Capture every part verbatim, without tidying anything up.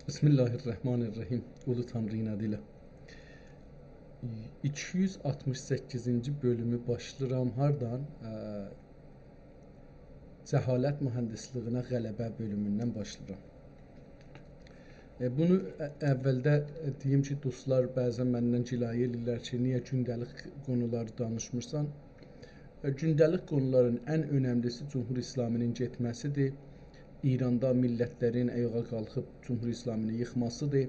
بسم الله الرحمن الرحیم. اولو تانری‌نین آدی ایله. ایکی یوز آلتمیش سککیزینجی بؤلومو باشلاییرام. هاردان؟ اه، جهالت مهندسلیگینه غلبه بؤلوموندن باشلاییرام. ائ، بونو ا-، اولده، ائ، دئییم کی، دوستلار بعضا مندن گلایه ائله‌ییرلر کی، نییه گونده‌لیک قونولاری دانیشمیرسان؟ ائ، گونده‌لیک قونولارین ان اؤنملیسی جمهوری اسلامی‌نین گئتمه‌سیدیر. ایراندا میللتلرین آیاغا قالخیب جمهوری اسلامی‌نی ییخماسیدیر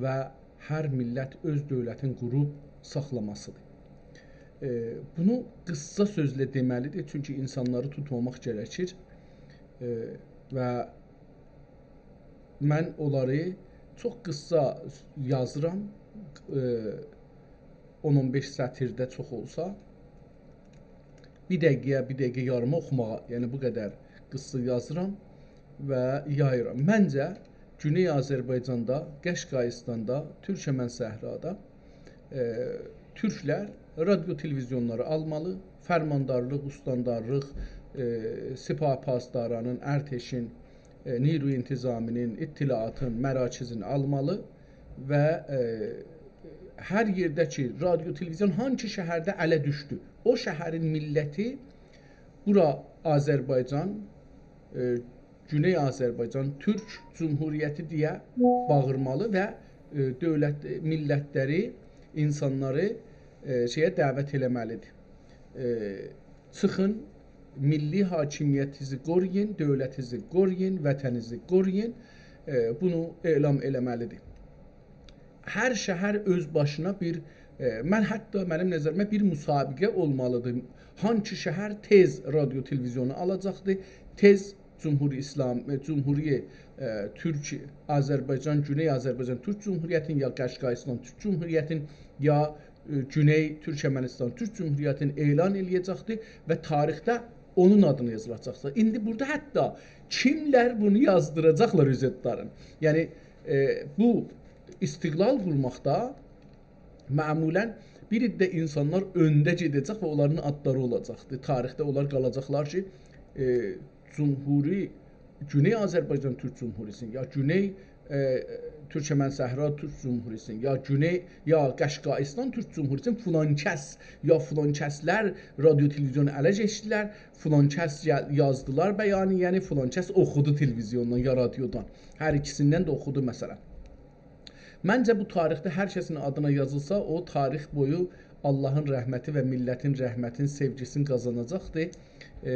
و هر میللت اؤز دؤولتین قوروب ساخلاماسیدیر. ائ، بونو قیسا سؤزله دئمه‌لیدیر، چونکی اینسانلاری توتماماق گره‌کیر. ائ، و من اونلاری چوخ قیسا یازیرام. ائ، اون اون بئش سطیرده چوخ اولسا، بیر دقیقه‌یه، بیر دقیقه یاریما اوخوماغا، یعنی بو قدر قیسا یازیرام و یاییرام. منجه، گونئی آذربایجاندا، قشقاییستاندا، تورکمن صحرادا، ائ، تورکلر رادیو تلویزیونلاری آلمالی، فرماندارلیق، استاندارلیق، ائ، سپاه پاسدارانین، ارتشین، ائ، نیروی انتظامی‌نین، اطلاعاتین، مراکزین آلمالی و، ائ، هر یئرده کی، رادیو تلویزیون هانسی شهرده اله دوشدو، او شهرین میللتی بورا آذربایجان، ائ، گونئی آذربایجان تورک جمهوریتی دئیه باغیرمالی و، ائ، دؤولت، میللتلری، اینسانلاری، ائ، شئیه دعوت ائله‌مه‌لیدیر. ائ، چیخین، میللی حاکمیتینیزی قورویون، دؤولتینیزی قورویون، وطنینیزی قورویون. ائ، بونو اعلام ائله‌مه‌لیدیر. هر شهر اؤز باشینا بیر، ائ، من حتی منیم نظریمه بیر مسابقه اولمالیدیر. هانسی شهر تئز رادیو تلویزیونو آلاجاقدیر، تئز جمهوری اسلام، ائ، جمهوری، ائ، تورک، آذربایجان، گونئی آذربایجان تورک جمهوریتین، یا قشقاییستان تورک جمهوریتین، یا، ائ، گونئی تورکمنیستان تورک جمهوریتین اعلان ائله‌یه‌جکدیر و تاریخده اونون آدینا یازیلاجاقدیر. ایندی بورادا حتی کیملر بونو یازدیراجاقلار اؤز آدلارین. یعنی، ائ، بو استقلال قورماقدا معمولاً بیر عده اینسانلار اؤنده گئده‌جک و اونلارین آدلاری اولاجاقدیر. تاریخده اونلار قالاجاقلار کی، ائ، جمهوری، گونئی آذربایجان تورک جمهوریتینین، یا گونئی، ائ، تورکمن صحرا تورک جمهوریتینین، یا گونئی، یا قشقاییستان تورک جمهوریتینین فلان کس، یا فلان کسلر رادیو تلویزیونو اله کئچدیلر، فلان کس یا-، یازدیلار بیانیه‌نی، فلان کس اوخودو تلویزیوندان یا رادیودان. هر ایکیسیندن ده اوخودو، مثلاً. منجه، بو تاریخده هر کسین آدینا یازیلسا، او تاریخ بویو آللاهین رحمتی و میللتین رحمتین، سئوگیسینی قازاناجاقدیر. ائ،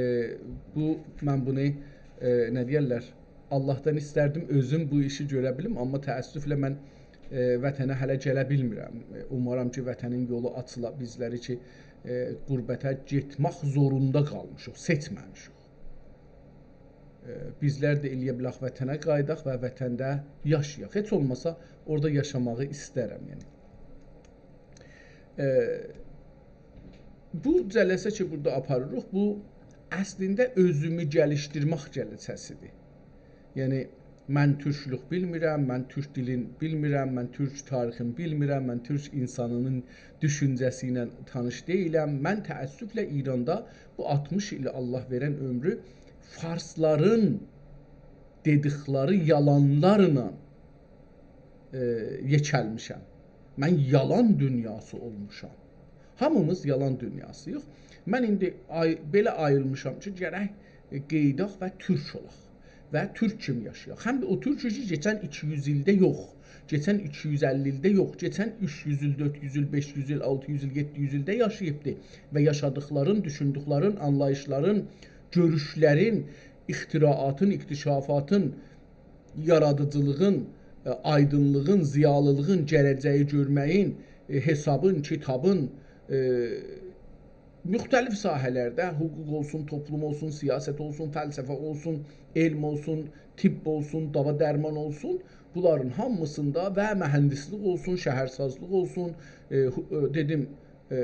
بو، من بونو، ائ، نه دئیرلر، آللاهدان ایستردیم اؤزوم بو ایشی گؤره بیلیم، آمما تأسفله من، ائ، وطنه هله گله بیلمیرم. ائ، اومارام کی، وطنین یولو آچیلا بیزلری کی، ائ، غربته گئتمک زوروندا قالمیشیق، سئچمه‌میشیک. ائ، بیزلر ده ائله‌یه بیلک وطنه قاییداق و وطنده یاشایاق. هئچ اولماسا اورادا یاشاماغی ایسترم، یعنی. ائ، بو جلسه کی، بورادا آپاریریق، بو اصلینده اؤزومو گلیشدیرمک جلسه‌سیدیر. یعنی، من تورکلوک بیلمیرم، من تورک دیلین بیلمیرم، من تورک تاریخین بیلمیرم، من تورک اینسانینین دوشونجه‌سی ایله تانیش دئییلم. من تأسفله ایراندا بو آلتمیش ایل آللاه وئرن عؤمرو فارسلارین دئدیکلری یالانلارلا، ائ، یئکلمیشم. من یالان دونیاسی اولموشام. هامیمیز یالان دونیاسی‌ییق. من ایندی آی-، بئله آییلمیشام کی، گرک، ائ، قئییداق و تورک اولاق. و تورک کیمی یاشایاق. هم ده او تورک کی، کئچن ایکی یوز ایلده یوخ. کئچن ایکی یوز اللی ایلده یوخ. کئچن اوچ یوز ایل، دؤرد یوز ایل، بئش یوز ایل، آلتی یوز ایل، یئددی یوز ایلده یاشاییبدی. و یاشادیقلارین، دوشوندوکلرین، آنلاییشلارین، گؤروشلرین، اختراعاتین، اکتشافاتین، یارادیجیلیغین، ائ، آیدینلیغین، ضیالیلیغین، گله‌جه‌یی گؤرمه‌یین، ائ، حسابین، کیتابین، ائ، مختلف ساحه‌لرده، حقوق اولسون، توپلوم اولسون، سیاست اولسون، فلسفه اولسون، علم اولسون، طب اولسون، داوا درمان اولسون، بونلارین هامیسیندا و مهندسلیک اولسون، شهرسازلیق اولسون، ائ، حو-، ائ، دئدیم، ائ،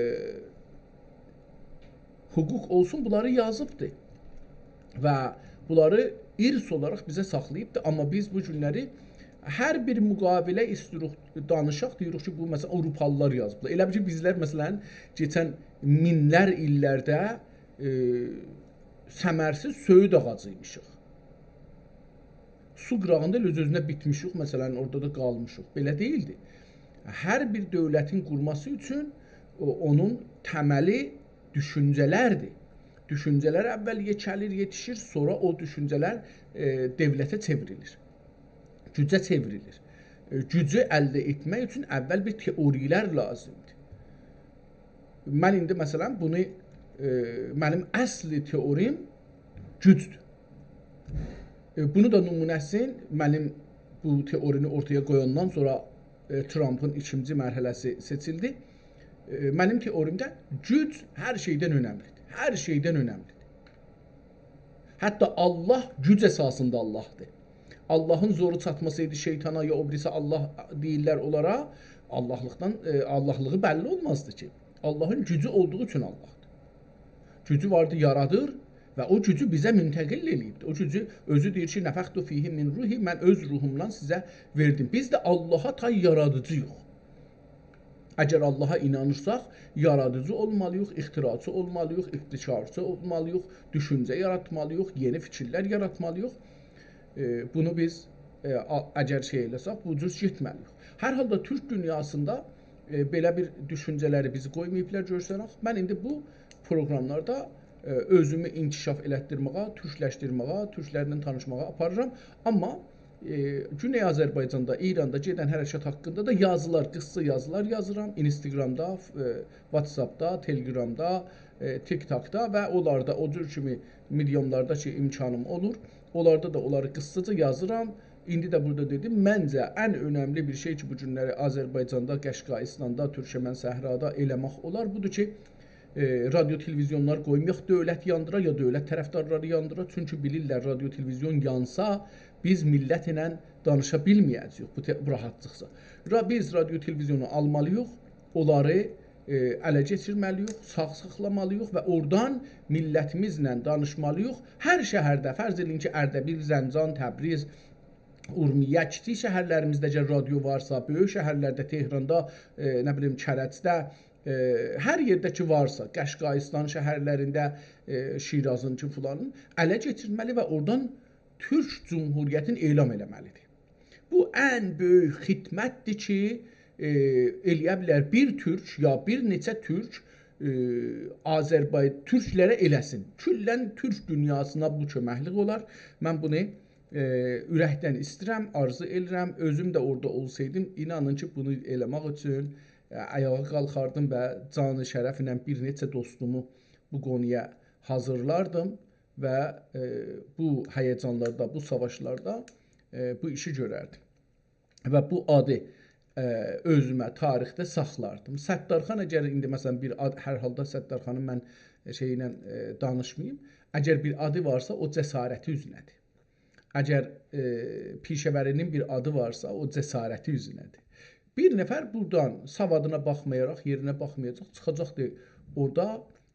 حقوق اولسون، بونلاری یازیبدی. و بونلاری ارث اولاراق بیزه ساخلاییبدی. آمما بیز بو گونلری هر بیر مقاوله ایستیروق دانیشاق، دئییریک کی، بو، مثلا، آوروپالیلار یازیبلار. ائله بیل کی، بیزلر، مثلا، کئچن مینلر ایللرده، ائ، ثمرسیز سؤیود آغاجی‌یمیشیق. سو قیراغیندا ائله اؤز-اؤزونه بیتمیشیک، مثلا، اورادا دا قالمیشیق. بئله دئییلدی. هر بیر دؤولتین قورماسی اوچون او، اونون تملی دوشونجه‌لردیر. دوشونجه‌لر اول یئکه‌لیر، یئتیشیر، سونرا او دوشونجه‌لر، ائ، دؤولته چئوریلیر. گوجه چئوریلیر. ائ، گوجو الده ائتمک اوچون اول بیر تئوری‌لر لازیمدیر. من ایندی، مثلا، بونو، ائ، منیم اصلی تئوریم گوجدور. ائ، بونو دا نمونه‌سین، منیم بو تئورینی اورتایا قویاندان سونرا، ائ، ترامپین ایکینجی مرحله‌سی سئچیلدی. ائ، منیم تئوریمده گوج هر شئیدن اؤنملیدیر. هر شئیدن اؤنملیدیر. حتی الله گوج اساسیندا اللهدیر. اللهین زورو چاتماسایدی شیطانا، یا او بیریسی الله دئییرلر اونلارا، اللهلیقدان، ائ، اللهلیغی بللی اولمازدی کی. اللهین گوجو اولدوغو اوچون اللهدیر. گوجو واردی، یارادیر و او گوجو بیزه منتقل ائله‌ییبدیر. او گوجو اؤزو دئییر کی، «نفخت فیه من روحی»، من اؤز روحومدان سیزه وئردیم. بیز ده اللها تای یارادیجی‌ییق. اگر اللها اینانیرساق، یارادیجی اولمالی‌ییق، اختراعچی اولمالی‌ییق، ابتکارچی اولمالی‌ییق، دوشونجه یاراتمالی‌ییق، یئنی فیکیرلر یاراتمالی‌ییق. ائ، بونو بیز، ائ، آ-، اگر شئی ائله‌سک، بو جور گئتمه‌لی‌ییک. هر حالدا تورک دونیاسیندا، ائ، بئله بیر دوشونجه‌لری بیزی قویماییبلار گؤرسنک. من ایندی بو پروقراملاردا، ائ، اؤزومو انکشاف ائلتدیرمه‌یه، تورکلشدیرمه‌یه، تورکلرله تانیشماغا آپاریرام. آمما، ائ، گونئی آذربایجاندا، ایراندا گئدن حرکت حاقیندا دا یازیلار، قیسا یازیلار یازیرام. اینستاگرامدا، ائ، واتساپدا، تلگرامدا، ائ، تیک‌تاکدا و اونلاردا او جور کیمی میلیونلاردا کی امکانیم اولور. اونلاردا دا اونلاری قیساجا یازیرام. ایندی ده بورادا دئدیم، منجه ان اؤنملی بیر شئی کی، بو گونلری آذربایجاندا، قشقاییستاندا، تورکمن صحرادا ائله‌مک اولار، بودور کی، ائ، رادیو تلویزیونلار قویمایاق دؤولت یاندیرا، یا دؤولت طرفدارلاری یاندیرا. چونکی بیلیرلر، رادیو تلویزیون یانسا، بیز میللت ایله دانیشا بیلمه‌یه‌جه‌ییک بو ته-، بو راحاتلیقجا. را-، بیز رادیو تلویزیونو آلمالی‌ییق، اونلاری، ائ، اله کئچیرمه‌لی‌ییک، ساغ ساخلامالی‌ییق و اورادان میللتیمیزله دانیشمالی‌ییق. هر شهرده، فرض ائدین کی، اردبیل، زنجان، تبریز، اورمیه، کیچیک شهرلریمیزده اگر رادیو وارسا، بؤیوک شهرلرده، تهراندا، ائ، نه بیلیم، کرجده، ائ، هر یئرده کی وارسا، قشقاییستان شهرلرینده، ائ، شیرازین کی، فلانین، اله کئچیرمه‌لی و اورادان تورک جمهوریتین اعلان ائله‌مه‌لیدیر. بو ان بؤیوک خدمتدیر کی، ائ، ائله‌یه بیلر بیر تورک یا بیر نئچه تورک، ائ، آذربای-، تورکلره ائله‌سین. کلاً تورک دونیاسینا بو کؤمکلیک اولار. من بونو، ائ، اورکدن ایسته‌ییرم، آرزو ائدیرم. اؤزوم ده اورادا اولسایدیم، اینانین کی، بونو ائله‌مک اوچون، ائ، آیاغا قالخاردیم و جان شرف ایله بیر نئچه دوستومو بو قونویا حاضیرلاردیم و، ائ، بو هیجانلاردا، بو ساواشلاردا، ائ، بو ایشی گؤرردیم. و بو آدی، ائ، اؤزومه تاریخده ساخلاردیم. ستارخان، اگر ایندی، مثلا، بیر آد، هر حالدا ستارخانین من، ائ، شئی ایله، ائ، دانیشماییم. اگر بیر آدی وارسا، او جسارتی اوزونه‌دیر. اگر، ائ، پیشه‌وری‌نین بیر آدی وارسا، او جسارتی اوزونه‌دیر. بیر نفر بورادان سوادینا باخمایاراق، یئرینه باخمایاجاق، چیخاجاقدی اورادا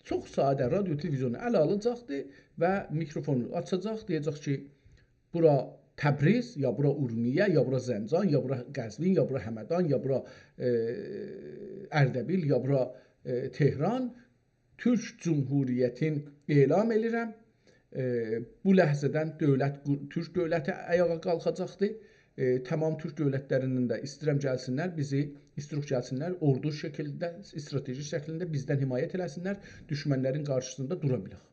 چوخ ساده رادیو تلویزیونو اله آلاجاقدی و میکروفونو آچاجاق، دئیه‌جک کی، بورا تبریز، یا بورا اورمیه، یا بورا زنجان، یا بورا قزوین، یا بورا همدان، یا بورا، ائ، اردبیل، یا بورا، ائ، تهران. تورک جمهوریتین اعلان ائدیرم. ائ، بو لحظه‌دن دؤولت، قو-، تورک دؤولتی آیاغا قالخاجاقدیر. ائ، تمام تورک دؤولتلریندن ده ایسته‌ییرم گلسینلر، بیزی، ایسته‌ییریک گلسینلر، اوردو شکیلده، استراتژی شکیلده بیزدن حمایت ائله‌سینلر، دوشمنلرین قارشیسیندا دورا بیلک.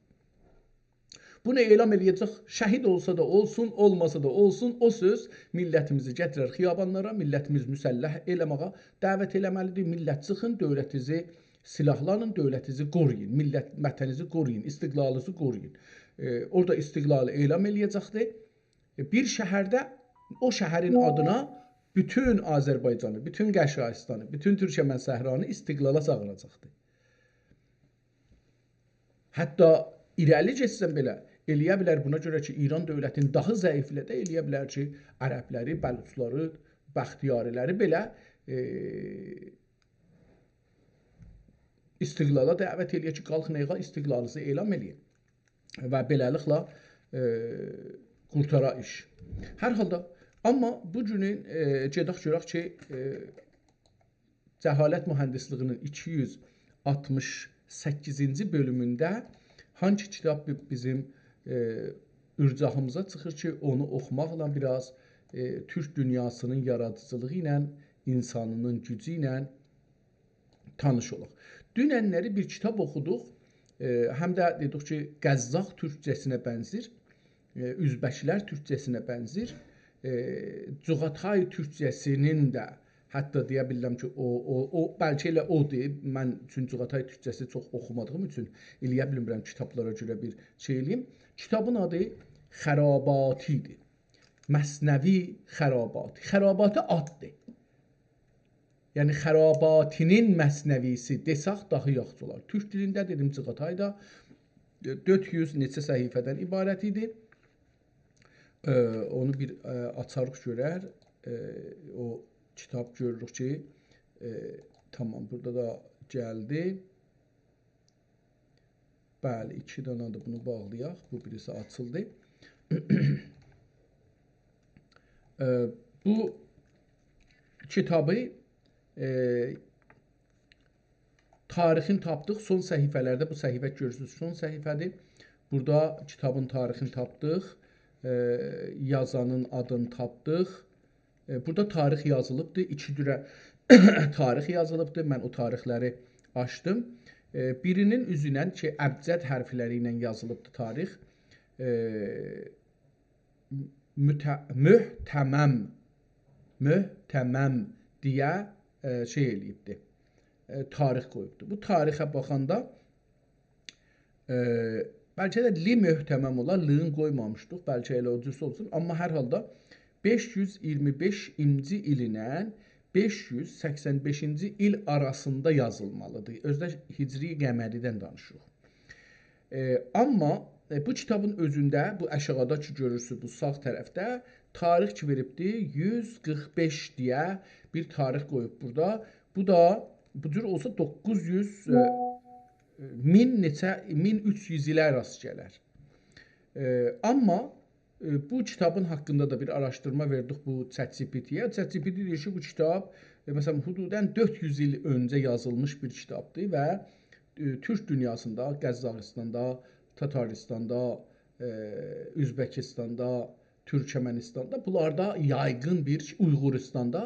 بونو اعلان ائله‌یه‌جک، شهید اولسا دا اولسون، اولماسا دا اولسون، او سؤز میللتیمیزی گتیرر خیابانلارا، میللتیمیز مسلح ائله‌مه‌یه دعوت ائله‌مه‌لیدیر. میللت، چیخین، دؤولتینیزی سیلاحلانین، دؤولتینیزی قورویون، میللت، وطنینیزی قورویون، استقلالینیزی قورویون. ائ، اورادا استقلالی اعلان ائله‌یه‌جکدیر. ائ، بیر شهرده، او شهرین آدینا بوتون آذربایجانی، بوتون قشقاییستانی، بوتون تورکمن صحرانی استقلالا چاغیراجاقدیر. حتی ایره‌لی گئتسن بئله، ائله‌یه بیلر، بونا گؤره کی، ایران دؤولتین داها ضعیفله‌ده، ائله‌یه بیلر کی، عربلری، بلوچلاری، بختیاری‌لری بئله، ائ، استقلالا دعوت ائله‌یه کی، قالخین آیاغا، استقلالینیزی اعلان ائله‌یین. و بئله‌لیکله، ائ، قورتارا ایش. هر حالدا، آمما بو گونون، ائ، گئدک گؤرک کی، ائ، جهالت مهندسلیگی‌نین ایکی یوز آلتمیش سککیزینجی بؤلومونده هانسی کیتاب بی-، بیزیم، ائ، اورجاهیمیزا چیخیر کی، اونو اوخوماقلا بیر آز، ائ، تورک دونیاسینین یارادیجیلیغی ایله، اینسانینین گوجو ایله تانیش اولاق. دوننلری بیر کیتاب اوخودوق. ائ، هم ده دئدیک کی، قزاق تورکجه‌سینه بنزیر، ائ، اؤزبکلر تورکجه‌سینه بنزیر. ائ، جغاتای تورکجه‌سینین ده، حتی دئیه بیلرم کی، او، او، او، بلکه ائله اودور. من چون جغاتای تورکجه‌سی چوخ اوخومادیغیم اوچون ائلیه بیلمیرم کیتابلارا گؤره بیر شئی ائله‌ییم. کیتابین آدی خراباتی ایدی. مثنوی خراباتی. خراباتی آددیر. یعنی، خراباتی‌نین مثنوی‌سی دئسک داها یاخشی اولار. تورک دیلینده، دئدیم، جغاتای دا، ائ، دؤرد یوز نئچه صفحه‌دن عبارت ایدی. ائ، اونو بیر، ائ، آچاریق گؤرر. ائ، او کیتاب گؤروروک کی، ائ، تامام، بورادا دا گلدی. بلی، ایکی دنه‌دیر، بونو باغلایاق. بو بیریسی آچیلدی. ائ، بو کیتابی، ائ، تاریخین تاپدیق. سون صفحه‌لرده، بو صفحه گؤرورسونوز، سون صفحه‌دیر. بورادا کیتابین تاریخینی تاپدیق. ائ، یازانین آدینی تاپدیق. ائ، بورادا تاریخ یازیلیبدیر. ایکی جوره تاریخ یازیلیبدیر. من او تاریخلری آچدیم. ائ، بیرینین اوزوندن کی، ابجد حرفلری ایله یازیلیبدیر تاریخ. ائ، مته-، مهتمم، مهتمم دئیه، ائ، شئی ائله‌ییبدی. ائ، تاریخ قویوبدو. بو تاریخه باخاندا، ائ، بلکه ده لی مهتمم اولا، لینی قویمامیشدیق، بلکه ائله او جور اولسون. آمما هر حالدا بئش یوز اییرمی بئشینجی ایل ایله بئش یوز سکسن بئشینجی ایل آراسیندا یازیلمالیدیر. اؤزو ده هجری قمری‌دن دانیشیریق. ائ، آمما، ائ، بو کیتابین اؤزونده، بو آشاغیدا کی گؤرورسونوز، بو ساغ طرفده تاریخ کی وئریبدی، یوز قیرخ بئش دئیه بیر تاریخ قویوب بورادا. بو دا، بو جور اولسا دوققوز یوز، ائ، مین نئچه، مین اوچ یوز ایله راست گلر. ائ، آمما ائ، بو کیتابین حاقیندا دا بیر آراشدیرما وئردیک بو ChatGPT-یه. ChatGPT دئییر کی، بو کیتاب، ائ، مثلا، حدودا دؤرد یوز ایل اؤنجه یازیلمیش بیر کیتابدیر و، ائ، تورک دونیاسیندا، قزاقیستاندا، تاتاریستاندا، ائ، اؤزبکیستاندا، تورکمنیستاندا، بونلاردا یایغین بیر، اویغوریستاندا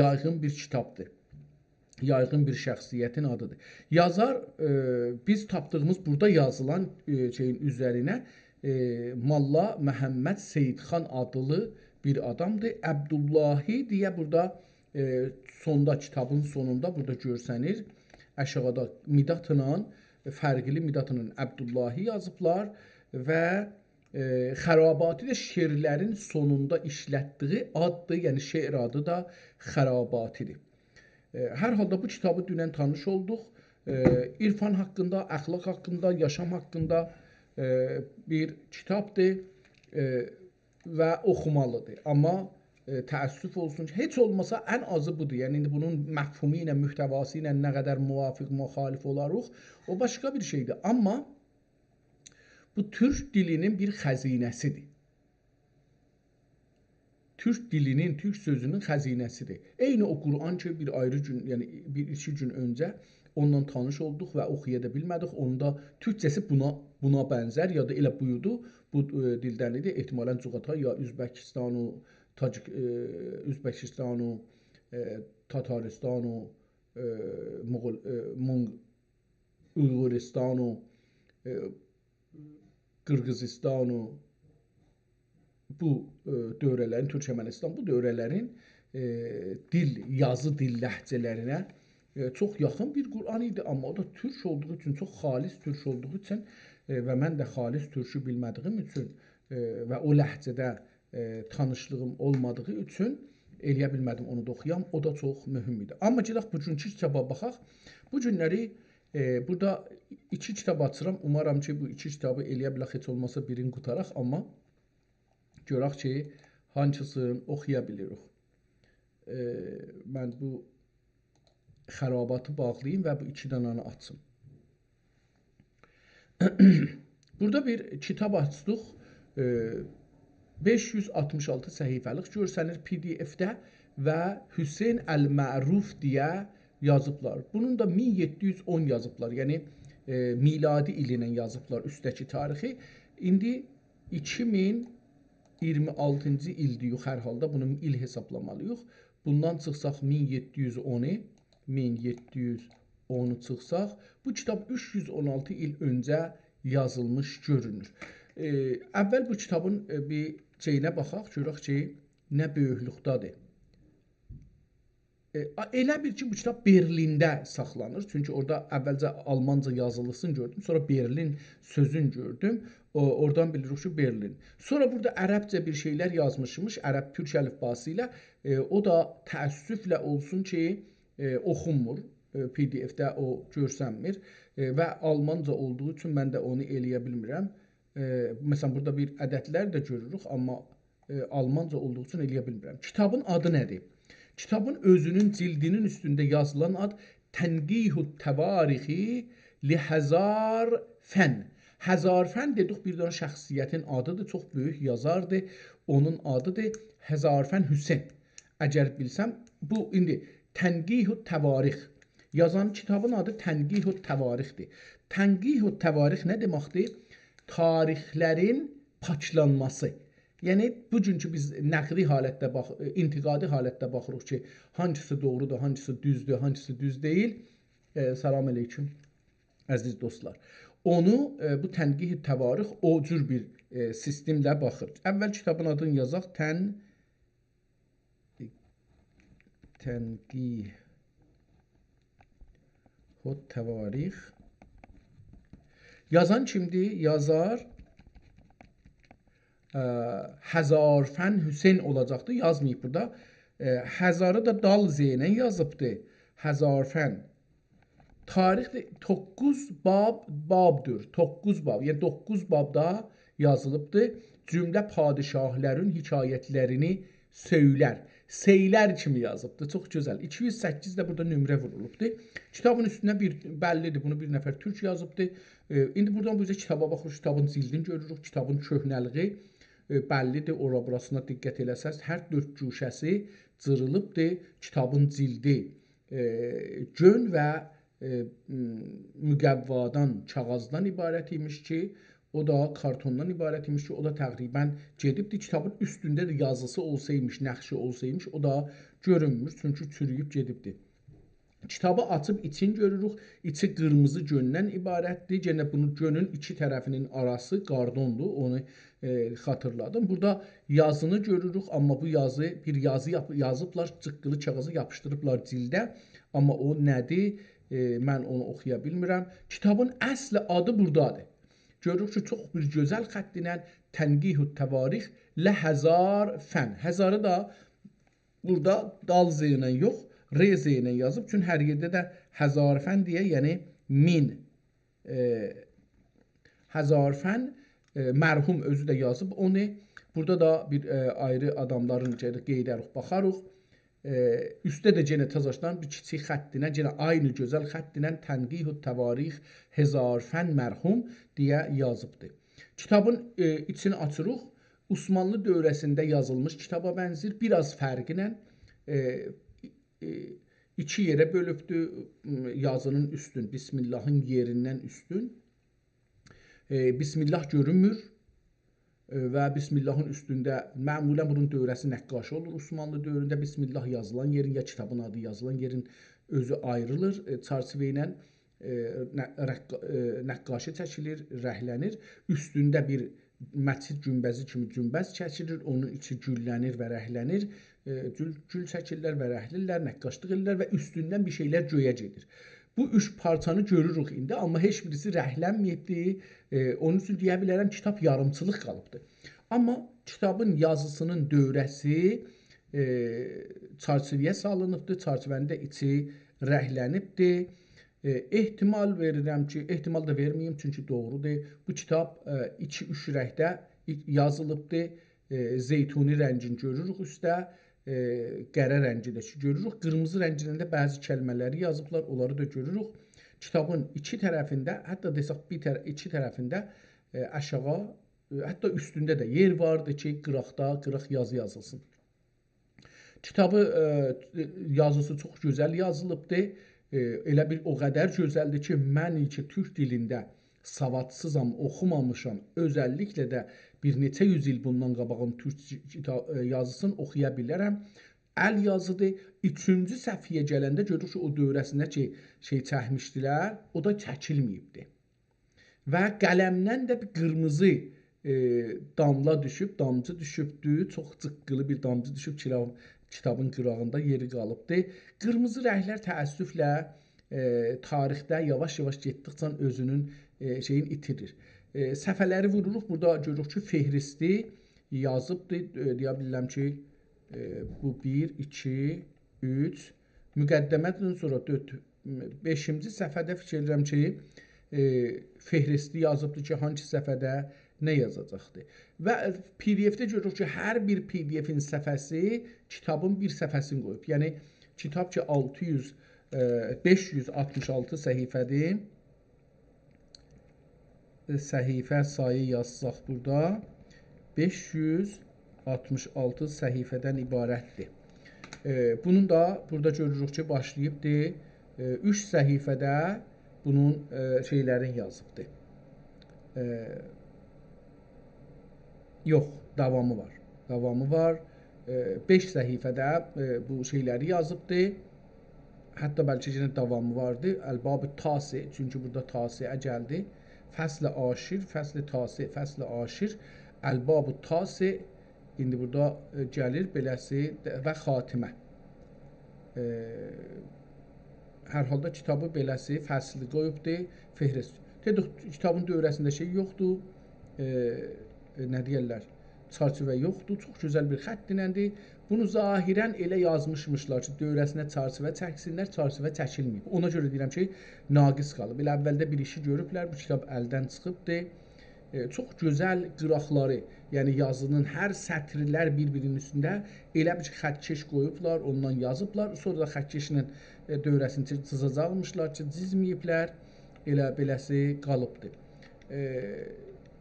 یایغین بیر کیتابدیر. یایغین بیر شخصیتین آدیدیر. یازار، ائ، بیز تاپدیغیمیز بورادا یازیلان، ائ، شئیین اوزرینه، ائ، ملا محمد سیدخان آدلی بیر آدامدیر. عبداللهی دئیه بورادا، ائ، سوندا، کیتابین سونوندا بورادا گؤرسنیر. آشاغیدا مدادلا، فرقلی مدادلا عبداللهی یازیبلار و ائ، خراباتی ده شعرلرین سونوندا ایشلتدیگی آددیر، یعنی شعر آدی دا خراباتی‌دیر. ائ، هر حالدا بو کیتابی دونن تانیش اولدوق. ائ، عرفان حاقیندا، اخلاق حاقیندا، یاشام حاقیندا، ائ، بیر کیتابدیر، ائ، و اوخومالیدیر. آمما، ائ، تأسف اولسون کی، هئچ اولماسا ان آزی بودور. یعنی ایندی بونون مفهومو ایله، محتواسی ایله نه قدر موافق، مخالف اولاریق، او باشقا بیر شئیدیر. آمما بو تورک دیلینین بیر خزینه‌سی‌دیر. تورک دیلینین، تورک سؤزونون خزینه‌سی‌دیر. عینی او قرآن کی، بیر آیری گون، یعنی بیر ایکی گون اؤنجه اوندان تانیش اولدوق و اوخویا دا بیلمه‌دیک. اونون دا تورکجه‌سی بونا، بونا بنزر، یا دا ائله بویودو، بو، ائ، دیلدن ایدی. احتمالا جغاتای یا اؤزبکیستان و تاجیک، ائ، اؤزبکیستان و، ائ، تاتاریستان و، ائ، مغول، ائ، مونگ-، اویغوریستان و، ائ، قیرغیزیستان و بو، ائ، دؤوره‌لرین، تورکمنیستان بو دؤوره‌لرین، ائ، دیل، یازی دیل لهجه‌لرینه، ائ، چوخ یاخین بیر قرآن ایدی، آمما او دا تورک اولدوغو اوچون، چوخ خالص تورک اولدوغو اوچون، ائ، و من ده خالص تورکو بیلمه‌دیگیم اوچون، ائ، و او لهجه‌ده ائ، تانیشلیغیم اولمادیغی اوچون ائلیه بیلمه‌دیم اونو دا اوخویام. او دا چوخ مهم ایدی. آمما گئدک بوگونکو کیتابا باخاق. بو گونلری، ائ، بورادا ایکی کیتاب آچیرام. اومارام کی، بو ایکی کیتابی ائلیه بیلک، هئچ اولماسا بیرینی قوتاراق، آمما گؤرک کی، هانسیسینی اوخویا بیلیریک. ائ، من بو خراباتی باغلاییم و بو ایکی دنه‌نی آچیم. بورادا بیر کیتاب آچدیق. ائ، بئش یوز آلتمیش آلتی صفحه‌لیک گؤرسنیر PDF-ده و حسین المعروف دئیه یازیبلار. بونون دا مین یئددی یوز اون یازیبلار. یعنی، ائ، میلادی ایل ایله یازیبلار اوستده‌کی تاریخی. ایندی ایکی مین اییرمی آلتینجی ایلدیر، یوخ، هر حالدا بونو ایل حسابلامالی‌ییق. بوندان چیخساق مین یئددی یوز اونو، مین یئددی یوز اونو چیخساق، بو کیتاب اوچ یوز اون آلتی ایل اؤنجه یازیلمیش گؤرونور. ائ، اول بو کیتابین، ائ، بیر شئیینه باخاق، گؤرک کی، نه بؤیوکلوکده‌دیر. ائ، آ-، ائله بیل کی، بو کیتاب برلینده ساخلانیر. چونکی اورادا اولجه آلمانجا یازیلیسینی گؤردوم، سونرا برلین سؤزون گؤردوم. او، اورادان بیلیریک کی، برلین. سونرا بورادا عربجه بیر شئیلر یازمیشمیش، عرب تورک الیفباسی ایله. ائ، او دا تأسفله اولسون کی، ائ، اوخونمور. ائ، پی دی اف‌ده او گؤرسنمیر. ائ، و آلمانجا اولدوغو اوچون من ده اونو ائلیه بیلمیرم. ائ، مثلا، بورادا بیر عددلر ده گؤروروک، آمما، ائ، آلمانجا اولدوغو اوچون ائلیه بیلمیرم. کیتابین آدی نه‌دیر؟ کیتابین اؤزونون جیلدینین اوستونده یازیلان آد تنقیح التواریخ لهزار فن. هزار فن دئدیک، بیر دنه شخصیتین آدیدیر، چوخ بؤیوک یازاردیر. اونون آدیدیر هزار فن حسین. اگر بیلسم، بو ایندی تنقیح التواریخ. یازان کیتابین آدی تنقیح التواریخ‌دیر. تنقیح التواریخ نه دئمکدیر؟ تاریخلرین پاکلانماسی. یعنی، بوگونکو بیز نقدی حالتده باخ-، انتقادی حالتده باخیریق کی، هانگیسی دوغرودور، هانگیسی دوزدور، هانگیسی دوز دئییل. ائ، سلام علیکم، عزیز دوستلار. اونو، ائ، بو تنقیح التواریخ او جور بیر، ائ، سیستمله باخیر. اول کیتابین آدینی یازاق، تن-، تنقیح التواریخ. یازان کیمدیر؟ یازار، ائ، هزار فن حسین اولاجاقدیر. یازماییب بورادا. ائ، هزاری دا دال ز ایله یازیبدی. هزار فن. تاریخ ده دوققوز باب، بابدور. دوققوز باب، یعنی دوققوز بابدا یازیلیبدیر. جمله پادشاهلارین حکایتلرینی سؤیلر. سئیلر کیمی یازیبدیر. چوخ گؤزل. ایکی یوز سککیز ده بورادا نمره وورولوبدور. کیتابین اوستونده بیر، بللی‌دیر، بونو بیر نفر تورک یازیبدیر. ائ، ایندی بورادان بو اوزه کیتابا باخیریق، کیتابین جیلدینی گؤروروک، کیتابین کؤهنه‌لیگی، ائ، بللی‌دیر، اورا بوراسینا دقت ائله‌سز، هر دؤرد گوشه‌سی جیریلیبدیر، کیتابین جیلدی، ائ، گؤن و، ائ، م، مقوادان، کاغیذدان عبارت ایمیش کی، او دا کارتوندان عبارت ایمیش کی، او دا تقریبا گئدیبدی. کیتابین اوستونده ده یازیسی اولسایمیش، نقشی اولسایمیش، او دا گؤرونمور، چونکی چورویوب گئدیبدی. کیتابی آچیب ایچین گؤروروک، ایچی قیرمیزی گؤندن عبارتدیر. یئنه بونون گؤنون ایکی طرفینین آراسی قاردوندور، اونو، ائ، خاطیرلادیم. بورادا یازینی گؤروروک، آمما بو یازی، بیر یازی یاپ-، یازیبلار، جیققیلی کاغیذی یاپیشدیریبلار جیلده. آمما او نه‌دیر؟ ائ، من اونو اوخویا بیلمیرم. کیتابین اصل آدی بورادادیر. گؤروروک کی، چوخ بیر گؤزل خط ایله تنقیح التواریخ لهزار فن. هزاری دا بورادا دال ز ایله یوخ، ر ز ایله یازیب. چون هر یئرده ده هزار فن دئیه، یعنی مین، ائ، هزار فن، ائ، مرحوم اؤزو ده یازیب اونو. بورادا دا بیر، ائ، آیری آداملارین گئدک، قئییدریک، باخاریق. ائ، اوسته ده یئنه تازاشدان بیر کیچیک خط ایله، یئنه عینی گؤزل خط ایله تنقیح التواریخ هزار فن مرحوم دئیه یازیبدی. کیتابین، ائ، ایچینی آچیریق. عثمانلی دوره‌سینده یازیلمیش کیتابا بنزیر، بیر آز فرقی ایله، ائ، ائ، ایکی یئره بؤلوبدور، م، یازینین اوستون، بسم اللهین یئریندن اوستون. ائ، بسم الله گؤرونمور. ائ، و بسم اللهین اوستونده، معمولا بونون دوره‌سی نقاشی اولور عثمانلی دؤورونده. بسم الله یازیلان یئرین، یا کیتابین آدی یازیلان یئرین اؤزو آیریلیر، ائ، چرچیوه ایله، ائ، ن-، رق-، ائ، نقاشی چکیلیر، رنگلنیر. اوستونده بیر مسجد گونبزی کیمی گونبز چکیلیر، اونون ایچی گوللنیر و رنگلنیر. ائ، گول، گول چکیرلر و رنگلیرلر، نقاشلیق ائدیرلر و اوستوندن بیر شئیلر گؤیه گئدیر. بو اوچ پارچانی گؤروروک ایندی، آمما هئچ بیریسی رنگلنمه‌ییبدی. ائ، اونون اوچون دئیه بیلرم، کیتاب یاریمچیلیق قالیبدی. آمما کیتابین یازیسینین دؤوره‌سی، ائ، چرچیوه‌یه سالینیبدی، چرچیوه‌نین ده ایچی رنگلنیبدی. ائ، احتمال وئریرم کی، احتمال دا وئرمه‌ییم، چونکی دوغرودور. بو کیتاب، ائ، ایکی-اوچ رنگده ای-، یازیلیبدی. ائ، زیتونی رنگین گؤروروک اوسته، ائ، قره رنگی ده کی گؤروروک. قیرمیزی رنگینن ده بعضی کلمه‌لری یازیبلار، اونلاری دا گؤروروک. کیتابین ایکی طرفینده، حتی دئسک بیر طر-، ایکی طرفینده، ائ، آشاغی، ائ، حتی اوستونده ده یئر واردی کی، قیراقدا، قیراق یازی یازیلسین. کیتابی، ائ، یازیسی چوخ گؤزل یازیلیبدی. ائ، ائله بیر او قدر گؤزلدیر کی، من کی تورک دیلینده سوادسیزام، اوخومامیشام، اؤزللیکله ده بیر نئچه یوز ایل بوندان قاباغین تورک کیتا-، ائ، یازیسینی اوخویا بیلرم. ال یازیدیر. اوچونجو صفحه‌یه گلنده گؤروروک کی، او دؤوره‌سینده کی، شئی چکمیشدیلر، او دا چکیلمه‌ییبدی. و قلمدن ده بیر قیرمیزی، ائ، داملا دوشوب، دامجی دوشوبدو، چوخ جیققیلی بیر دامجی دوشوب کیرا-، کیتابین قیراغیندا یئری قالیبدی. قیرمیزی رنگلر تأسفله، ائ، تاریخده یاواش-یاواش گئتدیکجه اؤزونون، ائ، شئیین ایتیریر. ائ، صفحه‌لری ووروروق، بورادا گؤروروک کی، فهرستی یازیبدی، ائ، دئیه بیلیرم کی، ائ، بو بیر، ایکی، اوچ. مقدمه‌دن سونرا دؤرد، بئشینجی صفحه‌ده فیکیر ائدیرم کی، ائ، فهرستی یازیبدی کی، هانسی صفحه‌ده نه یازاجاقدی. و پی دی اف‌ده گؤروروک کی، هر بیر پی دی اف‌ین صفحه‌سی کیتابین بیر صفحه‌سینی قویوب. یعنی، کیتاب کی، آلتی یوز، ائ، بئش یوز آلتمیش آلتی صفحه‌دیر. صفحه سایی یازساق بورادا، بئش یوز آلتمیش آلتی صفحه‌دن عبارتدیر. ائ، بونون دا بورادا گؤروروک کی، باشلاییبدی، ائ، اوچ صفحه‌ده بونون، ائ، شئیلرین یازیبدی. ائ، یوخ، داوامی وار. داوامی وار. ائ، بئش صفحه‌ده، ائ، بو شئیلری یازیبدی. حتی بلکه یئنه داوامی واردی. الباب تاسع، چونکی بورادا تاسعه گلدی. فصل عاشر، فصل تاسع، فصل عاشر، الباب تاسع. ایندی بورادا، ائ، گلیر بئله‌سی ده-، و خاتمه. ائ، هر حالدا کیتابی بئله‌سی فصلی قویوبدی، فهرست. دئدیک، کیتابین دؤوره‌سینده شئی یوخدور، ائ، ائ، نه دئیرلر، چرچیوه یوخدور، چوخ گؤزل بیر خط ایلندی. بونو ظاهراً ائله یازمیشمیشلار کی، دؤوره‌سینه چرچیوه چکسینلر، چرچیوه چکیلمه‌ییب. اونا گؤره دئییرم کی، ناقص قالیب. ائله اولده بیر ایشی گؤروبلر، بو کیتاب الدن چیخیبدی. ائ، چوخ گؤزل قیراقلاری، یعنی یازینین هر سطرلر بیر-بیرینین اوستونده ائله بیل کی، خط‌کش قویوبلار، اوندان یازیبلار. سونرا دا خط‌کشله، ائ، دؤوره‌سینی چی-، جیزاجاقمیشلار کی، جیزمه‌ییبلر. ائله بئله‌سی قالیبدی. ائ،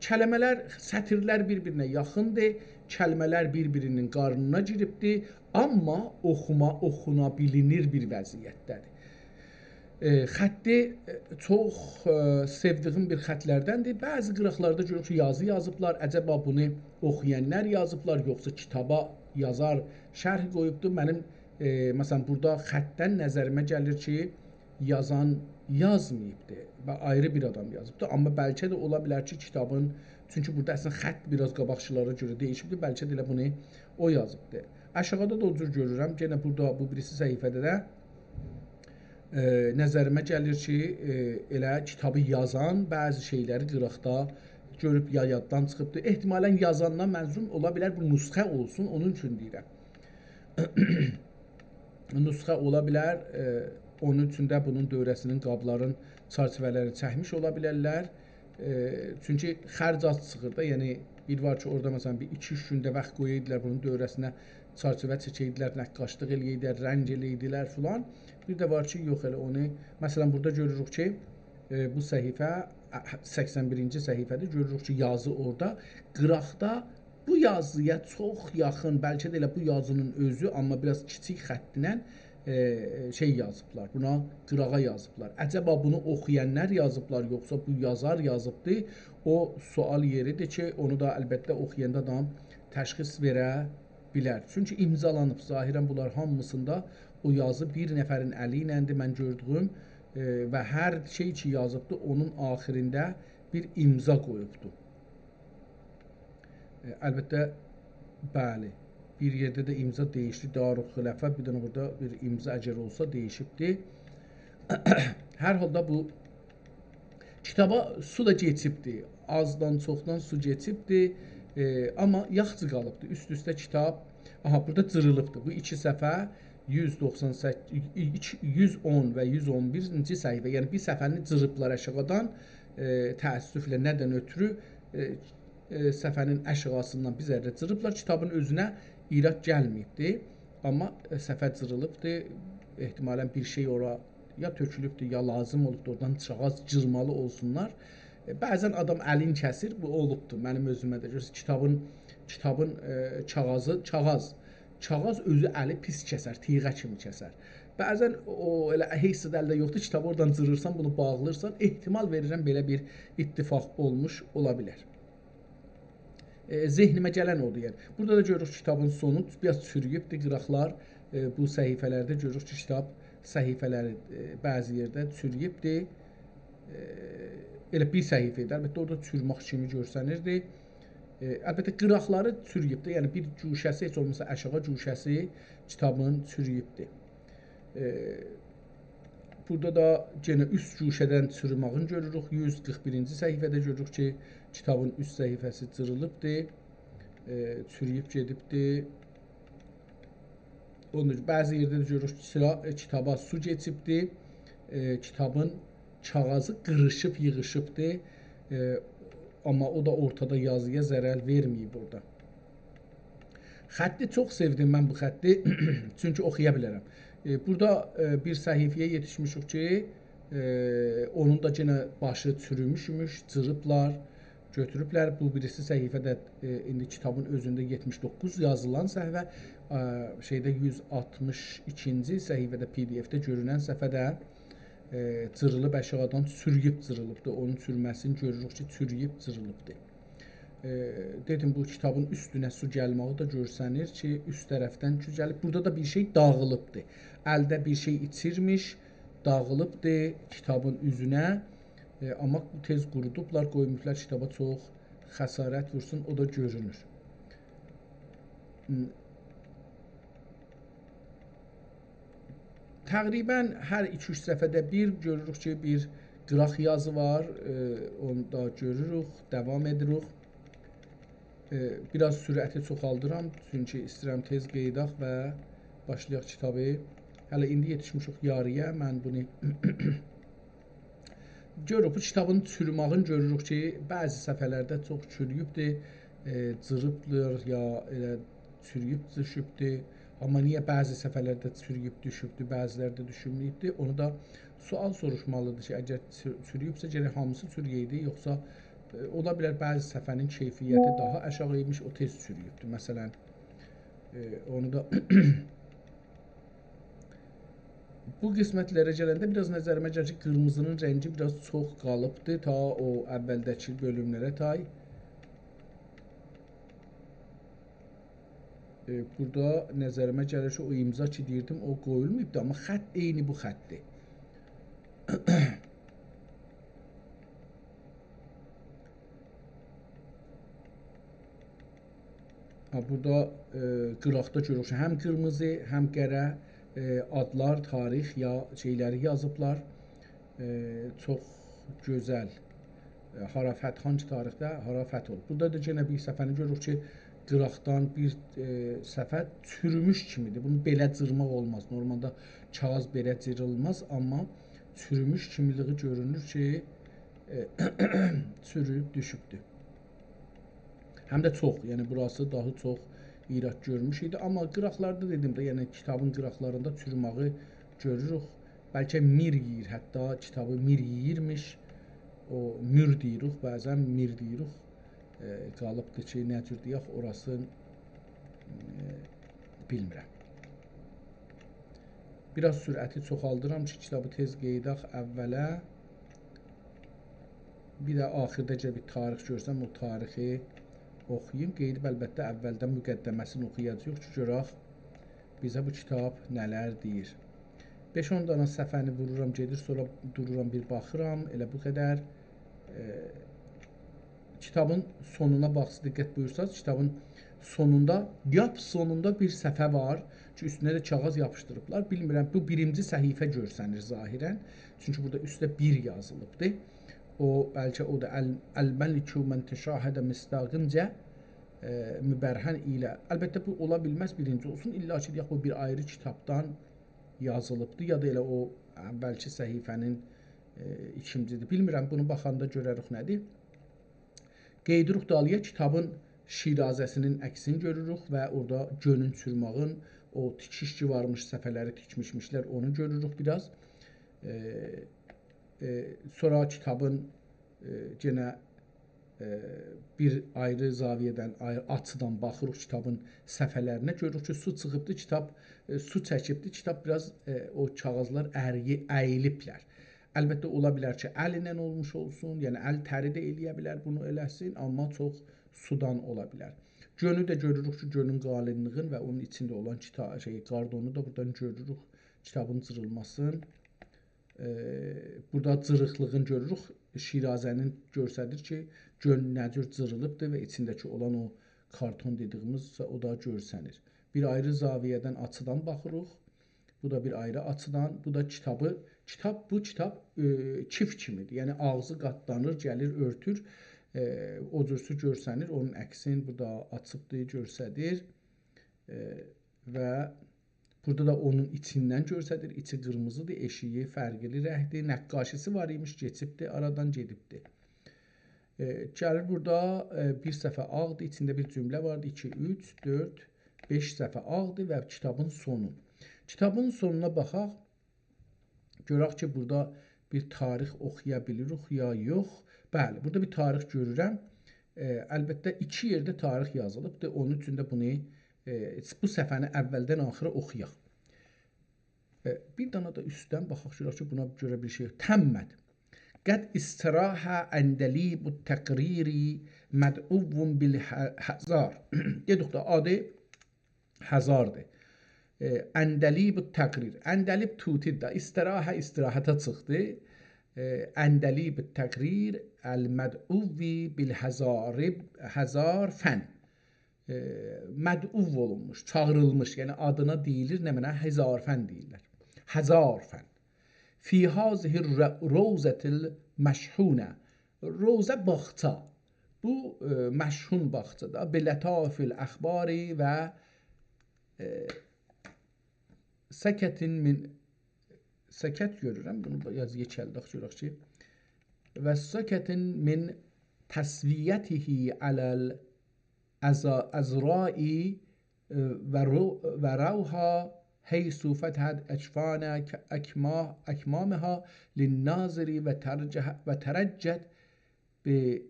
کلمه‌لر، سطرلر بیر-بیرینه یاخیندیر. کلمه‌لر بیر-بیرینین قارنینا گیریبدی. آمما اوخوما، اوخونا بیلینیر بیر وضعیتده‌دیر. ائ، خطی، ائ، چوخ، ائ، سئودیگیم بیر خطلردندیر. بعضی قیراقلاردا گؤروروک کی، یازی یازیبلار. عجبا بونو اوخویانلار یازیبلار، یوخسا کیتابا یازار شرح قویوبدور؟ منیم، ائ، مثلاً، بورادا خطدن نظریمه گلیر کی، یازان یازماییبدی و آیری بیر آدام یازیبدی. آمما بلکه ده اولا بیلر کی، کیتابین، چونکی بورادا اصلینده خط بیر آز قاباقکیلارا گؤره دییشیبدی، بلکه ده ائله بونو او یازیبدی. آشاغیدا دا او جور گؤرورم. یئنه بورادا بو بیریسی صفحه‌ده ده، ائ، نظریمه گلیر کی، ائ، ائله کیتابی یازان بعضی شئیلری قیراقدا گؤروب یا یاددان چیخیبدی. احتمالاً یازاندان منظوروم اولا بیلر بو نسخه اولسون، اونون اوچون دئییرم. نسخه اولا بیلر، ائ، اونون اوچون ده بونون دؤوره‌سینین قابلارین چرچیوه‌لرینی چکمیش اولا بیلرلر. ائ، چونکی خرج آز چیخیر دا، یعنی بیر وار کی، اورادا، مثلاً، بیر ایکی-اوچ گون ده واخت قویایدیلار بونون دؤوره‌سینه، چرچیوه چکه‌یدیلر، نقاشلیق ائله‌یه‌یدیلر، رنگ ائله‌یه‌یدیلر فلان. بیر ده وار کی، یوخ، ائله اونو، مثلاً، بورادا گؤروروک کی، ائ، بو صفحه، ا، سکسن بیرینجی صفحه‌ده گؤروروک کی، یازی اورادا، قیراقدا بو یازییا چوخ یاخین، بلکه ده ائله بو یازینین اؤزو، آمما بیر آز کیچیک خطینن، ائ، شئی یازیبلار، بونا قیراغا یازیبلار. عجبا بونو اوخویانلار یازیبلار، یوخسا بو یازار یازیبدی؟ او سؤال یئریدیر کی، اونو دا البته اوخویاندا آدام تشخیص وئره بیلر. چونکی امضالانیب، ظاهراً بونلار هامیسیندا او یازی بیر نفرین الی ایلندیر، من گؤردویوم، ائ، و هر شئی کی یازیبدی، اونون آخیرینده بیر امضا قویوبدو. ائ، البته، بلی، بیر یئرده ده امضا دییشدی، دارالخلفا، بیر دنه بورادا بیر امضا اگر اولسا دییشیبدی. هر حالدا بو کیتابا سو دا کئچیبدی، آزدان چوخدان سو کئچیبدی، ائ، آمما یاخشی قالیبدی. اوست-اوسته کیتاب، آها، بورادا جیریلیبدی. بو ایکی صفحه، یوز دوخسان سککیز، ایکی، یوز اون و یوز اون بیرینجی صفحه، یعنی بیر صفحه‌نی جیریبلار آشاغیدان، ائ، تأسفله، ندن اؤترو، ائ، ائ، صفحه‌نین آشاغیسیندان بیر ذره جیریبلار. کیتابین اؤزونه ایراد گلمه‌ییبدی، آمما، ائ، صفحه جیریلیبدی. احتمالاً بیر شئی اورا یا تؤکولوبدو، یا لازیم اولوبدو، اورادان چاغاز جیرمالی اولسونلار. ائ، بعضاً آدام الین کسیر، بو اولوبدو. منیم اؤزومه ده گؤرورسن، کیتابین، کیتابین، ائ، چاغازی، چاغاز، چاغاز اؤزو الی پیس کسر، تیغه کیمی کسر. بعضاً او ائله هئچ زاد الده یوخدور، کیتابی اورادان جیریرسان، بونو باغلاییرسان، احتمال وئریرم بئله بیر اتفاق اولموش اولا بیلر. ائ، ذهنیمه گلن اودور، یعنی. بورادا دا گؤروروک کیتابین سونو بیر آز چورویوبدور، قیراقلار، ائ، بو صفحه‌لرده گؤروروک کی، کیتاب صفحه‌لری، ائ، بعضی یئرده چورویوبدور. ائ، ائله بیر صفحه ایدی. البته، اورادا چورومک کیمی گؤرسنیردی. ائ، البته، قیراقلاری چورویوبدور. یعنی، بیر گوشه‌سی، هئچ اولماسا آشاغی گوشه‌سی کیتابین چورویوبدور. ائ، بورادا دا یئنه اوست گوشه‌دن چوروماغین گؤروروک. یوز قیرخ بیرینجی صفحه‌ده گؤروروک کی، کیتابین اوست صفحه‌سی جیریلیبدیر. ائ، چورویوب گئدیبدیر. اونون اوچون بعضی یئرده ده گؤروروک کی، سیلا-، ائ، کیتابا سو کئچیبدیر. ائ، کیتابین کاغیذی قیریشیب، ییغیشیبدیر. ائ، آمما او دا اورتادا یازییا ضرر وئرمه‌ییب اورادا. خطی چوخ سئودیم من بو خطی. چونکی اوخویا بیلرم. ائ، بورادا، ائ، بیر صفحه‌یه یئتیشمیشیک کی، ائ، اونون دا یئنه باشی چوروموشموش، جیریبلار، گؤتوروبلر. بو بیریسی صفحه‌ده، ائ، ایندی کیتابین اؤزونده یئتمیش دوققوز یازیلان صفحه، ائ، شئیده یوز آلتمیش ایکینجی صفحه‌ده، پی دی اف‌ده گؤرونن صفحه‌ده، ائ، جیریلیب آشاغیدان، چورویوب جیریلیبدیر. اونون چورومه‌سینی گؤروروک کی، چورویوب جیریلیبدیر. ائ، دئدیم، بو کیتابین اوستونه سو گلمه‌یی ده گؤرسنیر کی، اوست طرفدن کی گلیب. بورادا دا بیر شئی داغیلیبدیر. الده بیر شئی ایچیرمیش، داغیلیبدیر کیتابین اوزونه. ائ، آمما تئز قورودوبلار، قویموشلار کیتابا چوخ خسارت وورسون، او دا گؤرونور. م، تقریباً هر ایکی-اوچ صفحه‌ده بیر گؤروروک کی، بیر قیراق یازی وار. ائ، اونو دا گؤروروک، داوام ائدیریک. ائ، بیر آز سرعتی چوخالدیرام، چونکی ایسته‌ییرم تئز قئییداق و باشلایاق کیتابی. هله ایندی یئتیشمیشیک یاری‌یا، من بونو گؤروروک، بو کیتابین چوروماغینی گؤروروک کی، بعضی صفحه‌لرده چوخ چورویوبدور، ائ، جیریبدیر، یا ائله چورویوب دوشوبدور. آمما نییه بعضی صفحه‌لرده چورویوب دوشوبدور، بعضی‌لرده دوشمه‌ییبدیر؟ اونو دا سؤال سوروشمالیدیر کی، اگر چو-، چورویوبسه، گرک هامیسی چورویه‌یدی، یوخسا، ائ، اولا بیلر بعضی صفحه‌نین کیفیتی داها آشاغی ایمیش، او تئز چورویوبدور. مثلاً، ائ، اونو دا بو قسمت‌لره گلنده بیر آز نظریمه گلیر کی، قیرمیزی‌نین رنگی بیر آز چوخ قالیبدی تا او اولده‌کی بؤلوم‌لره تای. ائ، بورادا نظریمه گلیر کی، او امضا کی دئییردیم، او قویولماییبدی، آمما خط عینی بو خطدیر. ها، بورادا، ائ، قیراقدا گؤروروک کی، هم قیرمیزی، هم قره، ائ، آدلار، تاریخ یا شئی‌لری یازیبلار. ائ، چوخ گؤزل. ائ، هارا فتح، هانگی تاریخده هارا فتح اولوب. بورادا دا یئنه بیر صفحه‌نی گؤروروک کی، قیراقدان بیر، ائ، صفحه چوروموش کیمی‌دیر. بونو بئله جیرماق اولماز. نورمالدا کاغیذ بئله جیریلماز، آمما چوروموش کیمی‌لیگی گؤرونور کی، ائ، چورویوب دوشوبدور. هم ده چوخ، یعنی بوراسی داها چوخ ایراد گؤرموش ایدی. آمما قیراقلاردا دئدیم ده، یعنی کیتابین قیراقلاریندا چوروماغی گؤروروک. بلکه میر یئییر، حتی کیتابی میر یئییرمیش. او مور دئییریک، بعضاً میر دئییریک. ائ، قالیبدیر کی، نه جور دئیک، اوراسین، ائ، بیلمیرم. بیر آز سرعتی چوخالدیرام کی، کیتابی تئز قئییداق اوّله. بیر ده آخیردا گل بیر تاریخ گؤرسم، او تاریخی اوخویوم. قئییدیب البته اوّلدن مقدمه‌سینی اوخویاجاغیق کی، گؤرک بیزه بو کیتاب نه‌لر دئییر. بئش-اون دانا صفحه‌نی وورورام، گئدیر، سونرا دورورام، بیر باخیرام، ائله بو قدر. ائ، کیتابین سونونا باخسا، دقت بویورساز، کیتابین سونوندا، لاپ سونوندا بیر صفحه وار کی، اوستونه ده کاغیذ یاپیشدیریبلار. بیلمیرم، بو بیرینجی صفحه گؤرسنیر ظاهراً. چونکی بورادا اوسته بیر یازیلیبدی. او، بلکه او دا ال-، «الملک من تشاهد مصداقینجه»، ائ، مبرهن ایله. البته، بو اولا بیلمز بیرینجی اولسون. الّا کی، دئیک، بو بیر آیری کیتابدان یازیلیبدی، یا دا ائله او اوّلکی صفحه‌نین، ائ، ایکینجی‌دیر. بیلمیرم، بونو باخاندا گؤرریک نه‌دیر. قئییدیریک دالییا، کیتابین شیرازه‌سینین عکسینی گؤروروک و اورادا گؤنون چوروماغین، او تیکیش کی وارمیش، صفحه‌لری تیکمیشمیشلر، اونو گؤروروک بیر آز. ائ، ائ، سونرا کیتابین، ائ، یئنه ائ، بیر آیری زاویه‌دن، آی-، آچیدان باخیریق کیتابین صفحه‌لرینه، گؤروروک کی، سو چیخیبدی، کیتاب، ائ، سو چکیبدی، کیتاب بیر آز، ائ، او کاغیذلار اریی-، اییلیبلر. البته، اولا بیلر کی، ال ایله اولموش اولسون، یعنی ال تری ده ائلیه بیلر بونو ائله‌سین، آمما چوخ سودان اولا بیلر. گؤنو ده گؤروروک کی، گؤنون قالینلیغین و اونون ایچینده اولان کیتا-، شئی، کاردونو دا بورادان گؤروروک، کیتابین جیریلماسین. ائ، بورادا جیریقلیغین گؤروروک. شیرازه‌نین گؤستریر کی، گؤن نه جور جیریلیبدیر و ایچینده‌کی اولان او کارتون دئدیگیمیز او دا گؤرسنیر. بیر آیری زاویه‌دن، آچیدان باخیریق. بو دا بیر آیری آچیدان. بو دا کیتابی، کیتاب، بو کیتاب، ائ، کیف کیمیدیر. یعنی آغزی قاتلانیر، گلیر، اؤرتور. ائ، او جورسو گؤرسنیر. اونون عکسینی بورادا آچیبدیر، گؤستریر. ائ، و بورادا دا اونون ایچیندن گؤرسدیر. ایچی قیرمیزیدیر، ائشیگی فرقلی رنگدیر. نقاشی‌سی وار ایمیش، کئچیبدی، آرادان گئدیبدی. ائ، گلیر بورادا، ائ، بیر صفحه آغدیر، ایچینده بیر جمله واردی. ایکی، اوچ، دؤرد، بئش صفحه آغدیر و کیتابین سونو. کیتابین سونونا باخاق. گؤرک کی، بورادا بیر تاریخ اوخویا بیلیریک یا یوخ. بلی، بورادا بیر تاریخ گؤرورم. ائ، البته، ایکی یئرده تاریخ یازیلیبدیر. اونون اوچون ده بونو، ائ، بو صفحه‌نی اولدن آخیرا اوخویاق. ائ، بیر دانا دا اوستدن باخاق، گؤرک کی، بونا گؤره بیر شئی. «تمت. قد استراح عندلیب التقریر مدعو بالهزار.» دئدیک ده، آدی هزاردیر. ائ، عندلیب التقریر. عندلیب طوطی‌دیر ده. استراح، استراحته چیخدی. ائ، عندلیب التقریر المدعو بالهزار، هزار فن. ائ، مدعو اولونموش، چاغیریلمیش، یعنی آدینا دئییلیر، نمنه؟ هزار فن دئییرلر. هزار فن. فی هذه الر-، روضة المشحونة. روضه باغچا. بو، ائ، مشحون باغچادا. بلطائف الأخبار و، ائ، سکة من، سکت گؤرورم، بونو یاز یئکلدک، گؤرک کی. و سکة من تسویته علی العذ-، العذراء، ائ، و رو-، و روحها حیث فتحت اجفان ک-، اکما-، اکمامها للناظر و ترجح-، و ترجت به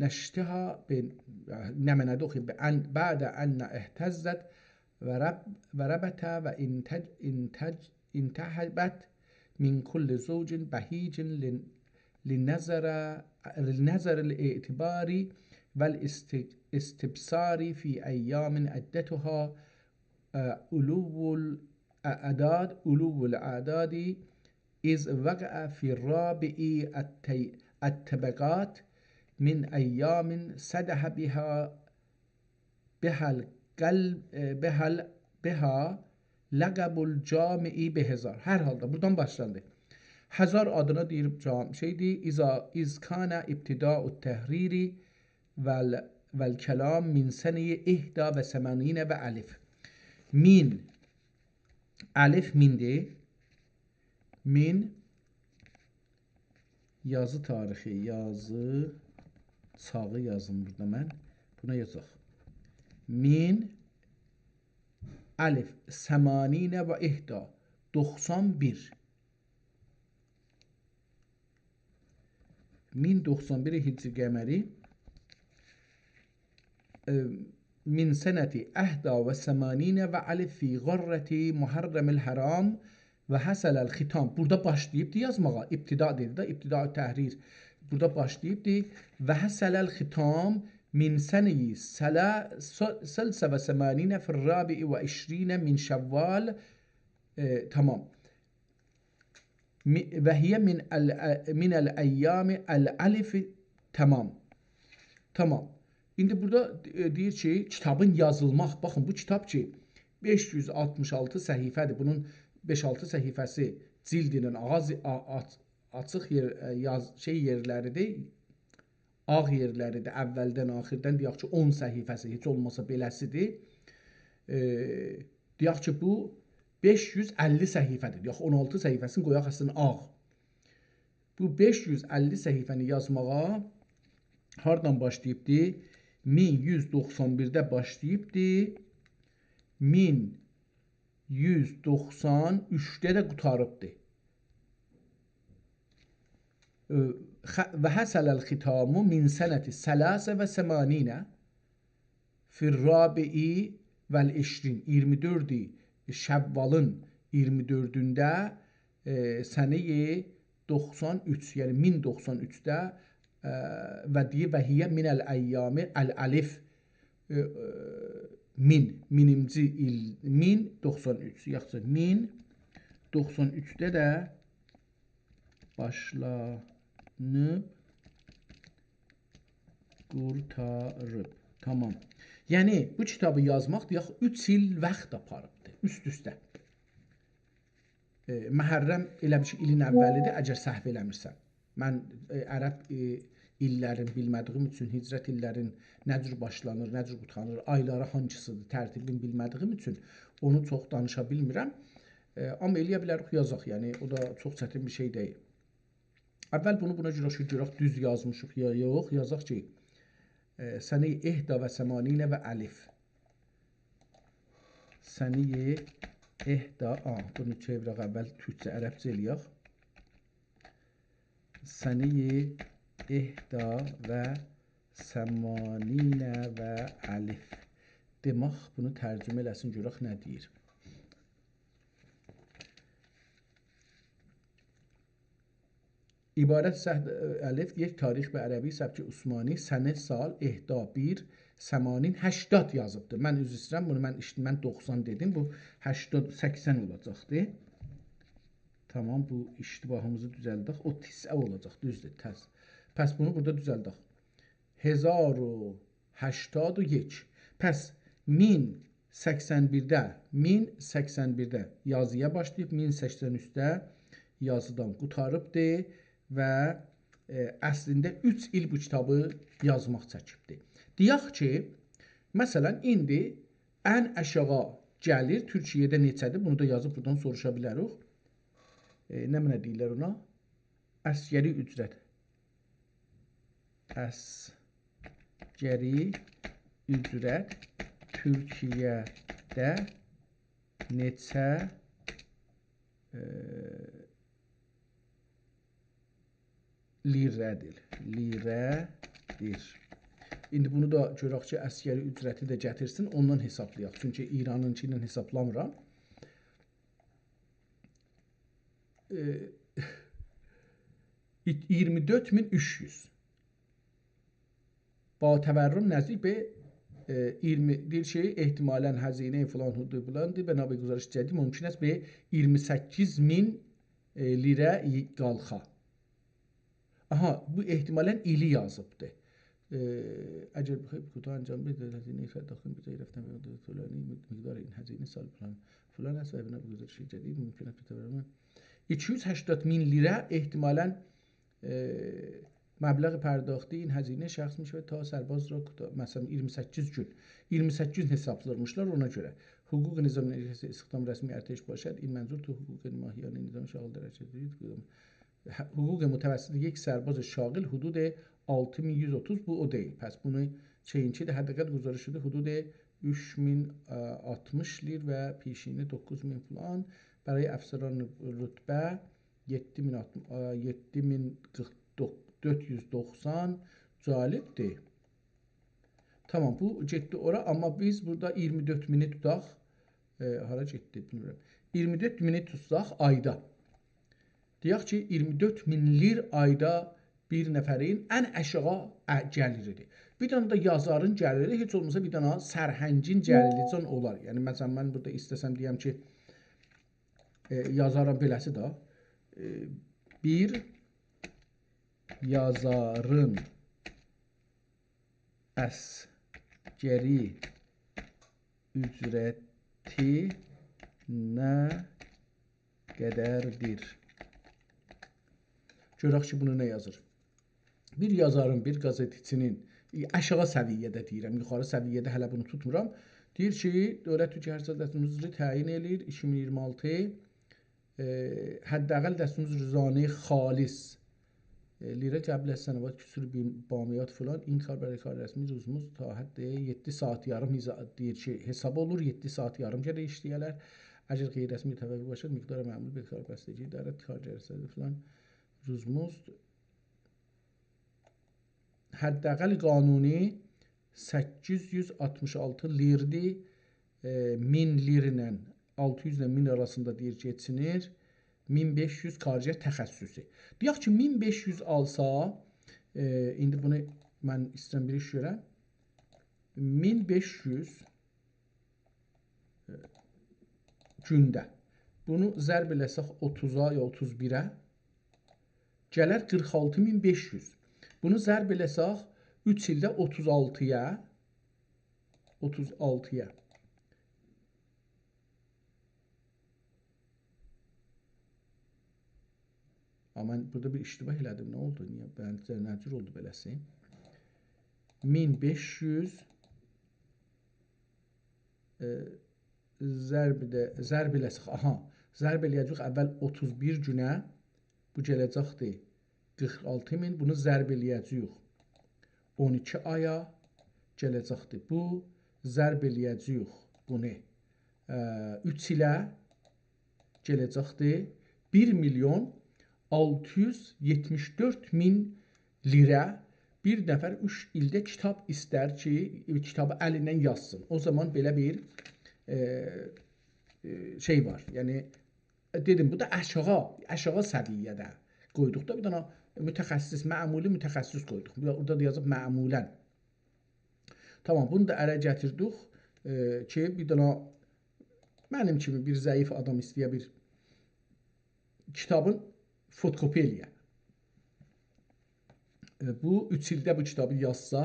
نشتها به، نمنه‌دی اوخویوم، به ان، بعد ان اهتزت و رب-، و ربت و انتج-، انتج-، انتهبت من کل زوج بهیج لن-، لنظر، لنظر الاعتبار و الاست-، استبصار فی ایام عدتها، اه، علو الاعداد، علو الاعداد، اذ وقع فی الرابع الطی-، الطبقات من ایام صدح بها، بها القل-، اه، بها ال-، بها لقب الجامع بهزار. هر حالدا، بورادان باشلاندی. هزار آدینا دئییر جام-، شئیدیر، اذا، اذ کان ابتداء التحریر و ال-، و الکلام من سنة احدی و ثمانین و الف. مین، الف میندیر. مین، یازی تاریخی، یازی چاغی یازیم بورادا من. بونا یازاق. مین الف ثمانین و احدی، دوخسان بیر. مین دوخسان بیر هجری قمری، ائ، من سنة احدی و ثمانین و الف فی غرة محرم الحرام و حصل الختام. بورادا باشلاییبدی یازماغا. ابتدا دئدی ده، ابتداء تحریر. بورادا باشلاییبدی. و حصل الختام من سنة سلا-، س-، ثلاث و ثمانین فی الرابع و عشرین من شوال. ائ، تمام. می-، و هی من ال-، من الایام الالف. تمام. تمام. ایندی بورادا، ائ، دئییر کی، کیتابین یازیلماق، باخین، بو کیتاب کی، بئش یوز آلتمیش آلتی صفحه‌دیر. بونون بئش-آلتی صفحه‌سی جلدینن آغاز-، آ-، آچ-، آچیق یئر، ائ، یاز-، شئی یئرلریدیر. آغ یئرلریدیر، اولدن، آخیردن، دئیک کی، اون صفحه‌سی، هئچ اولماسا بئله‌سیدیر. ائ، دئیک کی، بو بئش یوز اللی صفحه‌دیر. دئیک، اون آلتی صفحه‌سینی قویاق اصلینده آغ. بو بئش یوز اللی صفحه‌نی یازماغا هاردان باشلاییبدی؟ مین یوز دوخسان بیرده باشلاییبدی. مین یوز دوخسان اوچده ده قوتاریبدی. ائ، خ-، «و حصل الختام من سنة ثلاث و ثمانین فی الرابع و العشرین»، اییرمی دؤرد شوالین اییرمی دؤردونده، ائ، سنه‌ی دوخسان اوچ، یعنی مین دوخسان اوچده، ائ، و دئییر: «و هی من الایام الالف»، ائ، ائ، مین، مینینجی ایل، مین دوخسان اوچ، یاخشی، مین دوخسان اوچده ده باشلانیب قورتاریب. تامام. یعنی، بو کیتابی یازماق، دئیک، اوچ ایل واخت آپاریبدی، اوست-اوسته. ائ، محرم ائله بیل کی، ایلین اولیدیر، اگر سهو ائله‌میرسم. من، ائ، عرب، ائ، ایللرین بیلمه‌دیییم اوچون، هجرت ایللرین نه جور باشلانیر، نه جور قوتاریر، آیلاری هانسیدیر، ترتیبینی بیلمه‌دیییم اوچون اونو چوخ دانیشا بیلمیرم. ائ، آمما ائلیه بیلریک یازاق، یعنی او دا چوخ چتین بیر شئی دئییل. اول بونو بونا گؤره کی، گؤرک دوز یازمیشیق یا یوخ، یازاق کی، ائ، سنه‌ی احدی و ثمانین و الف. سنه‌ی احدی، آ، بونو چئویرک اول تورکجه، عربجه ائلیک. سنه‌ی احدی و ثمانین و الف. دماغ بونو ترجمه ائله‌سین، گؤرک نه دئییر. عبارت سه-، الف، یک تاریخ به عربی، سبک عثمانی، سنه، سال، احدی، بیر، ثمانین، هشتاد یازیبدیر. من عذر ایسته‌ییرم، بونو من ایشت-، من دوخسان دئدیم، بو هشتاد، سکسن اولاجاقدی. تامام، بو اشتباهیمیزی دوزلدک. او تسعه اولاجاق، دوزدور، ترس. پس بونو بورادا دوزلدک. هزار و هشتاد و یک. پس مین سکسن بیرده، مین سکسن بیرده یازییا باشلاییب، مین سکسن اوچده یازیدان قوتاریبدی و، ائ، اصلینده اوچ ایل بو کیتابی یازماق چکیبدی. دئیک کی، مثلا، ایندی ان آشاغی گلیر، تورکیه‌ده نئچه‌دیر؟ بونو دا یازیب بورادان سوروشا بیلریک. ائ، نمنه دئییرلر اونا؟ عسکری اجرت. عسکری اجرت تورکیه‌ده نئچه، ائ، لیره‌دیر؟ لیره‌دیر. ایندی بونو دا گؤرک کی، عسکری اجرتی ده گتیرسین، اوندان حسابلایاق. چونکی ایرانینکی ایله حسابلامیرام. ائ، اییرمی دؤرد مین اوچ یوز. با تورم نزدیک به، ائ، اییرمی، دئییر کی، احتمالا هزینه فلان حدود فلاندیر، بنابر گزارش جدید ممکن است به اییرمی سککیز مین، ائ، لیره قالخا. آها، بو احتمالا ایلی یازیبدی. ائ، اگر بخواهید کوتاه انجام بدهید، هزینه پرداختن به جای رفتن به مدت طولانی، مقدار این هزینه سال فلان، فلان است و بنا به گزارش جدید ممکن است به تورم ایکی یوز هشتاد مین لیره احتمالا، ائ، مبلغ پرداختی این هزینه شخص می‌شود تا سرباز را کوتاه، مثلا، اییرمی سککیز گون، اییرمی سککیز حسابلاییرمیشلار اونا گؤره. حقوق نظامی استخدام رسمی ارتش باشد، این منظور تو حقوق ماهیانه نظام شاغل درجه دارید. حقوق متوسط یک سرباز شاغل حدود آلتی مین یوز اوتوز، بو او دئییل. پس بونو چئیین کی ده حداقل گزارش شده حدود اوچ مین آلتمیش لیر و پیشینه دوققوز مین فلان. برای افسران رتبه یئددی مین آلتمیش، ائ، یئددی مین قیرخ دوققوز، دؤرد یوز دوخسان. جالبدیر. تامام، بو گئتدی اورا، آمما بیز بورادا اییرمی دؤرد مینی توتاق. ائ، هارا گئتدی، بیلمیرم. اییرمی دؤرد مینی توتساق آیدا. دئیک کی، اییرمی دؤرد مین لیر آیدا بیر نفرین ان آشاغی، ا، گلیریدیر. بیر دنه ده یازارین گلیری، هئچ اولماسا بیر دنه سرهنگین گلیری جان اولار. یعنی، مثلا، من بورادا ایسته‌سم دئیم کی، ائ، یازارین بئله‌سی ده، ائ، بیر یازارین عسکری اجرتی نه قدردیر؟ گؤرک کی، بونو نه یازیر. بیر یازارین، بیر قزئتچی‌نین، ائ، آشاغی سویه‌ده دئییرم، یوخاری سویه‌ده هله بونو توتمورام. دئییر کی، دولت تورکیه هر سال دستمزدی تعیین ائله‌ییر، ایکی مین اییرمی آلتی، ائ، حداقل دستمزد روزانه خالص، ائ، لیره قبل از سنوات کسور بی-، بامیات فلان، این کار برای کار رسمی روزمزد تا حد یئددی ساعات یاریم حسا-، دئییر کی، حساب اولور، یئددی ساعات یاریم گرک ایشله‌یه‌لر. اگر غیر رسمی توقع باشد، مقدار معمول به کار بستگی دارد، کار جلسه‌ده فلان، روزمزد حداقل قانونی سککیز یوز آلتمیش آلتی لیردیر. ائ، مین لیر ایله، آلتی یوز ایله مین آراسیندا دئییر کئچینیر. مین بئش یوز کارگر تخصصی. دئیک کی، مین بئش یوز آلسا، ائ، ایندی بونو من ایسته‌ییرم بیر ایش گؤرم. مین بئش یوز، ائ، گونده. بونو ضرب ائله‌سک اوتوزا یا اوتوز بیره، گلر قیرخ آلتی مین بئش یوز. بونو ضرب ائله‌سک اوچ ایلده اوتوز آلتییا، اوتوز آلتییا. آمما من بورادا بیر اشتباه ائله‌دیم. نه اولدو؟ نییه؟ من، نه جور اولدو بئله‌سی؟ مین بئش یوز، ائ، ضرب ده، ضرب ائله‌سک، آها، ضرب ائله‌یه‌جه‌ییک اول اوتوز بیر گونه، بو گله‌جکدی قیرخ آلتی مین، بونو ضرب ائله‌یه‌جه‌ییک اون ایکی آیا، گله‌جکدی بو، ضرب ائله‌یه‌جه‌ییک بونو، ائ، اوچ ایله، گله‌جکدی بیر میلیون آلتی یوز یئتمیش دؤرد مین لیره. بیر نفر اوچ ایلده کیتاب ایستر کی، کیتابی الیندن یازسین. او زامان بئله بیر، ائ، ائ، شئی وار. یعنی، دئدیم، بو دا آشاغی، آشاغی سویه‌ده قویدوق دا، بیر دنه متخصص، معمولی متخصص قویدوق. بورادا دا یازیب معمولاً. تامام، بونو دا اله گتیردیک، ائ، کی، بیر دنه منیم کیمی بیر ضعیف آدام ایسته‌یه بیر کیتابین فوتوکوپی ائله‌یه. ائ، بو اوچ ایلده بو کیتابی یازسا،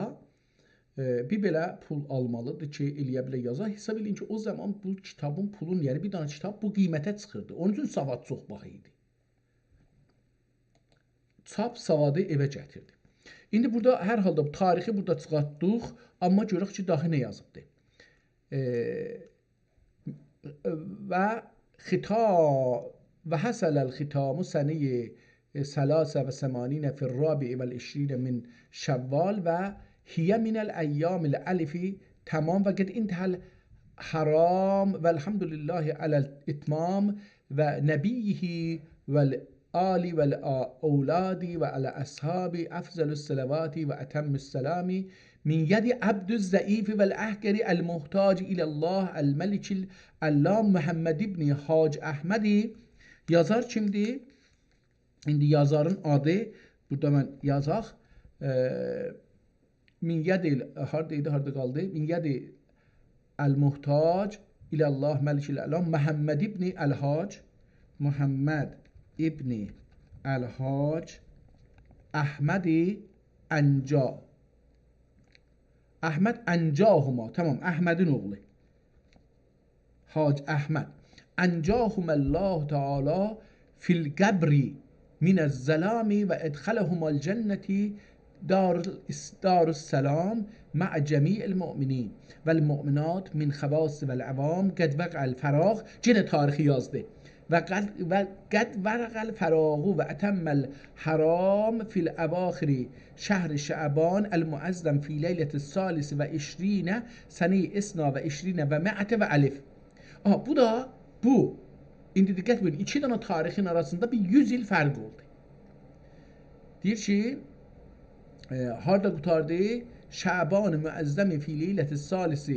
ائ، بیر بئله پول آلمالیدیر کی، ائله‌یه بیله یازا. حساب ائله‌یین کی، او زامان بو کیتابین پولون، یعنی بیر دنه کیتاب بو قیمته چیخیردی. اونون اوچون سواد چوخ باها ایدی. چاپ سوادی ائوه گتیردی. ایندی بورادا هر حالدا بو تاریخی بورادا چیخارتدیق، آمما گؤرک کی، داها نه یازیبدی. ائ، و ختا-، و حصل الختام سنة ثلاث و ثمانين في الرابع والعشرين من شوال و هي من الأيام الألف تمام و قد انتهى الحرام والحمد لله على الإتمام و نبيه والآل والأولاد وعلى أصحابه أفضل الصلوات وأتم السلام من يد العبد الضعيف والأحقر المحتاج إلى الله الملك العلام محمد ابن حاج أحمد. یازار کیمدیر؟ ایندی یازارین آدی، بورادا من یازاق. ائ، من ید ال-، هاردا ایدی، هاردا قالدی؟ من ید المحتاج إلى الله ملك الأعلام محمد ابن الحاج، محمد ابن الحاج أحمد أنجا. احمد أنجاهما، تامام، احمدین اوغلو. حاج احمد. أنجاهما الله تعالى في القبر من الظلام وأدخلهما الجنة دار الاس-، دار السلام مع جميع المؤمنين والمؤمنات من خواص والعوام قد وقع الفراق. یئنه تاریخی یازدی. و قد، و قد ورق الفراق و أتم الحرام في الأواخر شهر شعبان المعظم في ليلة الثالث والعشرين سنة اثنا وعشرين ومائة وألف. آها، بو دا، بو. ایندی دقت بویورون، ایکی دنه تاریخین آراسیندا بیر یوز ایل فرق اولدو. دئییر کی، ائ، هاردا قوتاردی؟ شعبان معظم في ليلة الثالث.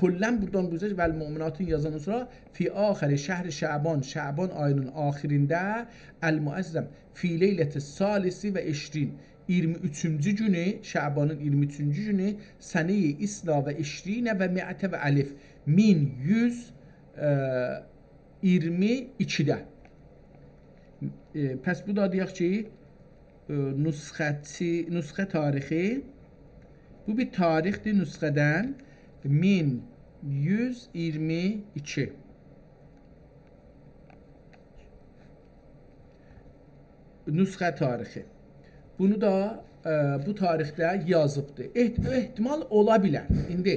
کلاً بورادان گؤزل و المؤمناتین یازاندان سونرا في آخر شهر شعبان، شعبان آیینین آخیرینده المعظم في ليلة الثالث والعشرين، اییرمی اوچونجو گونو، شعبانین اییرمی اوچونجو گونو سنة اثنا وعشرين ومائة وألف، مین یوز، ائ، اییرمی ایکیده. ائ، پس بو دا دئیک کی، ائ، نسخه‌سی، نسخه تاریخی. بو بیر تاریخدیر نسخه‌دن مین یوز اییرمی ایکی. نسخه تاریخی. بونو دا، ائ، بو تاریخده یازیبدی. احت-، احتمال اولا بیلر. ایندی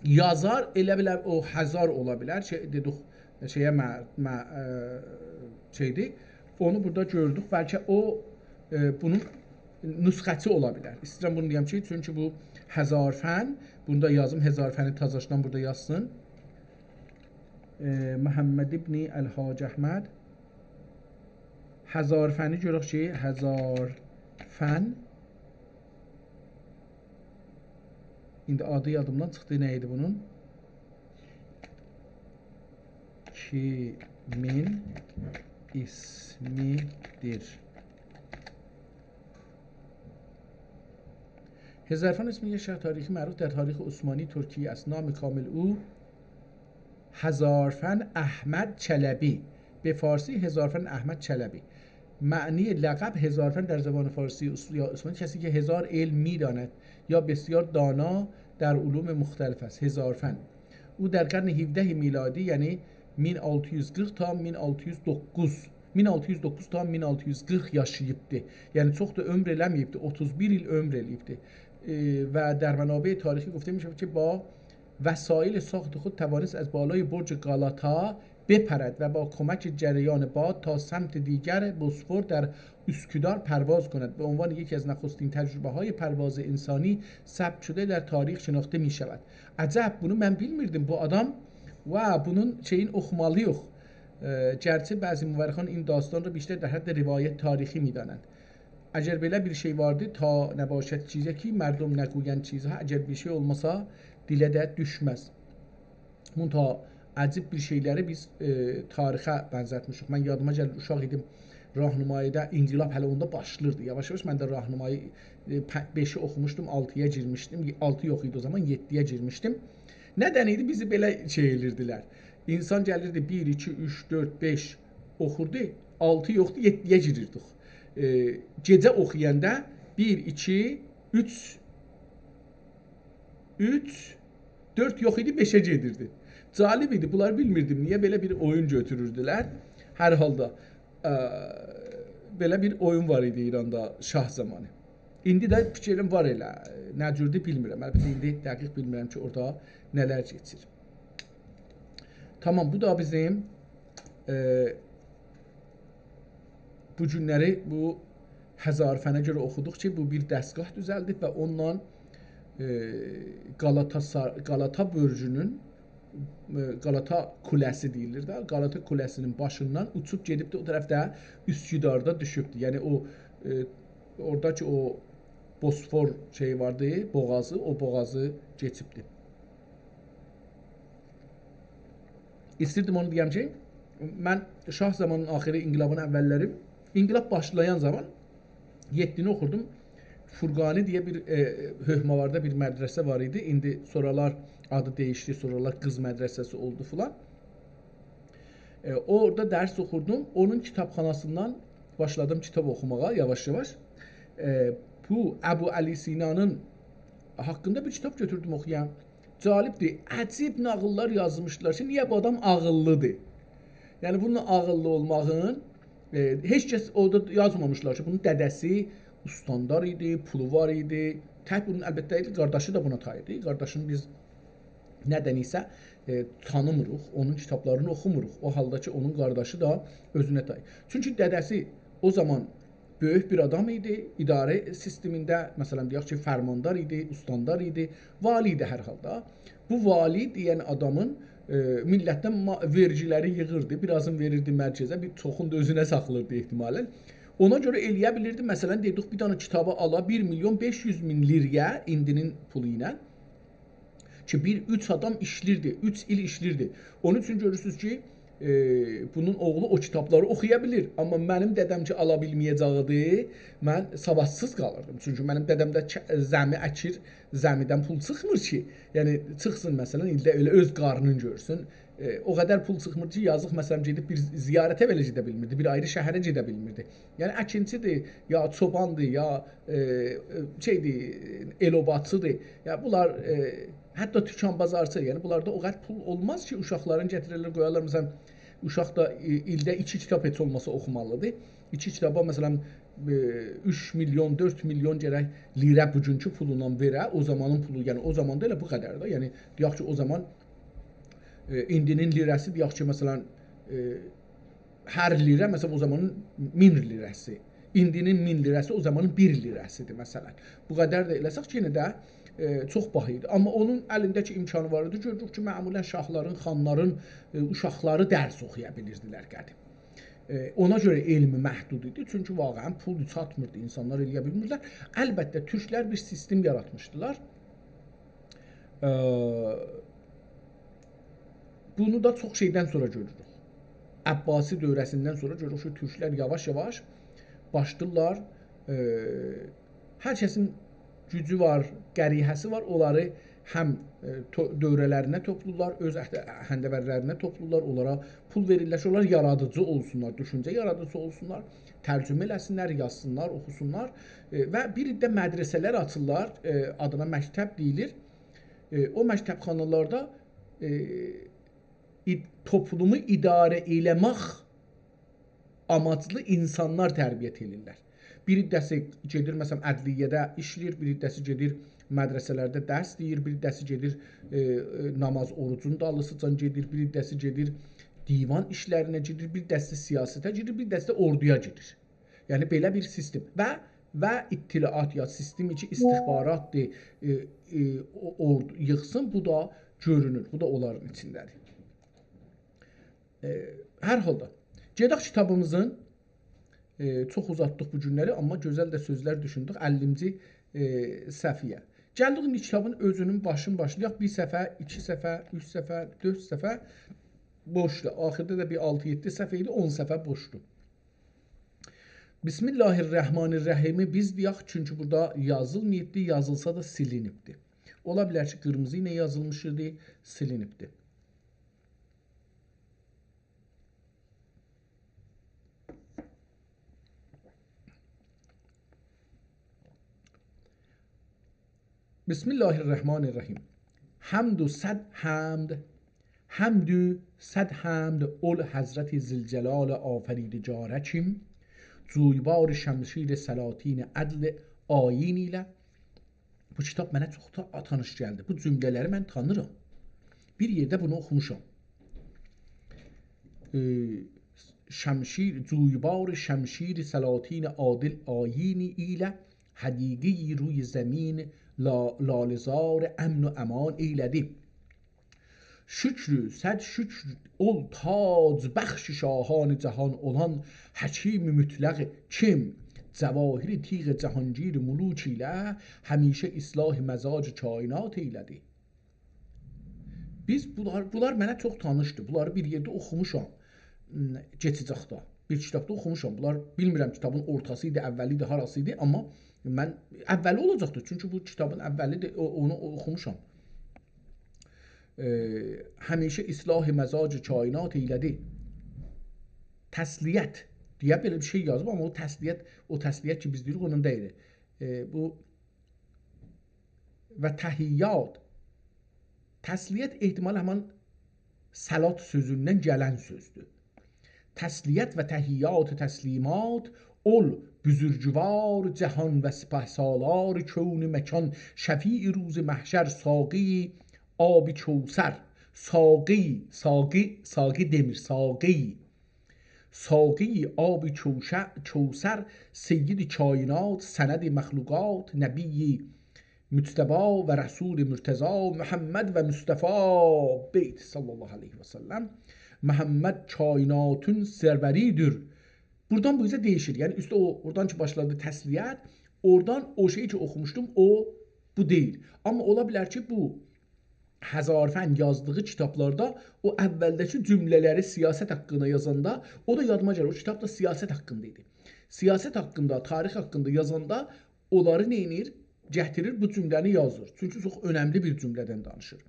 یازار، ائله بیلر او هزار اولا بیلر. شئی، دئدیک، شئیه مه-، مه-، ائ، شئیدیر. اونو بورادا گؤردوک. بلکه او، ائ، بونون نسخه‌سی اولا بیلر. ایسته‌ییرم بونو دئیم کی، چونکی بو هزارفن، بونو دا یازیم، هزارفنی تازاشدان بورادا یازسین. ائ، محمد ابن الحاج احمد. هزارفنی گؤرک کی، هزارفن ایندی آدی یادیمدان چیخدی، نه ایدی بونون؟ کیمین ایسمیدیر؟ هزارفن اسم یک شهر تاریخی معروف در تاریخ عثمانی ترکیه است. نام کامل او هزارفن احمد چلبی، به فارسی هزارفن احمد چلبی. معنی لقب هزارفن در زبان فارسی اس-، یا عثمانی، کسی که هزار علم می‌داند یا بسیار دانا در علوم مختلف است. هزارفن. او در قرن هفده میلادی، یعنی مین آلتی یوز قیرخ تا مین آلتی یوز دوققوز، مین آلتی یوز دوققوز تا مین آلتی یوز قیرخ یاشاییبدی. یعنی چوخ دا عؤمور ائله‌مه‌ییبدی، اوتوز بیر ایل عؤمور ائله‌ییبدی. ائ، و در منابع تاریخی گفته می‌شه که با وسایل ساخت خود توانست از بالای برج گالاتا بپرد و با کمک جریان باد تا سمت دیگر بوسفور در اسکودار پرواز کند. به عنوان یکی از نخستین تجربه‌های پرواز انسانی ثبت شده در تاریخ شناخته می‌شود. عجب، بونو من بیلمیردیم. بو آدام، وا، بونون شئیین اوخومالی‌یوخ. اه، گرچه بعضی مورخان این داستان را بیشتر در حد روایت تاریخی می‌دانند. اگر بئله بیر شئی واردی، تا نباشد چیزی کی مردم نگویند چیزها، اگر بیر شئی اولماسا، دیله ده دوشمز. منتها عجیب بیر شئیلری بیز، ائ، تاریخه بنزتمیشیک. من یادیما گلیر، اوشاق ایدیم، راهنمایی‌دا انقلاب هله اوندا باشلاییردی. یاواش-یاواش من ده راهنمایی، ائ، په-، بئشی اوخوموشدوم، آلتی‌یا گیرمیشدیم. آلتی یوخ ایدی او زامان، یئددی‌یه گیرمیشدیم. ندن ایدی، بیزی بئله شئی ائله‌ییردیلر. اینسان گلیردی، بیر، ایکی، اوچ، دؤرد، بئش اوخوردو، آلتی یوخدو، یئددی‌یه گیریردیک. ائ، گئجه اوخویاندا بیر، ایکی، اوچ، اوچ، دؤرد یوخ ایدی، بئشه گئدیردی. جالب ایدی، بونلاری بیلمیردیم، نییه بئله بیر اویون گؤتوروردولر. هر حالدا، اه، بئله بیر اویون وار ایدی ایراندا شاه زامانی. ایندی ده فیکریم وار ائله، نه جوردور بیلمیرم. البته ایندی دقیق بیلمیرم کی اورادا نه‌لر کئچیر. تامام، بو دا بیزیم، ائ، بو گونلری بو هزارفنه گؤره اوخودوق کی بو بیر دستگاه دوزلدیب و اونونلا، ائ، قالاتا سا-، قالاتا برجونون، ائ، قالاتا کوله‌سی دئییلیر ده، قالاتا کوله‌سی‌نین باشیندان اوچوب گئدیبدی او طرفده، اسکوداردا دوشوبدو. یعنی او، ائ، اورادا کی او بوسفور شئیی واردی، بوغازی، او بوغازی کئچیبدی. ایستیردیم اونو دئیم کی من شاه زامانین آخیری، انقلابین اوللری، انقلاب باشلایان زامان یئددینی اوخوردوم. فرقانی دئیه بیر، ائ، هؤکماواردا بیر مدرسه وار ایدی. ایندی سونرالار آدی دییشدی، سونرالار قیز مدرسه‌سی اولدو فلان. ائ، اورادا درس اوخوردوم. اونون کیتابخاناسیندان باشلادیم کیتاب اوخوماغا یاواش-یاواش. ائ، بو ابوعلی سینانین حاقیندا بیر کیتاب گؤتوردوم اوخویام. جالبدیر، عجیب ناغیللار یازمیشدیلار کی نییه بو آدام عاغیللی‌دیر. یعنی بونون عاغیللی اولماغین، ائ، هئچ کس اورادا یازمامیشلار کی بونون دده‌سی استاندار ایدی، پولو وار ایدی. تک بونون البته ایدی، قارداشی دا بونا تای ایدی. قارداشینی بیز ندن ایسه، ائ، تانیمیریق، اونون کیتابلارینی اوخوموروق. او حالدا کی اونون قارداشی دا اؤزونه تای. چونکی دده‌سی او زامان بؤیوک بیر آدام ایدی، اداره سیستمینده، مثلا دئیک کی فرماندار ایدی، استاندار ایدی، والی ایدی هر حالدا. بو والی دئین آدامین، ائ، میللتدن ما-، وئرگیلری ییغیردی، بیر آزین وئریردی مرکزه، بیر چوخون دا اؤزونه ساخلاییردی احتمالا. اونا گؤره ائله‌یه بیلیردی، مثلا دئدیک بیر دنه کیتابی آلا بیر میلیون بئش یوز مین لیره‌یه، ایندی‌نین پولو ایله، کی بیر اوچ آدام ایشله‌ییردی، اوچ ایل ایشله‌ییردی. اونون اوچون گؤرورسونوز کی، ائ، بونون اوغلو او کیتابلاری اوخویا بیلیر. آمما منیم دده‌م کی آلا بیلمه‌یه‌جک ایدی، من سوادسیز قالیردیم. چونکی منیم دده‌م ده چ-، زمی اکیر، زمیدن پول چیخمیر کی. یعنی چیخسین، مثلا ایلده ائله اؤز قارنین گؤرسون. ائ، او قدر پول چیخمیر کی یازیق، مثلا گئدیب بیر زیارته بئله گئده بیلمیردی، بیر آیری شهره گئده بیلمیردی. یعنی اکینچی‌دیر، یا چوباندیر، یا، ائ، ائ، شئی‌دیر، ائل‌اوباچی‌دیر. یا بونلار، ائ، حتی توکان بازارچی، یعنی بونلاردا او قدر پول اولماز کی اوشاقلارین گتیررلر، قویارلار. مثلا اوشاق دا، ائ، ایلده ایکی کیتاب هئچ اولماسا اوخومالی‌دیر. ایکی کیتابا، مثلا، ائ، اوچ میلیون، دؤرد میلیون گرک لیره بوگونکو پولونان وئره، او زامانین پولو، یعنی او زاماندا ائله بو قدر ده. یعنی دئیک کی او زامان، ائ، ایندی‌نین لیره‌سی، دئیک کی مثلا، ائ، هر لیره، مثلا او زامانین مین لیره‌سی، ایندی‌نین مین لیره‌سی او زامانین بیر لیره‌سی‌دیر مثلا. بو قدر ده ائله‌سک کی یئنه ده، ائ، چوخ باها ایدی. آمما اونون الینده‌کی امکانی وار ایدی. گؤردوک کی معمولا شاهلارین، خانلارین، ائ، اوشاقلاری درس اوخویا بیلیردیلر قدیم. ائ، اونا گؤره علمی محدود ایدی. چونکی واقعا پول چاتمیردی، اینسانلار ائله‌یه بیلمیردیلر. البته تورکلر بیر سیستم یاراتمیشدیلار. ائ، بونو دا چوخ شئیدن سونرا گؤروروک. عباسی دؤوره‌سیندن سونرا گؤروروک کی، تورکلر یاواش-یاواش باشلاییرلار، ائ، هر کسین گوجو وار، قریحه‌سی وار، اونلاری هم، ائ، تو-، دؤوره‌لرینه توپلورلار، اؤز اهد-، هنده‌ورلرینه توپلورلار، اونلارا پول وئریرلر کی، اونلار یارادیجی اولسونلار، دوشونجه یارادیجی اولسونلار، ترجمه ائله‌سینلر، یازسینلار، اوخوسونلار. ائ، و بیر ده مدرسه‌لر آچیرلار، ائ، آدینا مکتب دئییلیر. ائ، او مکتب‌خانالاردا، ائ، ای-، توپلومو اداره ائله‌مک آماجلی اینسانلار تربیت ائدیرلر. بیر عده‌سی گئدیر، مثلا، عدلیه‌ده ایشله‌ییر، بیر عده‌سی گئدیر مدرسه‌لرده درس دئییر، بیر عده‌سی گئدیر، ائ، ائ، ناماز، اوروجون دالیسیجان گئدیر، بیر عده‌سی گئدیر دیوان ایشلرینه گئدیر، بیر عده‌سی سیاسته گئدیر، بیر عده‌سی ده اوردویا گئدیر. یعنی، بئله بیر سیستم. و، و اطلاعات یا سیستم کی، استخباراتدیر، ائ، ائ، او-، اورد-، ییغسین، بو دا گؤرونور، بو دا اونلارین ایچینده‌دیر. ائ، هر حالدا، گئدک کیتابیمیزین، ائ، چوخ اوزاتدیق بو گونلری، آمما گؤزل ده سؤزلر دوشوندوک، اللینجی، ائ، صفحه‌یه. گلدیک ایندی کیتابین اؤزونون باشین باشلایاق. بیر صفحه، ایکی صفحه، اوچ صفحه، دؤرد صفحه بوشدور. آخیردا دا بیر آلتی-یئددی صفحه ایدی، اون صفحه بوشدور. بسم الله الرحمن الرحیمی بیز دئیک، چونکی بورادا یازیلماییبدی، یازیلسا دا سیلینیبدی. اولا بیلر کی، قیرمیزی ایله یازیلمیش ایدی، سیلینیبدی. بسم الله الرحمن الرحیم. حمد و صد حمد، حمد و صد حمد اول حضرت ذوالجلال آفریدگاره کیم، جویبار شمشیر سلاطین عدل آیین ایله. بو کیتاب منه چوخ تا-، تانیش گلدی. بو جمله‌لری من تانیرام. بیر یئرده بونو اوخوموشام. ائ، شمشیر، جویبار شمشیر سلاطین عادل آیینی ایله، حدیقه‌ای روی زمین لا-، لاله‌زار امن و امان ایله‌دی. شکر، صد شکر اول تاج‌بخش شاهان جهان اولان حکیم مطلق کیم، جواهر تیغ جهانگیر ملوک ایله، همیشه اصلاح مزاج کاینات ایله‌دی. بیز بونلار، بونلار منه چوخ تانیشدی. بونلاری بیر یئرده اوخوموشام. م، کئچه‌جکده بیر کیتابدا اوخوموشام. بونلار، بیلمیرم، کیتابین اورتاسی ایدی، اوّلی ایدی، هاراسی ایدی، آمما من، اوّلی اولاجاقدیر، چونکی بو کیتابین اوّلیدیر، او-، اونو اوخوموشام. ائ، همیشه اصلاح مزاج کاینات ایله‌دی. تسلیت دئیه بئله بیر شئی یازیب، آمما او تسلیت، او تسلیت کی، بیز دئییریک، اونون دئییل. ائ، بو و تحیات. تسلیت احتمالا همان صلات سؤزوندن گلن سؤزدور. تسلیت و تحیات تسلیمات، اول بزرگوار جهان و سپهسالار کون مکان، شفیع روز محشر، ساقی آب کوثر. ساقی، ساقی، ساقی دئمیر، ساقی. ساقی آب کوث-، کوثر، سید کاینات، سند مخلوقات، نبی مجتبی و رسول مرتضی، محمد و مصطفی. بیت، صلی الله علیه و سلم. محمد کایناتین سروری‌دیر. بورادان بو اوزه دییشیر. یعنی، اوسته او، اورادان کی باشلادی تسلیت، اورادان او شئی کی اوخوموشدوم، او، بو دئییل. آمما اولا بیلر کی، بو هزارفند یازدیغی کیتابلاردا او اوّلده‌کی جمله‌لری سیاست حاقیندا یازاندا، او دا یادیما گلیر، او کیتاب دا سیاست حاقیندا ایدی. سیاست حاقیندا، تاریخ حاقیندا یازاندا اونلاری نئینیر؟ گتیریر، بو جمله‌نی یازیر. چونکی چوخ اؤنملی بیر جمله‌دن دانیشیر.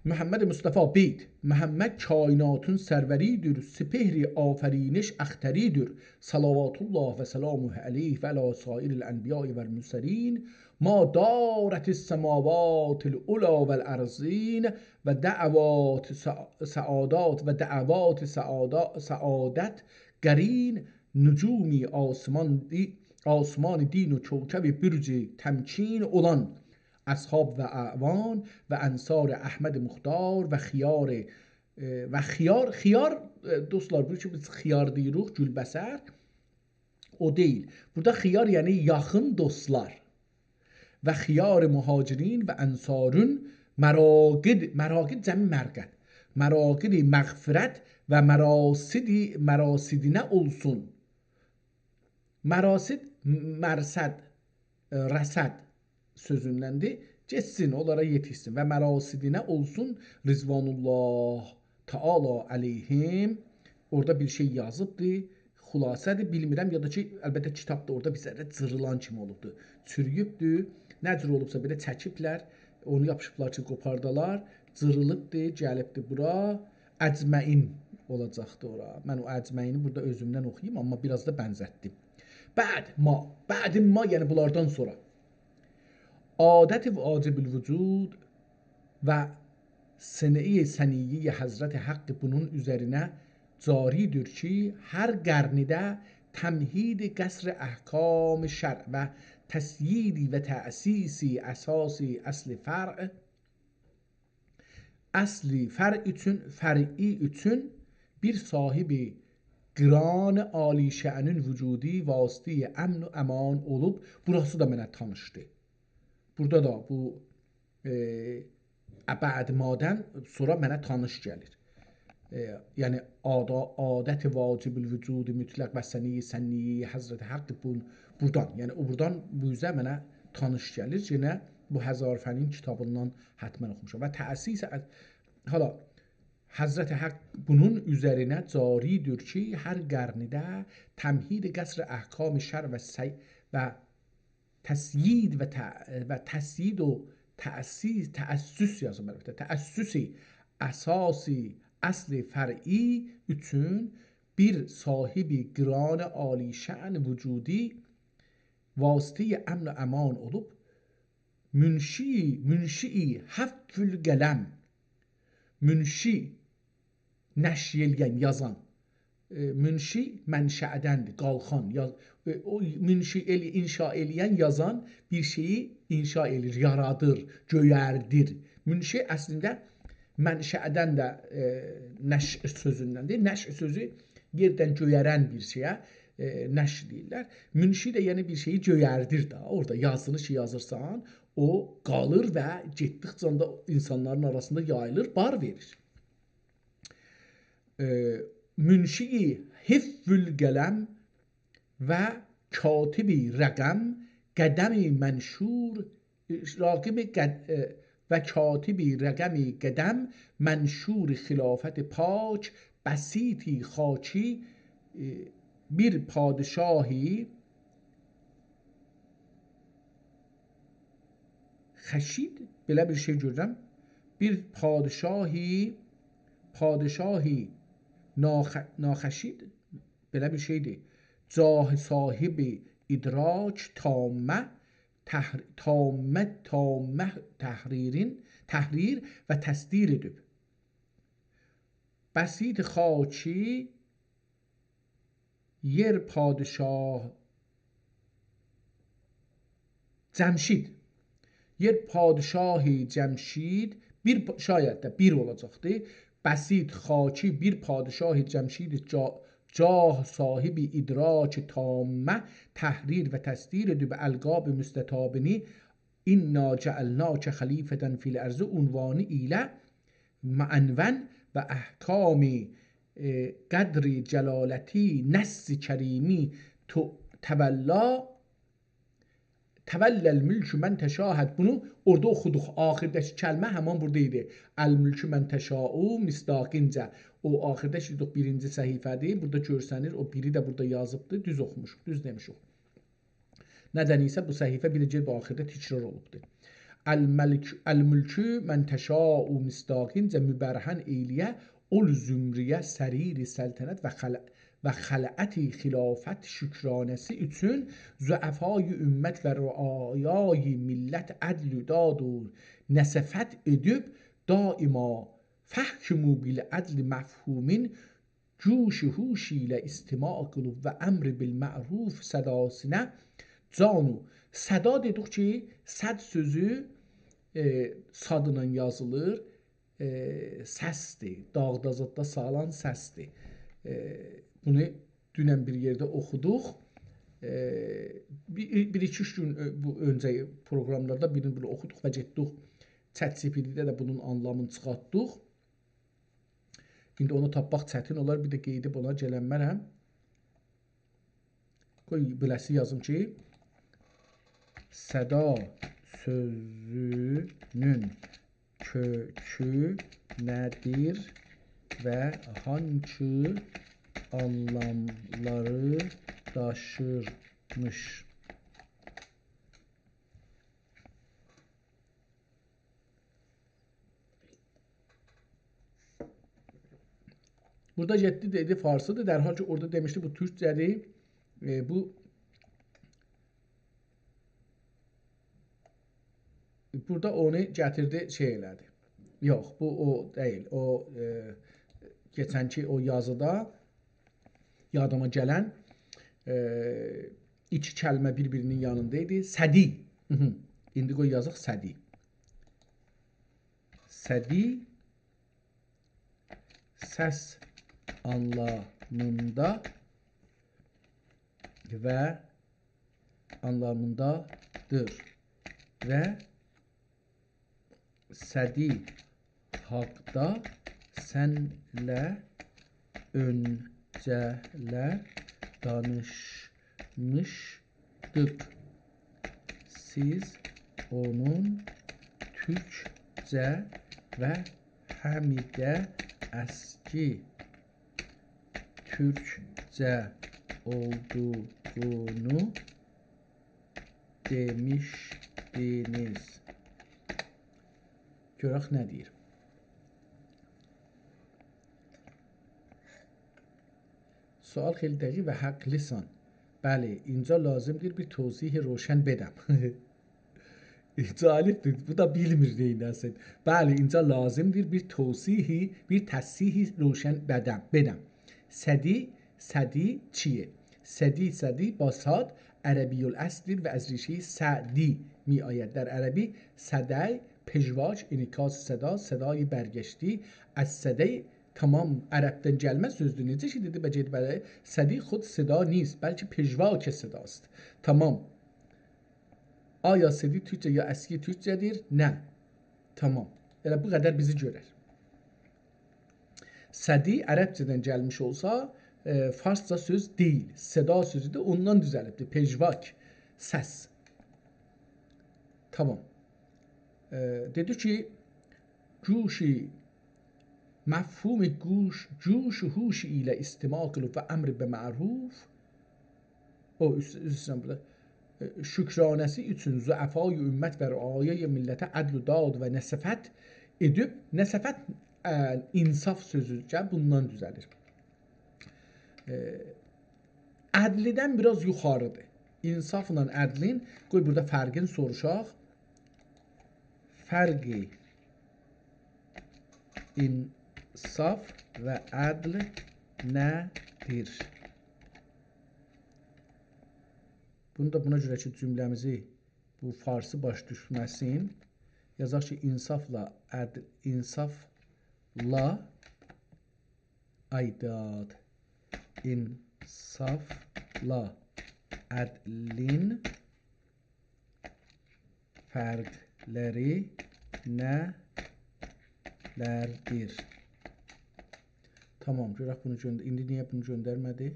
محمد مصطفی، بیت. محمد کایناتین سروری‌دیر، سپهر آفرینش اختری‌دیر. صلوات الله و سلامه علیه و علی سایر الانبیاء و المرسلین. ما دارت السماوات العلی و الارضین و دعوات سع-، سعادات و دعوات سعادا-، سعادت قرین، نجوم آسمان دی-، آسمان دین و کوکب برج تمکین اولان اصحاب و اعوان و انصار احمد مختار و خیار، ائ، و خیار، خیار، ائ، دوستلار، بو کی بیز خیار دئییریک، گول‌بسر، او دئییل. بورادا خیار، یعنی یاخین دوستلار. و خیار مهاجرین و انصارون مراقد، مراقد جمع مرقد. مراقد مغفرت و مراصد، مراصدینه اولسون. مراصد، مرصد، ائ، رصد. سؤزوندندیر. گئتسین، اونلارا یئتیشسین. «و مراصدینه اولسون رضوان الله تعالی علیهم.» اورادا بیر شئی یازیبدی. خلاصه‌دیر، بیلمیرم، یا دا کی، البته، کیتاب دا اورادا بیر ذره جیریلان کیمی اولوبدور. چورویوبدور. نه جور اولوبسا، بئله چکیبلر، اونو یاپیشیبلار کی، قوپاردالار. جیریلیبدی، گلیبدی بورا. «اجمعین» اولاجاقدی اورا. من او «اجمعین»ی بورادا اؤزومدن اوخویوم، آمما بیر آز دا بنزتدیم. «بعد ما»، «بعد ما»، یعنی بونلاردان سونرا. «عادت واجب الوجود و صنعهٔ سنیهٔ حضرت حق بونون اوزرینه جاری‌دیر کی، هر قرنده تمهید قصر احکام شرع و تسیید و تأسیس اساس اصل فرع، اصل فرع اوچون، فرعی اوچون بیر صاحب قران عالی‌شأنین وجودی واسطهٔ امن و امان اولوب.» بوراسی دا منه تانیشدی. بورادا دا بو، ائ، «بعد ما»دان سونرا منه تانیش گلیر. ائ، یعنی، «عادا-، عادت واجب الوجود مطلق و صنیهٔ سنیهٔ حضرت حق بون-، بورادان»، یعنی او بورادان بو اوزه منه تانیش گلیر. یئنه بو هزارفنین کیتابیندان حتماً اوخوموشام. «و تأسیس ا-، حالا، حضرت حق بونون اوزرینه جاری‌دیر کی، هر قرنده تمهید قصر احکام شرع و سی-، و تسیید و ت-، و تسیید و تأسیس»، تأسس یازیم البته، «تأسس اساس اصل فرعی اوچون بیر صاحب قران عالی‌شأن وجودی واسطهٔ امن و امان اولوب، منشی، منشی حف القلم»، منشی، نشر ائله‌ین، یازان. ائ، منشی منشأدندیر، قالخان. یاز-، ائ، او منشی ائل-، انشا ائله‌ین، یازان، بیر شئیی انشا ائله‌ییر، یارادیر، گؤیردیر. منشی اصلینده منشأدن ده، ائ، نشر سؤزوندندیر. نشر سؤزو یئردن گؤیرن بیر شئیه، ائ، نشر دئییرلر. منشی ده، یعنی، بیر شئیی گؤیردیر ده. اورادا یازینی کی یازیرسان، او قالیر و گئتدیکجه ده اینسانلارین آراسیندا یاییلیر، بار وئریر. ائ، منشی حف القلم و کاتب رقم قدم منشور، ائ، راقم قد-، ائ، و کاتب رقم قدم منشور خلافت پاک، بسیط خاکی، ائ، بیر پادشاهی خشید، بئله بیر شئی گؤرورم. بیر پادشاهی، پادشاهی ناخ-، ناخشید، بئله بیر شئیدیر. جاه صاحب ادراک تامه، تحر-، تامه، تامه تحریرین، تحریر و تصدیر ائدیب. بسیط خاکی یئر پادشاه جمشید. یئر پادشاهی جمشید، بیر پا-، شاید ده بیر اولاجاقدی. بسیط خاکی بیر پادشاهی جمشید جا-، جاه صاحب ادراک تامه تحریر و تصدیر ائدیب القاب مستطابینی «انا جعلناک خلیفة فی الارض» عنوانی ایله معنون و احکامی، ائ، قدر جلالتی نص کریمی تو-، تولا، «تولی الملک من تشاء»، بونو اورادا اوخودوق. آخیرداکی کلمه همین بورادا ایدی. «الملک من تشاء» مصداقینجا. او آخیردا کی، بیرینجی صفحه‌دیر. بورادا گؤرسنیر، او بیری ده بورادا یازیبدیر. دوز اوخوموشوق، دوز دئمیشیک. ندن ایسه بو صفحه بیر گئت آخیردا تکرار اولوبدور. «الملک، الملک من تشاء» مصداقینجا مبرهن ائیله‌یه اول زمره‌یه سریر سلطنت و خل-، و خلعت خلافت شکرانه‌سی اوچون ضعفای امت و رعایای ملت عدل و داد و نصفت ائدیب، دائما «فاحکموا بالعدل» مفهومین گوش و هوش ایله استماع قیلیب و «امر بالمعروف» صداسینا جان و، صدا دئدیک کی، صد سؤزو، ائ، صادلا یازیلیر، ائ، سسدیر. داغدا زاددا سالان سسدیر. ائ، بونو دونن بیر یئرده اوخودوق. ائ، بیر، بیر ایکی اوچ گون اؤ-، بو اؤنجه پروگراملاردا بیرینی بونو اوخودوق و گئتدیک. ChatGPT-ده ده بونون آنلامینی چیخارتدیق. ایندی اونو تاپماق چتین اولار، بیر ده قئییدیب اونا گلنمرم. قوی بئله‌سی یازیم کی، صدا سؤزونون کؤکو نه‌دیر و هانسی آنلاملاری داشیرمیش؟ بورادا گئتدی، دئدی فارسی‌دیر، در حالی کی اورادا دئمیشدی بو تورکجه‌دیر. ائ، بو، بورادا اونو گتیردی، شئی ائله‌دی. یوخ، بو او دئییل. او، ائ، کئچنکی او یازیدا یادیما گلن، ائ، ایکی کلمه بیر-بیرینین یانیندا ایدی. ثدی. هی هی. ایندی قوی یازاق ثدی. ثدی سس آنلامیندا و آنلامیندادیر و ثدی حاقدا سنله اؤنجه‌لر دانیشمیشدیق. سیز اونون تورکجه و هم‌ده اسکی تورکجه اولدوغونو دئمیشدینیز. گؤرک نه دئییر. سؤال خیلی دقیق و حقلیسن. بلی، اینجا لازیمدیر بیر توضیح روشن بدم. جالبدیر، بو دا بیلمیر نئینه‌سین. بلی، اینجا لازیمدیر بیر توضیح، بیر تصحیح روشن بدم، بدم. ثدی، ثدی چیه؟ ثدی، ثدی با صاد عربی‌الاصل‌دیر و از ریشهٔ ثدی می‌آید. در عربی ثدی، پژواک، انعکاس صدا، صدای برگشتی، از ثدی، تمام، عربدن گلمه سؤزدور. نئجه کی دئدی، بلکه، بلی، ثدی خود صدا نیست، بلکه پژواک صداست. تمام. آیا ثدی تورکجه یا اسکی تورکجه‌دیر؟ نه. تمام. ائله بو قدر بیزی گؤرر. ثدی عربجه‌دن گلمیش اولسا، ائ، فارسجا سؤز دئییل. صدا سؤزودور، اوندان دوزلیبدیر. پژواک، سس. تمام. ائ، دئدی کی، گوشی، مفهوم گوش، گوش و هوش ایله استماع قیلیب و امر به معروف، او، عذر، عذر ایسته‌ییرم بورادا. ائ، شکرانه‌سی اوچون ضعفای امت و رعایای ملته عدل و داد و نصفت ائدیب، نصفت، ائ، انصاف سؤزو کی بوندان دوزلیر. ائ، عدلدن بیر آز یوخاریدیر. انصافلا عدلین، قوی بورادا فرقین سوروشاق. فرق انصاف و عدل نه‌دیر؟ بونو دا بونا گؤره کی جمله‌میزی بو فارسی باش دوشمه‌سین، یازاق کی انصافلا عدل، انصافلا، آی داد، انصافلا عدلین فرقلری نه‌لردیر؟ تمام، گؤرک بونو گؤندر-، ایندی نییه بونو گؤندرمه‌دی؟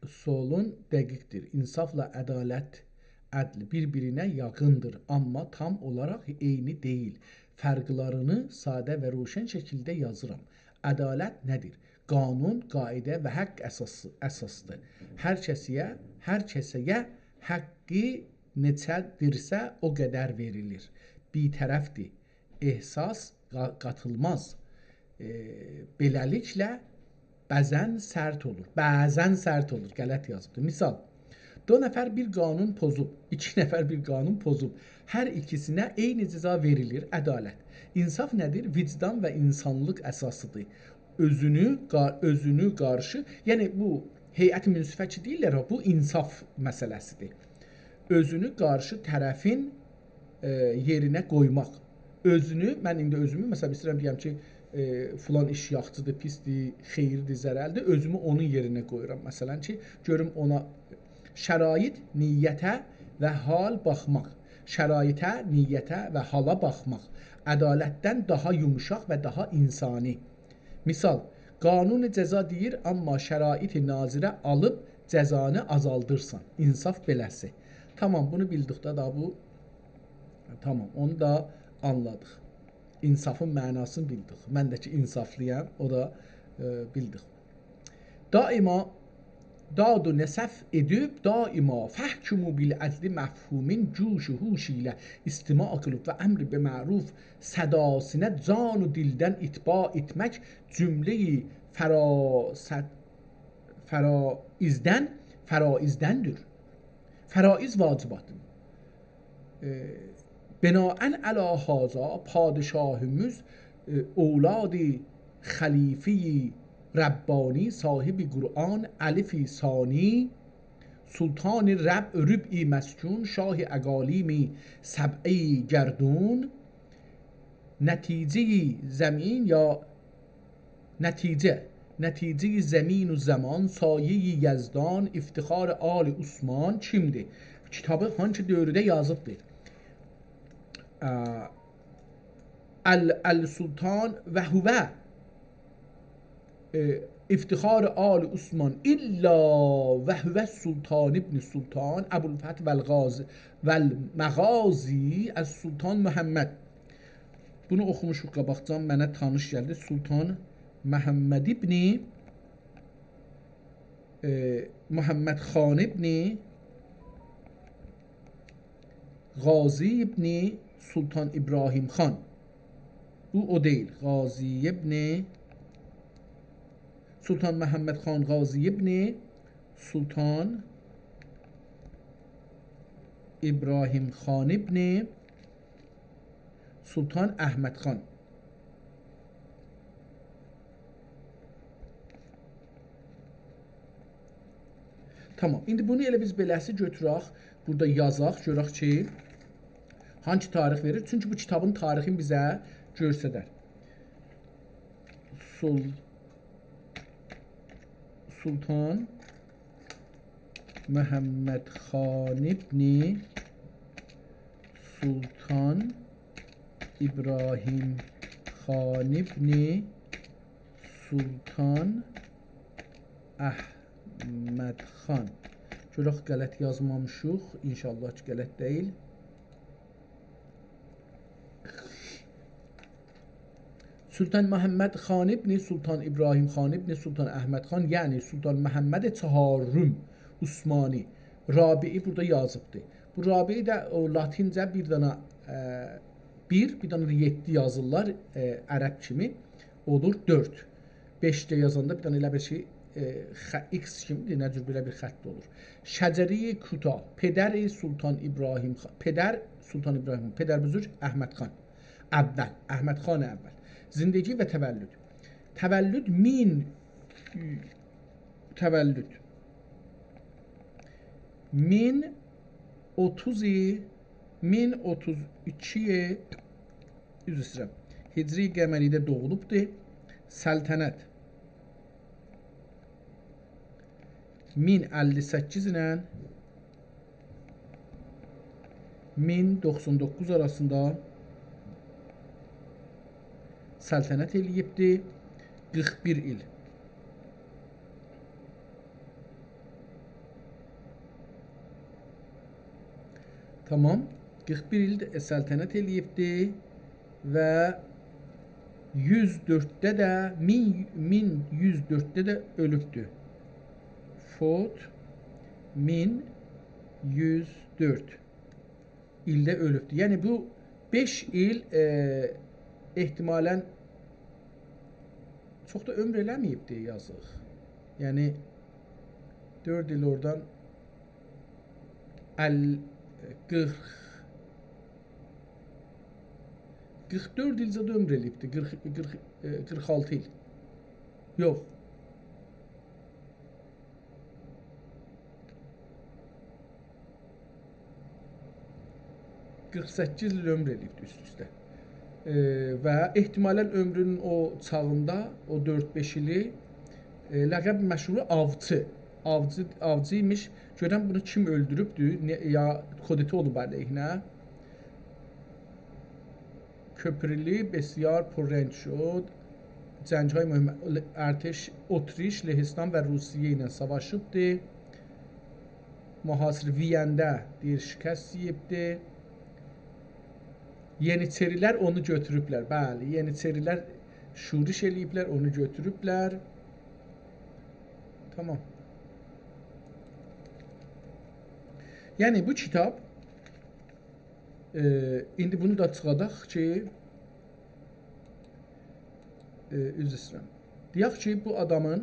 سؤالین دقیقدیر. انصافلا عدالت، عدل بیر-بیرینه یاخیندیر، آمما تام اولاراق عینی دئییل. فرقلرینی ساده و روشن شکیلده یازیرام. عدالت نه‌دیر؟ قانون، قاعده و حق اساسی، اساسدیر. هر کسه‌یه، هر کسه‌یه حقی نئچه‌دیرسه او قدر وئریلیر. بی‌طرفدیر. احساس قا-، قاتیلماز. ائ، بئله‌لیکله بعضاً سرت اولور. بعضاً سرت اولور. غلط یازیبدیر. مثال، دو نفر بیر قانون پوزوب، ایکی نفر بیر قانون پوزوب، هر ایکیسینه عینی جزا وئریلیر. عدالت. انصاف نه‌دیر؟ وجدان و انسانلیق اساسیدیر. اؤزونو، قا-، اؤزونو قارشی، یعنی بو هیئت منصفه کی دئییرلر ها، بو انصاف مسئله‌سیدیر. اؤزونو قارشی طرفین، ائ، یئرینه قویماق. اؤزونو، من ایندی اؤزومو، مثلا، ایسته‌ییرم دئیم کی، ائ، فلان ایش یاخشیدیر، پیسدیر، خئییردیر، ضرردیر، اؤزومو اونون یئرینه قویورام. مثلا کی، گؤروم اونا شرایط، نیته و حال باخماق. شرایطه، نیته و حالا باخماق. عدالتدن داها یوموشاق و داها انسانی. مثال، قانون جزا دئییر، آمما شرایط ناظره آلیب جزانی آزالدیرسان. انصاف بئله‌سی. تامام، بونو بیلدیک ده، دا بو. تامام، اونو دا آنلادیق. انصافین معناسینی بیلدیک. من ده کی انصافلی‌یام، او دا، ائ، بیلدیک. دائما داد و نصف ائدیب، دائما «فاحکموا بالعدل» مفهومون جوش و هوش ایله استماع قیلیب و امر به معروف صداسینا جان و دیلدن اتباع ائتمک جمله‌ی فراست، فرائضدن، فرائضدندیر. فرائض واجباتدیر. ائ، بناءً علی هذا پادشاهیمیز، ائ، اولاد خلیفه‌ی ربانی، صاحب قرآن الف ثانی، سلطان رب-، ربع مسکون، شاه اقالیم سبع گردون، نتیجه‌ی زمین یا نتیجه، نتیجه‌ی زمین و زمان، سایه‌ی یزدان، افتخار آل عثمان کیمدیر؟ کیتابی هانسی دؤورده یازیبدیر؟ اه، ال-، السلطان و هو، اه، افتخار آل عثمان، الا و هو السلطان ابن سلطان، ابوالفتح و الغازی و المغازی السلطان محمد. بونو اوخوموشوق قاباقجان، منه تانیش گلدی. سلطان محمد ابن، ائ، محمد خان ابن غازی ابن سلطان ابراهیم خان. بو او دئییل. غازی ابن سلطان محمد خان غازی ابن سلطان ابراهیم خان ابن سلطان احمد خان. تامام. ایندی بونو ائله بیز بئله‌سی گؤتورک، بورادا یازاق، گؤرک کی، هانسی تاریخ وئریر. چونکی بو کیتابین تاریخینی بیزه گؤسترر. سل-، سلطان محمد خان ابن سلطان ابراهیم خان ابن سلطان احمد خان. گؤرک غلط یازمامیشیق. ان‌شاءالله کی، غلط دئییل. سلطان محمد خان ابن سلطان ابراهیم خان ابن سلطان احمد خان، یعنی سلطان محمد چهارم عثمانی، رابعی بورادا یازیبدی. بو رابعی ده او لاتینجه بیر دنه، اه، بیر، بیر دنه ده یئددی یازیرلار، اه، عرب کیمی. اولور دؤرد. بئش ده یازاندا بیر دنه ائله بیر شئی، ائ، خ-، ایکس کیمیدیر، نه جور بئله بیر خط اولور. شجره‌ی کوتاه، پدر سلطان ابراهیم خان، پدر سلطان ابراهیم، پدر بزرگ احمد خان اول، احمد خان اول. زندگی و تولد. تولد مین، تولد مین اوتوز، مین اوتوز ایکی، عذر ایسته‌ییرم، هجری قمری‌ده دوغولوبدور. سلطنت مین اللی سککیز ایله مین دوخسان دوققوز آراسیندا سلطنت ائله‌ییبدی. قیرخ بیر ایل. تامام. قیرخ بیر ایل، ائ، سلطنت ائله‌ییبدی و یوز دؤردده ده، مین، مین یوز دؤردده ده اؤلوبدو. فوت مین یوز دؤرد ایلده اؤلوبدو. یعنی بو بئش ایل، ائ، احتمالاً چوخ دا عؤمور ائله‌مه‌ییبدی یازیق. یعنی دؤرد ایل اورادان ال-، قیرخ، قیرخ دؤرد ایل زاد عؤمور ائله‌ییبدی. قیرخ، قیرخ، ائ، قیرخ آلتی ایل. یوخ. قیرخ سککیز ایل عؤمور ائله‌ییبدی اوست-اوسته. ائ، و احتمالاً عؤمرونون او چاغیندا، او دؤرد-بئش ایلی، ائ، لقب مشهورو آوچی. آوچی، آوچی ایمیش. گؤرن بونو کیم اؤلدوروبدو؟ نه، یا کودتا اولوب علیهینه؟ کؤپورلو، بسیار پررنگ شد. جنگ‌های مهم، ارتش اتریش، لهستان و روسیه ایله ساواشیبدی. محاصره ویینده دئییر، شکست یئییبدی. یئنیچری‌لر اونو گؤتوروبلر. بلی، یئنیچری‌لر شورش ائله‌ییبلر، اونو گؤتوروبلر. تامام. یعنی بو کیتاب، ائ، ایندی بونو دا چیخاداق کی، ائ، عذر ایسته‌ییرم. دئیک کی، بو آدامین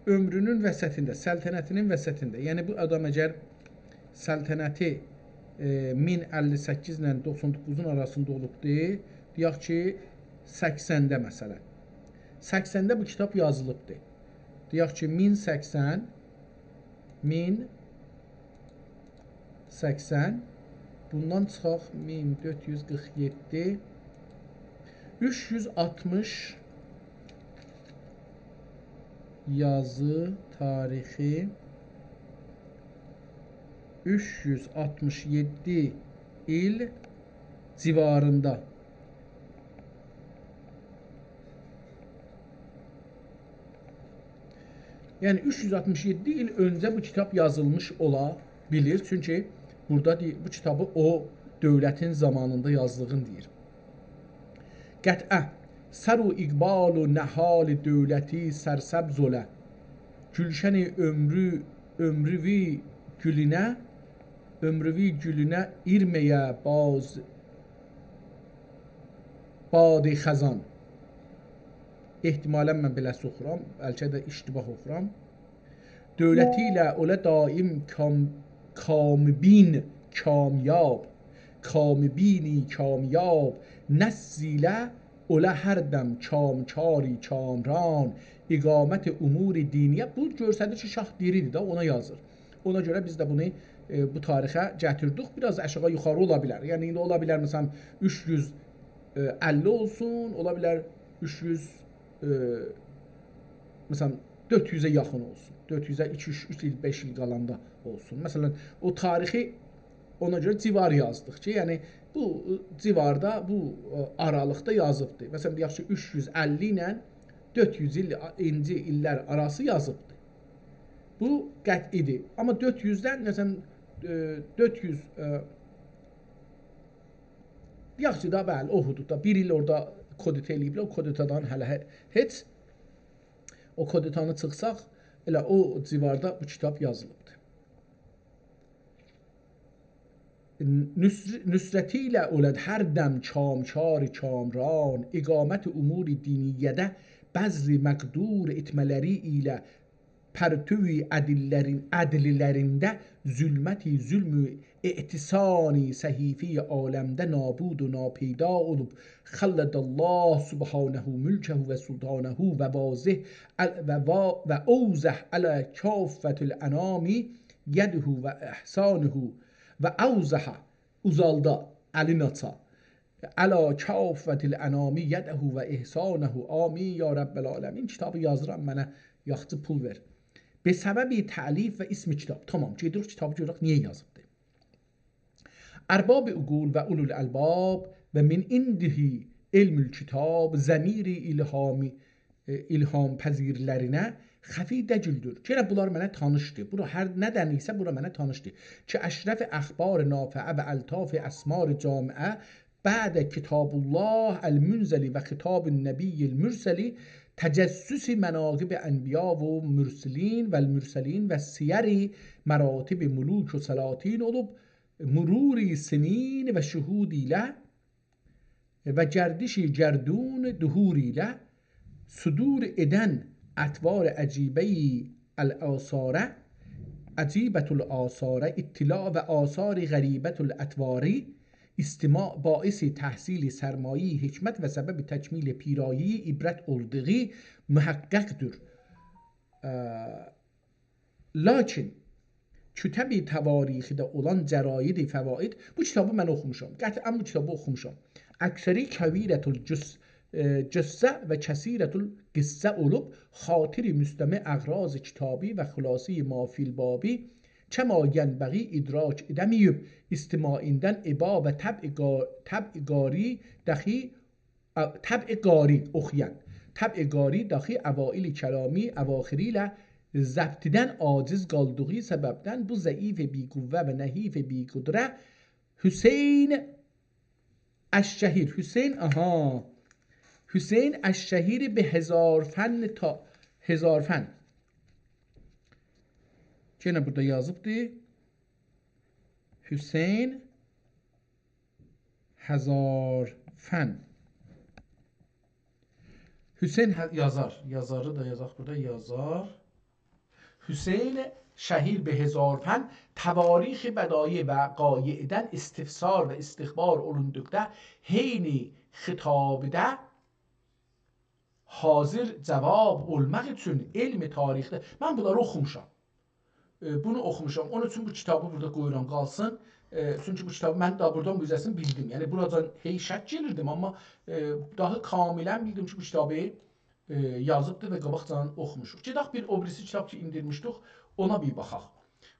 عؤمرونون وسطینده، سلطنتینین وسطینده، یعنی بو آدام اگر سلطنتی، ائ، مین اللی سککیز ایله دوخسان دوققوزون آراسیندا اولوبدو، دئیک کی، سکسنده مثلا. سکسنده بو کیتاب یازیلیبدی. دئیک کی، مین سکسن، مین سکسن، بوندان چیخاق مین دؤرد یوز قیرخ یئددی، اوچ یوز آلتمیش یازی تاریخی، اوچ یوز آلتمیش یئددی ایل جیواریندا. یعنی اوچ یوز آلتمیش یئددی ایل اؤنجه بو کیتاب یازیلمیش اولا بیلیر. چونکی بورادا دئییر، بو کیتابی او دؤولتین زامانیندا یازدیغینی دئییر. قطعه، سر و اقبال و نهال دولتی سرسبز اوله، گلشن عمرو، عمروی گلونه، عمروی گلونه ایرمه‌یه باز باد خزان. احتمالا من بئله اوخورام، بلکه ده اشتباه اوخورام. دولتی ایله اوله دائم کام-، کام‌بین کامیاب، کام‌بینی کامیاب، نسل ایله اوله هر دم کامکاری کامران، اقامت امور دینیه. بو گؤستریر کی، شاه دیری‌دیر ده، اونا یازیر. اونا گؤره بیز ده بونو، ائ، بو تاریخه گتیردیک. بیر آز آشاغی یوخاری اولا بیلر. یعنی، ایندی اولا بیلر، مثلا، اوچ یوز اللی اولسون، اولا بیلر اوچ یوز، ائ، مثلا، دؤرد یوزه یاخین اولسون. دؤرد یوزه ایکی، اوچ، اوچ ایل، بئش ایل قالاندا اولسون. مثلا، او تاریخی اونا گؤره جیوار یازدیق کی، یعنی، بو جیواردا، بو، ائ، آرالیقدا یازیبدی. مثلا، دئیک کی، اوچ یوز اللی ایله دؤرد یوز ایل، اینجی ایللر آراسی یازیبدی. بو قطعی‌دیر. آمما دؤرد یوزدن، مثلا، ائ، دؤرد یوز، ائ، یاخشی دا، بلی، او حدوددا. بیر ایل اورادا کودتا ائله‌ییبلر، او کودتادان هله هئ-، هئچ. او کودتانی چیخساق، ائله او جیواردا بو کیتاب یازیلیبدیر. نصر-، نصرتی ایله اولد هر دم کامکار کامران، اقامت امور دینیه‌ده بذل مقدور ائتمه‌لری ایله پرتوی عدل‌لرین-، عدل‌لرینده ظلمتی ظلم و اعتصانی صحیفه‌ی عالمده نابود و ناپیدا اولوب، خلد الله سبحانه ملکه و سلطانه و واضح ال-، و وا-، و اوضح علی کافة الانام یده و احسانه و اوضح، اوزالدا، الین آچا، علی کافة الانام یده و احسانه، آمین یا رب العالمین. کیتابی یازیرام، منه یاخشی پول وئر. به سبب تألیف و اسم کتاب. تامام، گئدیریک کیتابی گؤرک نییه یازیبدی. ارباب عقول و اولوالالباب و من عنده علم الکتاب، ضمیر الهامی، ائ، الهام‌پذیرلرینه خفی دئییلدیر. یئنه بونلار منه تانیشدیر. بورا هر ندن ایسه بورا منه تانیشدیر. کی اشرف اخبار نافعه و الطاف اسرار جامعه، بعد کتاب الله المنزل و خطاب النبی المرسل، تجسس مناقب انبیا و مرسلین و المرسلین و سیر مراتب ملوک و سلاطین اولوب، مرور سنین و شهود ایله و گردش گردون دهور ایله صدور ائدن اطوار عجیبه الآثاره، عجیبة الآثاره، اطلاع و آثار غریبة الاطواری استماع باعث تحصیل سرمایه‌ی حکمت و سبب تکمیل پیرایه‌ی عبرت اولدوغو محقق‌دور. اه، لاکین کتب تواریخده اولان جراید فواید، بو کیتابی من اوخوموشام. قطعا بو کیتابی اوخوموشام. اکثری کبیرة الجث-، ائ، جثه و کثیرة القصه اولوب، خاطر مستمع اغراض کتابی و خلاصه‌ی ما فی البابی کما ینبغی ادراک ائده‌مه‌ییب، استماعیندن عبا و طبع قا-، طبع قاری دخی ا-، طبع قاری اوخویان، طبع قاری داخی اوائل کلامی، اواخری ایله ضبطیدن عاجز قالدیغی سببدن بو ضعیف بی‌قوه و نحیف بی‌قدره حسین الشهیر، حسین، آها، حسین الشهیر به هزار فن تا، هزار فن. یئنه بورادا یازیبدی. حسین هزار فن. حسین ه-، یازار. یازاری دا یازاق بورادا. یازار. حسین شهیر به هزار فن تواریخ بدایع وقایعدن استفسار و استخبار اولوندوقدا حین خطابده حاضر جواب اولماق اوچون علم تاریخده. من بونلاری اوخوموشام. ائ، بونو اوخوموشام. اونون اوچون بو کیتابی بورادا قویورام قالسین. ائ، چونکی بو کیتابی من داها بورادان بو اوزه‌سینی بیلدیم. یعنی بوراجان هئی شک گلیردیم، آمما، ائ، داها کاملاً بیلدیم کی، بو کیتابی، ائ، یازیبدیر و قاباقجادان اوخوموشوق. گئدک بیر او بیریسی کیتاب کی، ایندیرمیشدیک، اونا بیر باخاق.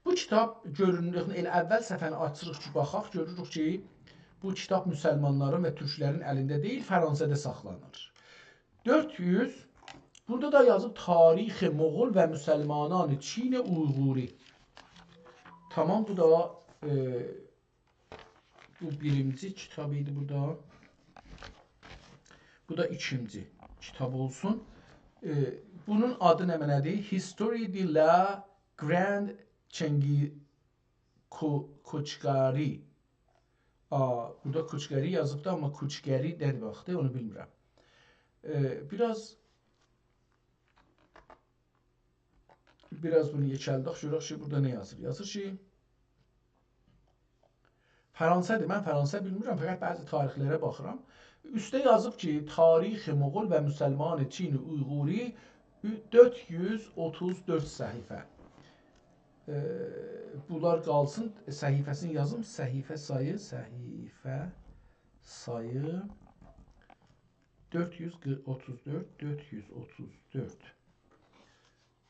بو کیتاب گؤرونور، ائله اول صفحه‌نی آچیریق کی، باخاق، گؤروروک کی، بو کیتاب مسلمانلارین و تورکلرین الینده دئییل، فرانسه‌ده ساخلانیر. دؤرد یوز، بورادا دا یازیب تاریخ مغول و مسلمانان چین اویغوری. تامام، بو دا، ائ، بو بیرینجی کیتاب ایدی بورادا. بو دا ایکینجی کیتاب اولسون. ائ، بونون آدی نمنه‌دیر؟ Histoire de la Grande Chingi Ko-, Koçgari. آ، بورادا کوچگری یازیبدی، آمما کوچگری نه‌دیر واختی، اونو بیلمیرم. ائ، بیر آز، بیر آز بونو یئکلدک، گؤرک کی، بورادا نه یازیر. یازیر کی، فرانسه‌دیر. من فرانسه بیلمیرم، فقط بعضی تاریخلره باخیرام. اوسته یازیب کی، تاریخ مغول و مسلمان چین اویغوری، دؤرد یوز اوتوز دؤرد صفحه. ائ، بونلار قالسین، صفحه‌سینی یازیم. صفحه سایی، صفحه سایی دؤرد یوز اوتوز دؤرد، دؤرد یوز اوتوز دؤرد.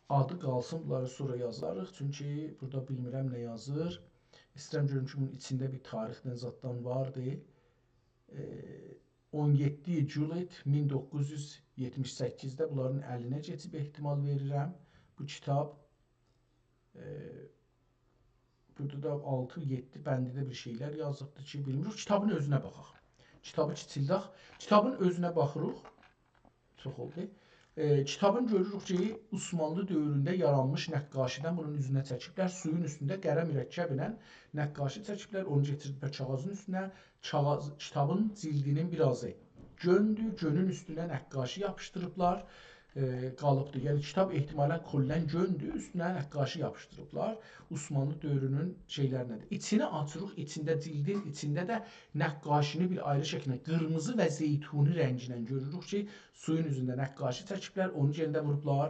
آدی قالسین، بونلاری سونرا یازاریق. چونکی بورادا بیلمیرم نه یازیر. ایسته‌ییرم گؤروم کی، بونون ایچینده بیر تاریخدن زاددان واردی. ائ، اون یئددی جولای مین دوققوز یوز یئتمیش سککیزده بونلارین الینه کئچیب احتمال وئریرم بو کیتاب. ائ، بورادا دا آلتی، یئددی بندیده بیر شئیلر یازیبدی کی، بیلمیریک. کیتابین اؤزونه باخاق. کیتابی کیچیلدک. کیتابین اؤزونه باخیریق. چوخ اولدو. ائ، کیتابین گؤروروک کی، عثمانلی دؤورونده یارانمیش نقاشی‌دن بونون اوزونه چکیبلر. سویون اوستونده قره مرکب ایله نقاشی چکیبلر. اونو گتیریبلر کاغاذین اوستونه. کاغاذ، کیتابین جلدینین بیر آزی گؤندور، گؤنون اوستونه نقاشی یاپیشدیریبلار. ائ، قالیبدیر. یعنی کیتاب احتمالاً کلاً گؤندور، اوستونه نقاشی یاپیشدیریبلار. عثمانلی دؤورونون شئیلرینه‌دیر. ایچینی آچیریق، ایچینده، جلدین ایچینده ده نقاشینی بیر آیری شکیلده قیرمیزی و زیتونی رنگینن گؤروروک کی، سویون اوزونده نقاشی چکیبلر، اونو یئنه ده ووروبلار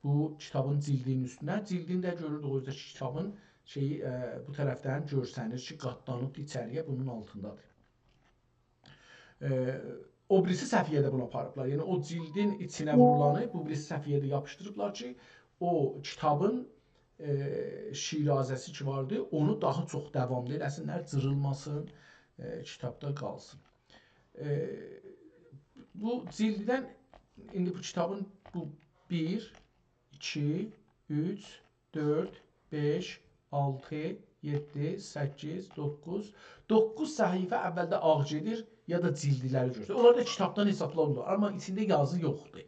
بو کیتابین جلدینین اوستونه. جلدین ده گؤروروک، او اوزده کی، کیتابین شئیی، ائ، بو طرفدن گؤرسنیر کی، قاتلانیبدیر ایچری‌یه، بونون آلتیندادیر. ائ، او بیریسی صفحه‌یه ده بونو آپاریبلار. یعنی او جلدین ایچینه وورولانی بو بیریسی صفحه‌یه ده یاپیشدیریبلار کی، او کیتابین، ائ، شیرازه‌سی کی واردی، اونو داها چوخ داواملی ائله‌سینلر، جیریلماسین، ائ، کیتابدا قالسین. ائ، بو جلددن ایندی بو کیتابین بو بیر، ایکی، اوچ، دؤرد، بئش، آلتی، یئددی، سککیز، دوققوز، دوققوز صفحه اولده آغ گئدیر، یا دا جلدلری گؤرسه‌دیر. اونلار دا کیتابدان حسابلانیرلار، آمما ایچینده یازی یوخدور.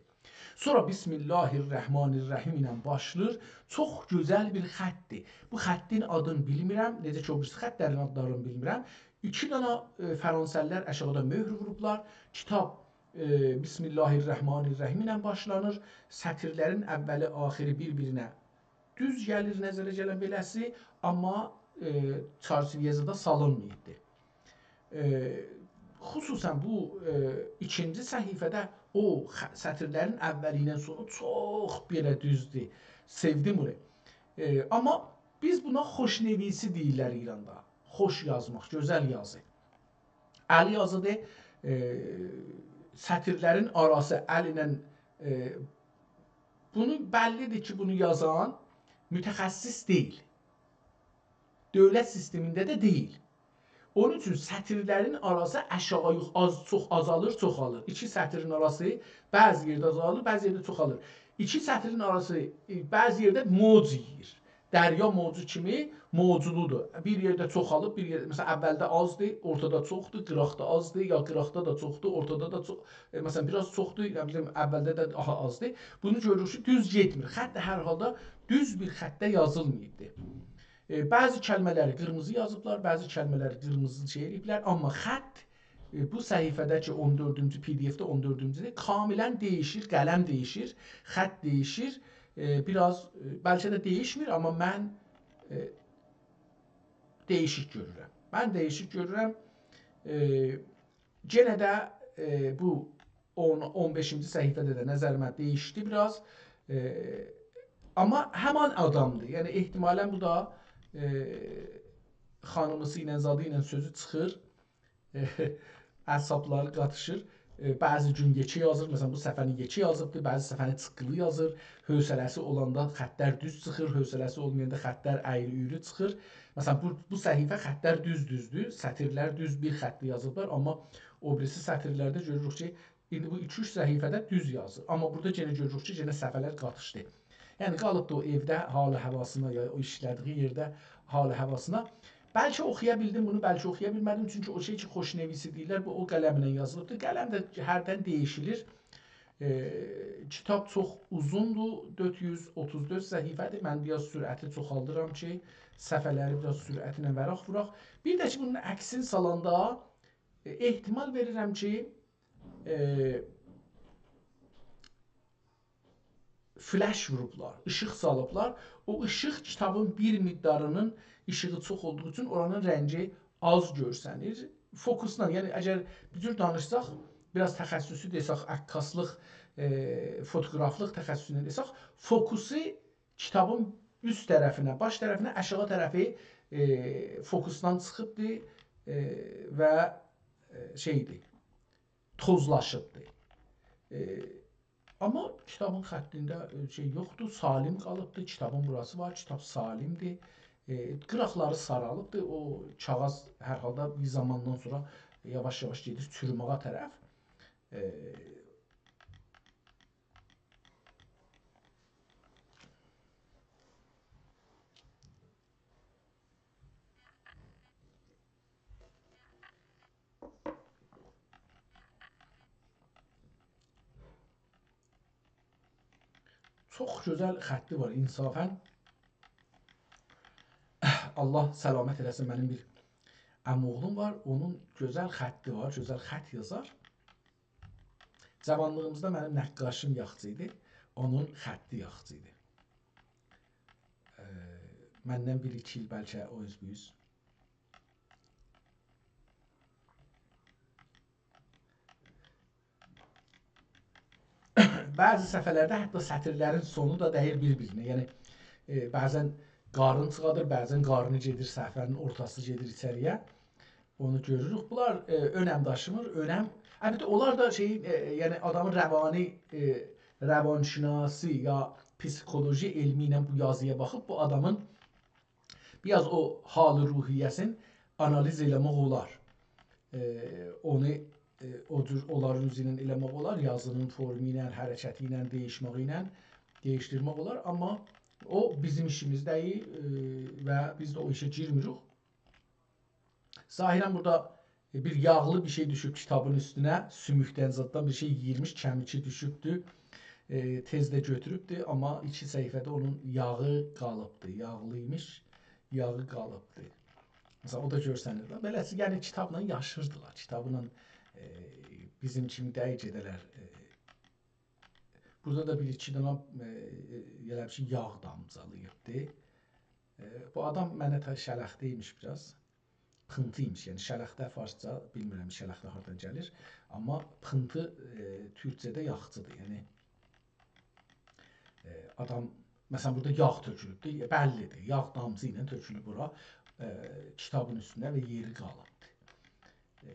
سونرا بسم الله الرحمن الرحیم ایله باشلاییر. چوخ گؤزل بیر خطدیر. بو خطین آدینی بیلمیرم، نئجه کی، او بیریسی خطلرین آدلارینی بیلمیرم. ایکی دانا، ائ، فرانسه‌لی‌لر آشاغیدا مؤهور ووروبلار. کیتاب، ائ، بسم الله الرحمن الرحیم ایله باشلانیر. سطیرلرین اولی، آخیری بیر-بیرینه دوز گلیر نظره گلن بئله‌سی، آمما، ائ، چارچیوه‌یه ده سالینماییبدی. ائ، خصوصاً بو، ائ، ایکینجی صفحه‌ده او خ-، سطیرلرین اولی ایله سونو چوخ بئله دوزدور. سئودیم بونو. ائ، آمما بیز بونا خوشنویسی دئییرلر ایراندا. خوش یازماق، گؤزل یازی. ال یازیدیر. ائ، سطیرلرین آراسی ال ایله، ائ، بونو بللی‌دیر کی، بونو یازان متخصص دئییل. دؤولت سیستمینده ده دئییل. اونون اوچون سطیرلرین آراسی آشاغی یوخ-، آز، چوخ آزالیر، چوخالیر. ایکی سطیرین آراسی بعضی یئرده آزالیر، بعضی یئرده چوخالیر. ایکی سطرین آراسی، ائ، بعضی یئرده موج یئییر. دریا موجو کیمی موجلودور. بیر یئرده چوخالیب، بیر یئرده، مثلا، اولده آزدیر، اورتادا چوخدور، قیراقدا آزدیر، یا قیراقدا دا چوخدور، اورتادا دا چوخ، ائ، مثلا، بیر آز چوخدور، نه بیلیم، اولده ده داها آزدیر. بونو گؤروروک کی، دوز گئتمیر. خط ده هر حالدا دوز بیر خطده یازیلماییبدیر. ائ، بعضی کلمه‌لری قیرمیزی یازیبلار، بعضی کلمه‌لری قیرمیزی شئی ائله‌ییبلر، آمما خط، ائ، بو صفحه‌ده کی، اون دؤردونجو، پی‌دی‌اف‌ده اون دؤردونجودور، کاملا دییشیر، قلم دییشیر، خط دییشیر. ائ، بیر آز، ائ، بلکه ده دییشمیر، آمما من، ائ، دییشیک گؤرورم. من دییشیک گؤرورم. ائ، یئنه ده، ائ، بو اون، اون بئشینجی صفحه‌ده ده نظریمه دییشدی بیر آز. ائ، آمما همان آدامدیر. یعنی، احتمالا بو دا، ائ، خانیمیسی ایله، زادی ایله سؤزو چیخیر. ائ، اعصابلاری قاتیشیر. ائ، بعضی گون یئکه یازیر، مثلا، بو صفحه‌نی یئکه یازیبدیر، بعضی صفحه‌نی چیققیلی یازیر. حوصله‌سی اولاندا خطلر دوز چیخیر، حوصله‌سی اولمایاندا خطلر اَیری-اویرو چیخیر. مثلا، بو، بو صفحه خطلر دوز-دوزدور، سطرلر دوز بیر خطلی یازیبلار، آمما او بیریسی سطرلرده گؤروروک کی، ایندی بو ایکی-اوچ صفحه‌ده دوز یازیر. آمما بورادا یئنه گؤروروک کی، یئنه صفحه‌لر قاتیشدی. یعنی، قالیبدی او ائوده حال و هواسینا، یا او ایشله‌دیگی یئرده حال و هواسینا. بلکه اوخویا بیلدیم بونو، بلکه اوخویا بیلمه‌دیم. چونکی او شئی کی، خوشنویسی دئییرلر، بو او قلمله یازیلیبدیر. قلم ده هردن دییشیلیر. ائ، کیتاب چوخ اوزوندور، دؤرد یوز اوتوز دؤرد صفحه‌دیر. من بیر آز سرعتی چوخالدیرام کی، صفحه‌لری بیر آز سرعتله وراق ووراق. بیر ده کی، بونون عکسینی سالاندا، ائ، احتمال وئریرم کی، ائ، فلش ووروبلار، ایشیق سالیبلار. او ایشیق کیتابین بیر مقداری‌نین ایشیغی چوخ اولدوغو اوچون اورانین رنگی آز گؤرسنیر. فوکوسلا، یعنی اگر بیر جور دانیشساق، بیر آز تخصصی دئسک، عکاسلیق، ائ، فوتوگرافلیق تخصصونو دئسک، فوکوسو کیتابین اوست طرفینه، باش طرفینه، آشاغی طرفی، ائ، فوکوسدان چیخیبدی، ائ، و، ائ، شئیدی، توزلاشیبدی. ائ، آمما کیتابین خطینده، ائ، شئی یوخدور، سالم قالیبدی. کیتابین بوراسی وار، کیتاب سالمدیر. ائ، قیراقلاری سارالیبدیر. او کاغیذ هر حالدا بیر زاماندان سونرا یاواش-یاواش گئدیر چورومه‌یه طرف. ائ، چوخ گؤزل خطی وار، انصافا. الله سلامت ائله‌سین، منیم بیر عم‌اوغلوم وار، اونون گؤزل خطی وار، گؤزل خط یازار. جاوانلیغیمیزدا منیم نقاشیم یاخچی ایدی، اونون خطی یاخچی ایدی. ائ، مندن بیر-ایکی ایل بلکه او اوز بو اوز. بعضی صفحه‌لرده حتی سطرلرین سونو دا دَییر بیر-بیرینه. یعنی، ائ، بعضا قارین چیخادیر، بعضا قارنی گئدیر، صفحه‌نین اورتاسی گئدیر ایچری‌یه. اونو گؤروروک. بونلار، ائ، اؤنم داشیمیر، اؤنم. البته، اونلار دا شئیین، ائ، یعنی آدامین روانی، ائ، روانشناسی یا پسیخولوژی علمی ایله بو یازییا باخیب بو آدامین بیر آز او حال روحیه‌سین آنالیز ائله‌مک اولار. ائ، اونو، ائ، او جور اونلارین اوزو ایله ائله‌مک اولار، یازینین فورمو ایله، حرکتی ایله، دییشمه‌یی ایله دییشدیرمک اولار، آمما او بیزیم ایشیمیز دئییل، ائ، و بیز ده او ایشه گیرمیریک. ظاهرا بورادا بیر یاغلی بیر شئی دوشوب کیتابین اوستونه، سوموکدن زاددان بیر شئی یئییرمیش، کمیکی دوشوبدو. ائ، تئز ده گؤتوروبدو، آمما ایکی صفحه‌ده اونون یاغی قالیبدی، یاغلی‌یمیش، یاغی قالیبدی. مثلا، او دا گؤرسنیر ده. بئله‌سی، یعنی کیتابلا یاشیردیلار، کیتابلا، ائ، بیزیم کیمی دئییل گئده‌لر، ائ، بورادا دا بیر-ایکی دنه، ائ، ائ، ائله بیر شئی یاغ دامجالاییبدی. ائ، بو آدام منه تا شلخته‌یمیش بیر آز. پینتی‌یمیش، یعنی شلخته فارسجا، بیلمیرم شلخته هاردان گلیر، آمما پینتی، ائ، تورکجه‌ده یاغچیدیر، یعنی، ائ، آدام، مثلا، بورادا یاغ تؤکولوبدور، ائ، بللیدیر، یاغ دامجی ایله تؤکولوب بورا، ائ، کیتابین اوستونه و یئری قالیبدیر. ائ،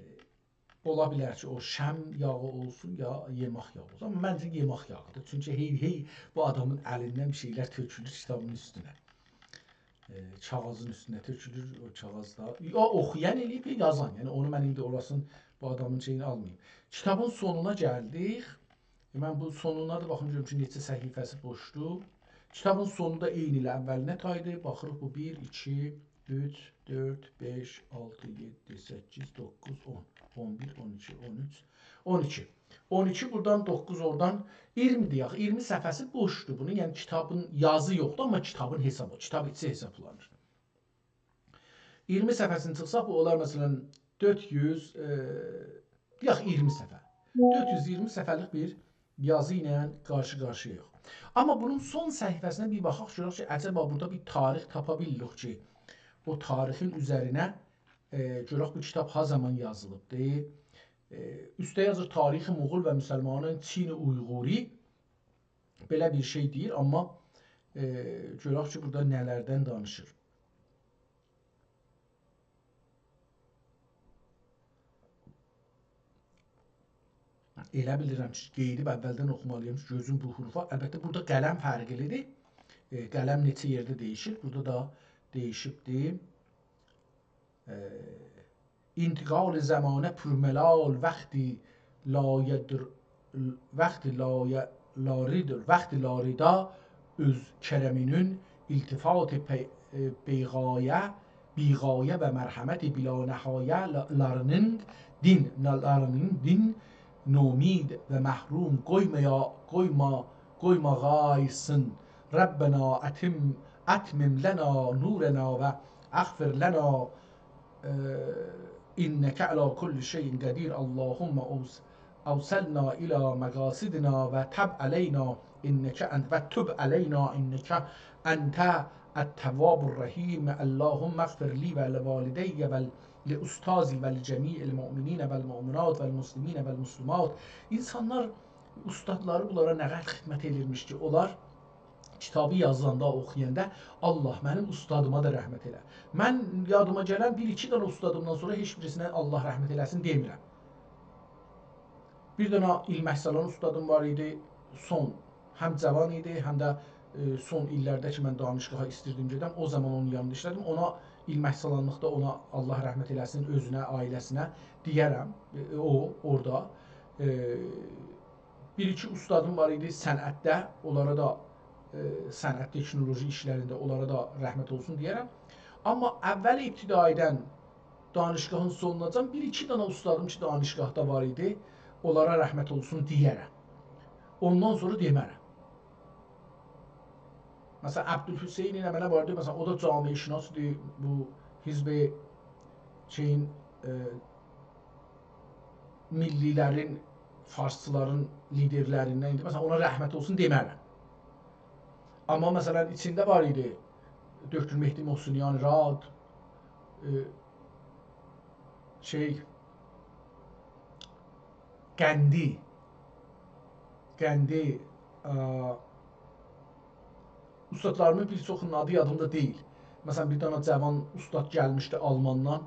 اولا بیلر کی، او شمع یاغی اولسون، یا یئمک یاغی اولسون. آمما منجه یئمک یاغیدیر. چونکی هئی، هئی بو آدامین الیندن بیر شئیلر تؤکولور کیتابین اوستونه. ائ، کاغیذین اوستونه تؤکولور، او کاغیذدا. او اوخویان ائله‌ییب، یازان. یعنی اونو من ایندی اوراسین، بو آدامین شئیینی آلماییم. کیتابین سونونا گلدیک. من بو سونونا دا باخیم گؤروم کی، نئچه صفحه‌سی بوشدور. کیتابین سونو دا عینی ایله اوّلینه تایدی. باخیریق بو بیر، ایکی، اوچ، دؤرد، بئش، آلتی، یئددی، سککیز، دوققوز، اون، اون بیر، اون ایکی، اون اوچ، اون ایکی. اون ایکی بورادان، دوققوز اورادان، اییرمی دئیک. اییرمی صفحه‌سی بوشدور بونون. یعنی کیتابین یازی یوخدور، آمما کیتابین حسابی، کیتاب ایچی حسابلانیر. اییرمی صفحه‌سینی چیخساق، بو اولار، مثلا، دؤرد یوز، ائ، یوخ، اییرمی صفحه. دؤرد یوز اییرمی صفحه‌لیک بیر یازی ایله قارشی-قارشییاییق. آمما بونون سون صفحه‌سینه بیر باخاق، گؤرک کی، عجبا بورادا بیر تاریخ تاپا بیلیریک کی، او تاریخین اوزرینه، ائ، گؤرک بو کیتاب ها زامان یازیلیبدی. ائ، اوسته یازیر: «تاریخ مغول و مسلمانان چین اویغوری». بئله بیر شئی دئییر، آمما، ائ، گؤرک کی، بورادا نه‌لردن دانیشیر. ائله بیلیرم کی، قئییدیب اوّلدن اوخومالییام کی، گؤزوم بو حروفا. البته، بورادا قلم فرقلیدیر. ائ، قلم نئچه یئرده دییشیر. بورادا دا دییشیبدیر. ائ، انتقال زمانه پرملال، وقتی لایدر-، وقتی لایه-، لاریدر، وقتی لاریدا اؤز کرمینین، التفات پی-، ائ، بی‌غایه، بی‌غایه و مرحمت بلانهایه لا-، لارینین دین، لا-، لارینین دین، نومید و محروم قویمایا-، قویما-، قویماغایسین. ربنا اتم، اتمم لنا نورنا و اغفر لنا، اه، انک علی کل شیء قدیر. اللهم اوص-، اوصلنا الی مقاصدنا و تب علینا انک انت، و تب علینا انک انت التواب الرحیم. اللهم اغفر لی و لوالدی و لاستاذی و لجمیع المؤمنین و المؤمنات و المسلمین و المسلمات. اینسانلار اوستادلاری بونلارا نه قدر خدمت ائدیرمیش کی، اونلار کیتابی یازاندا، اوخویاندا، «الله، منیم اوستادیما دا رحمت ائله.» من یادیما گلن بیر-ایکی دنه اوستادیمدان سونرا هئچ بیریسینه «الله رحمت ائله‌سین» دئمیرم. بیر دنه ایلمک سالان اوستادیم وار ایدی، سون، هم جاوان ایدی، هم ده، ائ، سون ایللرده کی، من دانشگاها ایستیردیم گئدم، او زامان اونون یانیندا ایشله‌دیم. اونا ایلمک سالانلیقدا اونا «الله رحمت ائله‌سین» اؤزونه، عائله‌سینه دئیه‌رم. ائ، او، اورادا، ائ، بیر-ایکی اوستادیم وار ایدی صنعتده، اونلارا دا، ائ، صنعت، تکنولوژی ایشلرینده، اونلارا دا رحمت اولسون دئیه‌رم. آمما اول ابتدایی‌دن دانشگاهین سونوناجان بیر-ایکی دنه اوستادیم کی، دانشگاهدا وار ایدی، اونلارا رحمت اولسون دئیه‌رم. اوندان سونرا دئمه‌رم. مثلا، عبدالحسین ایله منه واردی، مثلا، او دا جامعه‌شناسدیر، بو حزب شئیین، ائ، میللی‌لرین، فارسچیلارین لیدرلریندن ایدی. مثلا، اونا رحمت اولسون دئمه‌رم. آمما، مثلا، ایچینده وار ایدی دکتر مهدی محسنیان راد، ائ، شئی، قندی، قندی، ا، اوستادلاریمین بیر چوخونون آدی یادیمدا دئییل. مثلا، بیر دنه جاوان اوستاد گلمیشدی آلماندان،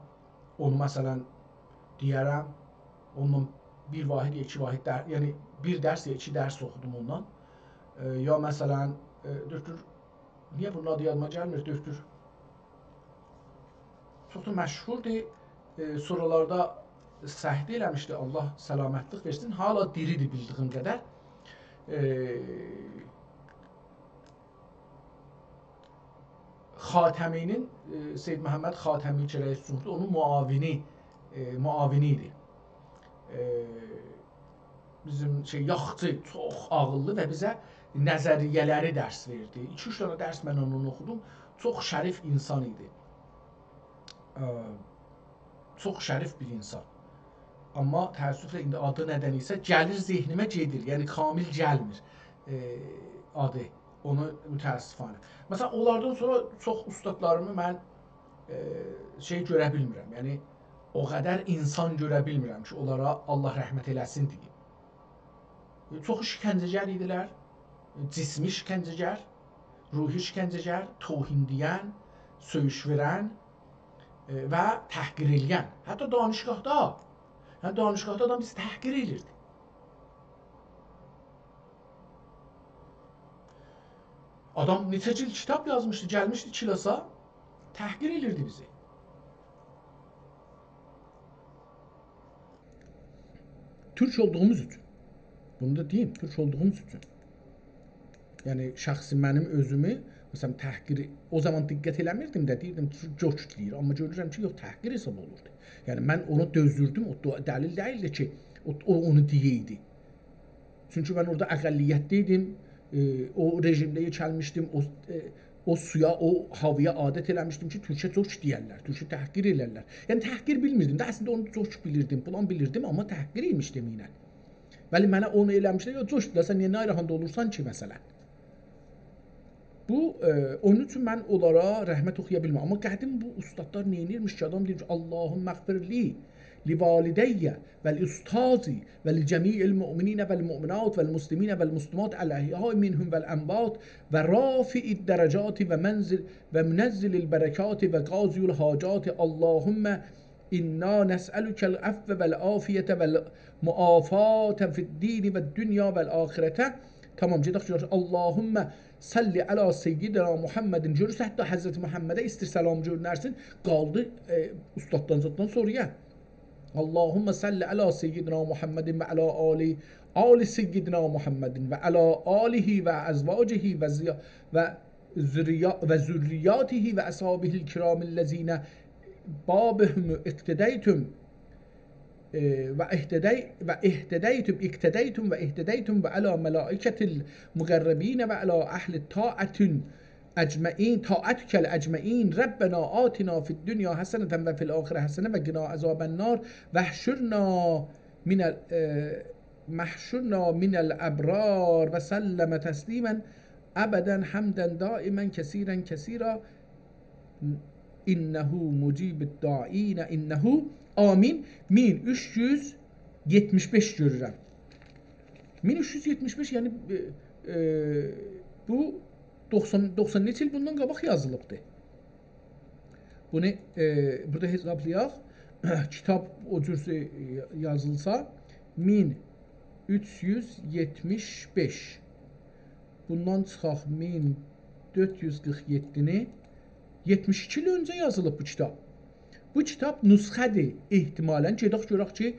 اونو، مثلا، دئیه‌رم، اوندان بیر واحد یا ایکی واحد در-، یعنی بیر درس یا ایکی درس اوخودوم اوندان. ائ، یا، مثلا، ائ، دکتر، نییه بونون آدی یادیما گلمیر، دکتر؟ چوخ دا مشهوردور. ائ، سونرالاردا سکته ائله‌میشدی، الله سلامتلیک وئرسین. حالا دیریدیر بیلدیییم قدر. ائ، خاتمی‌نین، ائ، سید محمد خاتمی کی، رئیس جمهوردور، اونون معاونی، ائ، معاونی ایدی. ائ، بیزیم شئی، یاخچی، چوخ عاغیللی و بیزه نظریه‌لری درس وئردی. ایکی-اوچ دنه درس من اونونان اوخودوم. چوخ شریف اینسان ایدی. ا، چوخ شریف بیر اینسان. آمما تأسفله ایندی آدی ندن ایسه گلیر ذهنیمه، گئدیر. یعنی کامل گلمیر، ائ، آدی. اونو متأسفانه. مثلا، اونلاردان سونرا چوخ اوستادلاریمی من، ائ، شئی گؤره بیلمیرم. یعنی او قدر اینسان گؤره بیلمیرم کی، اونلارا الله رحمت ائله‌سین دئییم. چوخ شکنجه‌گر ایدیلر. جسمی شکنجه‌گر، روحی شکنجه‌گر، توهین دئین، سؤیوش وئرن، ائ، و تحقیر ائله‌ین. حتی دانشگاهدا، یعنی دانشگاهدا آدام بیزی تحقیر ائلیردی. آدام نئچه جیلد کیتاب یازمیشدی، گلمیشدی کلاسا، تحقیر ائلیردی بیزی. تورک اولدوغوموز اوچون. اونو دا دئییم، تورک اولدوغوموز اوچون. یعنی، شخصی منیم اؤزومو، مثلا، تحقیر، او زامان دقت ائله‌میردیم ده، دئییردیم، «جوک دئییر.» آمما گؤرورم کی، یوخ، تحقیر حساب اولوردو. یعنی، من اونا دؤزوردوم، او دو-، دلیل دئییلدی کی، او، او اونو دئیه‌یدی. چونکی من اورادا اقلیتده ایدیم، ائ، او رژیمده یئکلمیشدیم، او، ائ، او سویا، او هاوایا عادت ائله‌میشدیم کی، تورکه جوک دئیرلر، تورکه تحقیر ائلرلر. یعنی، تحقیر بیلمیردیم ده، اصلینده اونو جوک بیلیردیم، فلان بیلیردیم، آمما تحقیر ایمیش دئمینن. ولی منه اونو ائله‌میشلر، «یوخ، جوک دا، سن نییه ناراحت اولورسان کی، مثلا؟» بو، ائ، اونون اوچون من اونلارا رحمت اوخویا بیلمیرم. آمما قدیم بو اوستادلار نئینیرمیش کی، آدام دئییر کی، «اللهم اغفر لی، لوالدی، ولاستاذی، ولجمیع المؤمنین والمؤمنات والمسلمین والمسلمات الاحیاء منهم والاموات، ورافع الدرجات ومنزل، ومنزل البرکات وقاضی الحاجات. اللهم انا نسألک العفو والعافیة والمعافاة فی الدین والدنیا والآخرة.» تامام، گئدک، گؤرک. «اللهم صل علی سیدنا محمد.» گؤرورسن، حتی حضرت محمده ایستیر سلام گؤندرسین، قالدی، ائ، اوستاددان زاددان سورویا. «اللهم صل علی سیدنا محمد وعلی آل، آل سیدنا محمد وعلی آله وازواجه وزیا-، و ذریا-، وذریاته واصحابه الکرام الذین بابهم اقتدیتم، ائ، و اهتدی-، و اهتدیتم، اقتدیتم و اهتدیتم وعلی ملائکة المقربین وعلی اهل طاعة اجمعین، طاعتک الاجمعین. ربنا آتنا فی الدنیا حسنة وفی الآخرة حسنة وقنا عذاب النار. واحشرنا من ال-، ائ، واحشرنا مع الابرار وسلم تسلیما ابدا حمدا دائما کثیرا کثیرا. انه مجیب الداعین، انه، آمین. مین اوچ یوز یئتمیش بئش گؤرورم. مین اوچ یوز یئتمیش بئش، یعنی، ائ، ائ، بو دوخسان، دوخسان نئچه ایل بوندان قاباق یازیلیبدی. بونو، ائ، بورادا حسابلایاق. کیتاب او جور، ائ، یازیلسا، مین اوچ یوز یئتمیش بئش. بوندان چیخاق مین دؤرد یوز قیرخ یئددینی، یئتمیش ایکی ایل اؤنجه یازیلیب بو کیتاب. بو کیتاب نسخه‌دیر، احتمالاً. گئدک گؤرک کی، ائ،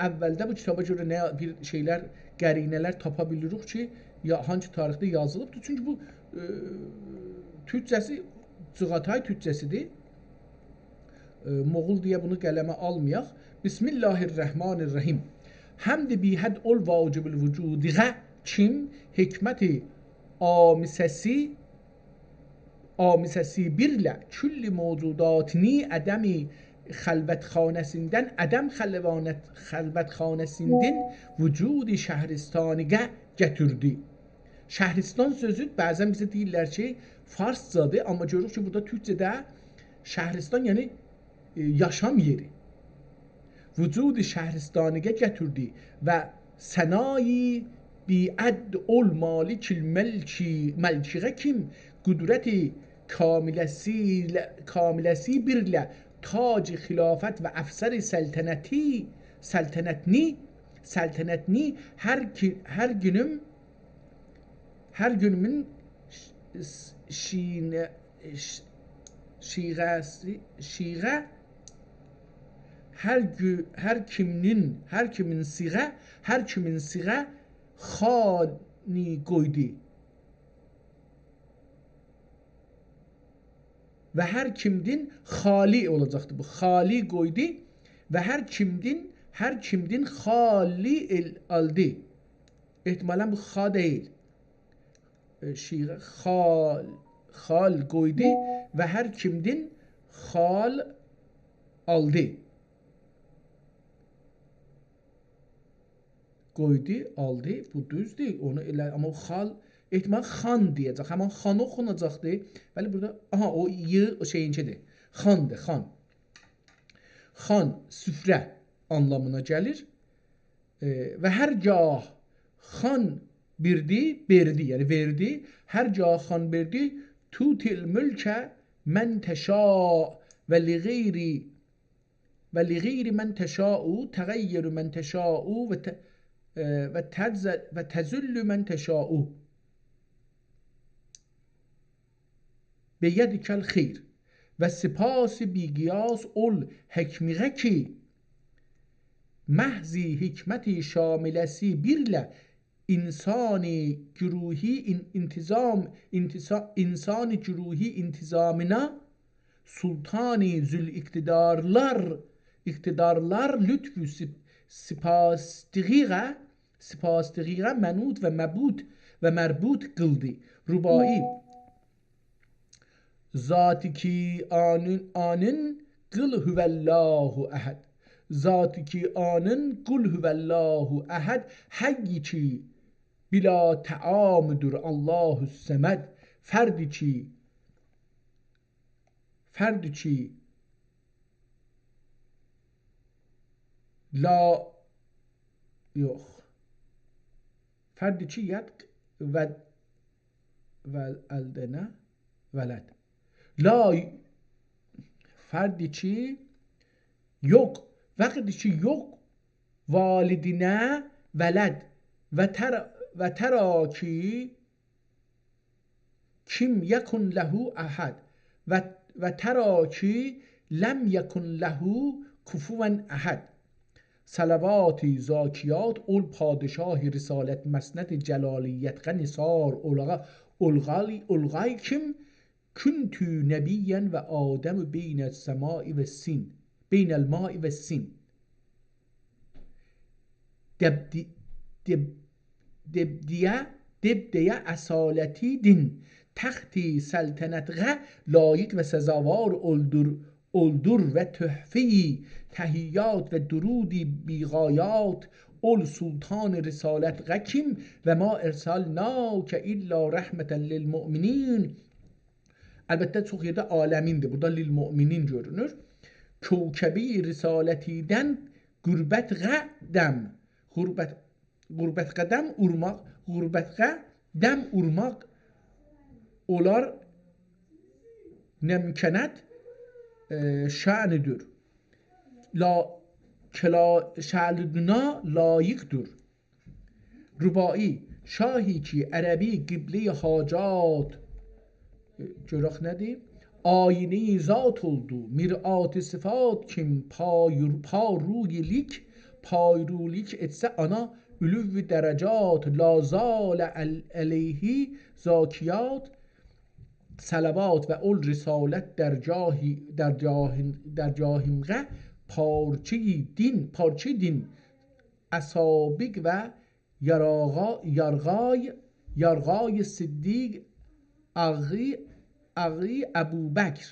اولده بو کیتابا گؤره نه بیر شئیلر، قرینه‌لر تاپا بیلیریک کی، یا، هانسی تاریخده یازیلیبدیر. چونکی بو، ائ، تورکجه‌سی، چغاتای تورکجه‌سیدیر. ائ، موغول دئیه بونو قلمه آلمایاق. بسم الله الرحمن الرحیم. حمد بی‌حد اول واجب الوجودیغه کیم حکمت آمیسه‌سی، آمیسه‌سی بیرله کل موجوداتینی عدم خلوتخانه‌سیندن، عدم خلوانت-، خلوتخانه‌سیندن وجود شهرستانیغه گتیردی. شهرستان سؤزو بعضاً بیزه دئییرلر کی، فارسجادیر، آمما گؤروروک کی، بورادا تورکجه‌ده شهرستان، یعنی، ائ، یاشام یئری. وجود شهرستانیغه گتیردی و ثنای بی‌حد اول مالک الملک، ملکیغه کیم قدرت کامله‌سی، کامله‌سی بیرله تاج خلافت و افسر سلطنتی، سلطنتنی، سلطنتنی هر کی-، هر گونوم هر گونومون ش-، ش-، شینه-، ش-، شیغه‌سی، شیغه، هر گو-، هر کیمین، هر کیمین سیغه، هر کیمین سیغه خانی قویدو. و هر کیمدین خالی اولاجاقدی بو. خالی قویدو و هر کیمدین، هر کیمدین خالی ال-، آلدی. احتمالاً بو خا دئییل. ائ، شیغه خال، خال قویدو و هر کیمدین خال آلدی. قویدو، آلدی، بو دوزدور. اونو ائله، آمما او خال، احتمال خان دئیه‌جک. همان خان اوخوناجاقدی. بلی، بورادا، آها، او ی، او شئیینکیدیر. خاندیر، خان. خان، سفره آنلامینا گلیر. ائ، و هر گاه خان بیردی، بئردی، یعنی وئردی، هر گاه خان بئردی، تؤتی الملک من تشاء و لغیر، و لغیر من تشاء، تغیر من تشاء و ت-، ائ، و تذ-، و تذل من تشاء. بیدک الخیر. و سپاس بی‌قیاس اول حکمیغه کی، محض حکمت شامله‌سی بیرله انسانی گروهی ان-، انتظام، انتظا-، انسانی گروهی انتظامینا سلطانی ذوالاقتدارلار، اقتدارلار لطف و سپ-، سپاسدیغیغه، سپاسدیغیغه منوط و مبعوث و مربوط قیلدی. رباعی. ذاتی کیانین، آنین قل هو الله احد. ذاتی کیانین قل هو الله احد. حیی کی بلا طعام‌دور الله الصمد. فردی کی، فردی کی لا، یوخ. فردی کی یت و، و الدنه ولد. لا، فردی کی یوخ، وقتی کی یوخ والدینه ولد. و تر-، و تری کی کیم یکن له احد. و، و تری کی لم یکن له کفواً احد. صلواتی زاکیات اول پادشاه رسالت مسند جلالیتغه نثار اولغا-، اولغالی-، اولغای کیم کنت نبیاً و آدم بین السماء و السین، بین الماء و السین. دب-، دی-، دب-، دبدیه، دبدیه اصالتی دین، تختی سلطنتغه لایق و سزاوار اولدور، اولدور و تحفه‌یی تحیات و درودی بی‌غایات اول سلطان رسالتغه کیم و ما ارسلناک الا رحمة للمؤمنین. البته، چوخ یئرده عالمیندیر. بورادا للمؤمنین گؤرونور. کوکبی رسالتیدن غربتغه دم، غربت، غربتغه دم اورماق، غربتغه دم اورماق اولار نمکنت، ائ، شأنیدیر. لا، کلا-، شأنیدینا لایقدیر. رباعی. شاهی کی عربی قبله‌ی حاجات، ائ، گؤرک نه‌دیر؟ آینه‌ی ذات اولدو، مرآت صفات کیم پا رو-، پا روی لیک، پا رو لیک ائتسه آنا علو درجات، لا زال عل-، علیه زاکیات، صلوات و اول رسالت درگاهی، درگاهین-، درگاهیمغه پارچه‌ی دین، پارچه‌ی دین، اسابق و یاراغا-، یارغای، یارغای صدیق آغی، آغی ابوبکر.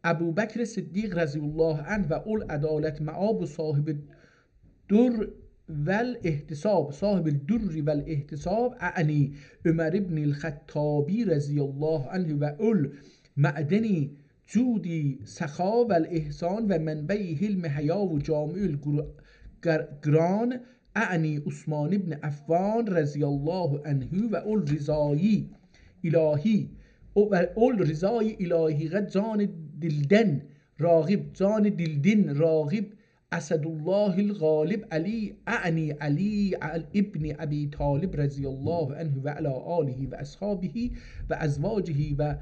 ابوبکر صدیق رضی الله عنه و اول عدالت مآب و صاحب در و الاحتساب، صاحب الدر و الاحتساب، اعنی عمر ابن الخطابی رضی الله عنه و اول معدنی جودی سخا و الاحسان و منبع حلم حیا و جامع القر-، قر-، قرآن، اعنی عثمان ابن عفان رضی الله عنه و اول رضای الهی، او-، و اول رضای الهیغه جان دیلدن راغب، جان دیلدین راغب، اسدالله الغالب علی، اعنی علی ابن ابی طالب رضی الله عنه و علی آله و اصحابه و ازواجه و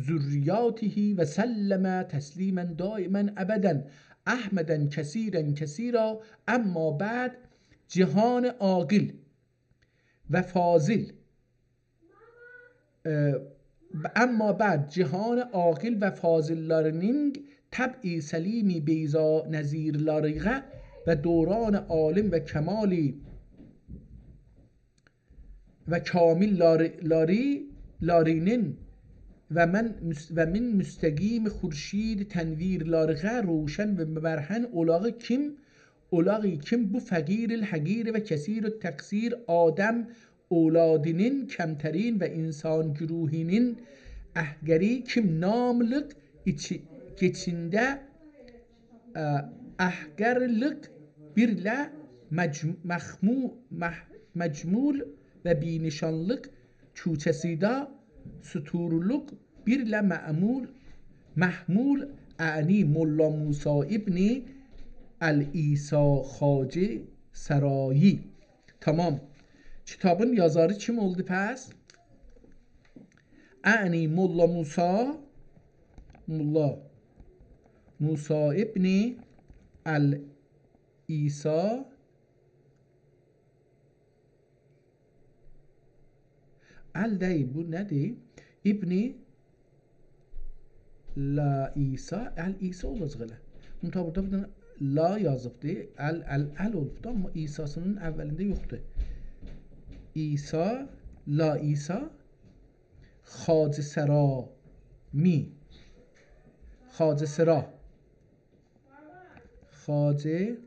ذریاته و سلم تسلیما دائما ابدا، احمدا کثیرا کثیرا. اما بعد، جهان عاقل و فاضل، ائ، اما بعد، جهان عاقل و فاضللارینین طبع سلیم بیضا نظیرلریغه و دوران عالم و کمالی و کامللاری، لاری، لارینین و من مس-، و من مستقیم خورشید تنویرلریغه روشن و برهن اولاغی کیم، اولاغی کیم بو فقیر الحقیر و کثیر التقصیر آدم اولادینین کمترین و انسان گروهینین احقری کیم ناملیق ایچی-، گئچینده، ا، احقرلیق بیرله مجم-، مخمو-، مح-، مجمول و بی‌نشانلیق کوچه‌سیده سطورلوق بیرله معمول، محمول، اعنی ملا موسی ابن العیسی خواجه سرایی. تمام. کیتابین یازاری کیم اولدو پس؟ اعنی ملا موسی، ملا موسی ابن العیسی ال دئییل، بو نه‌دیر؟ ابن لا عیسی، ال عیسی اولاجاق ائله. منتها بورادا بیر دنه لا یازیبدی. ال، ال، ال اولوبدو، آمما عیسی‌سینین اوّلینده یوخدور. عیسی، لا عیسی، خواجه سرامی. خواجه سرا. خواجه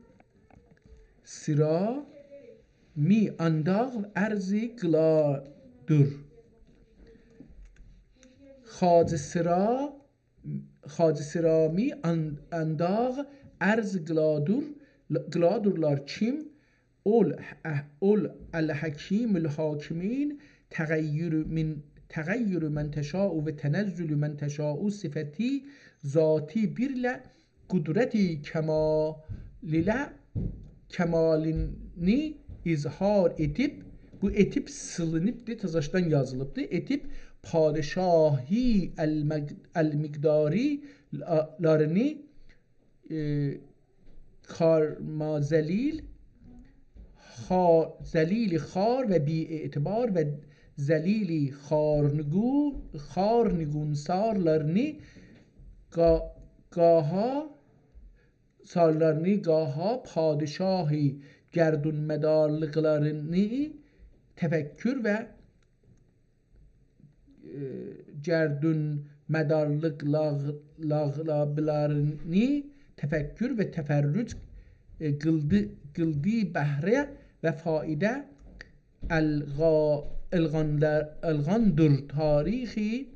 سرامی آنداغ ارض قلادور. خواجه سرا، خواجه سرامی آن-، آنداغ ارض قلادور، قلادورلار کیم، اول، اه، اول الحکیم الحاکمین، تغیر من، تغیر من تشاء و تنزل من تشاء صفتی ذاتی بیرله قدرت کمالیله، کمالینی اظهار ائدیب، بو ائدیب سیلینیبدیر، تزه‌دن یازیلیبدیر. ائدیب پادشاهی المق-، المقداری لارینی، ائ، خارماذلیل، خا-، ذلیل خوار و بی‌اعتبار و ذلیل خوارنگو-، خوارنگونسارلارینی گا-، گاها، سارلارینی گاها پادشاهی گردون‌مدارلیقلارینی تفکر و ائ، گردون‌مدارلیقلار-، لاغلابلارینی تفکر و تفرج، ائ، قیلدی-، قیلدی بهره و فایده القا-، القانلار-، القاندیر تاریخی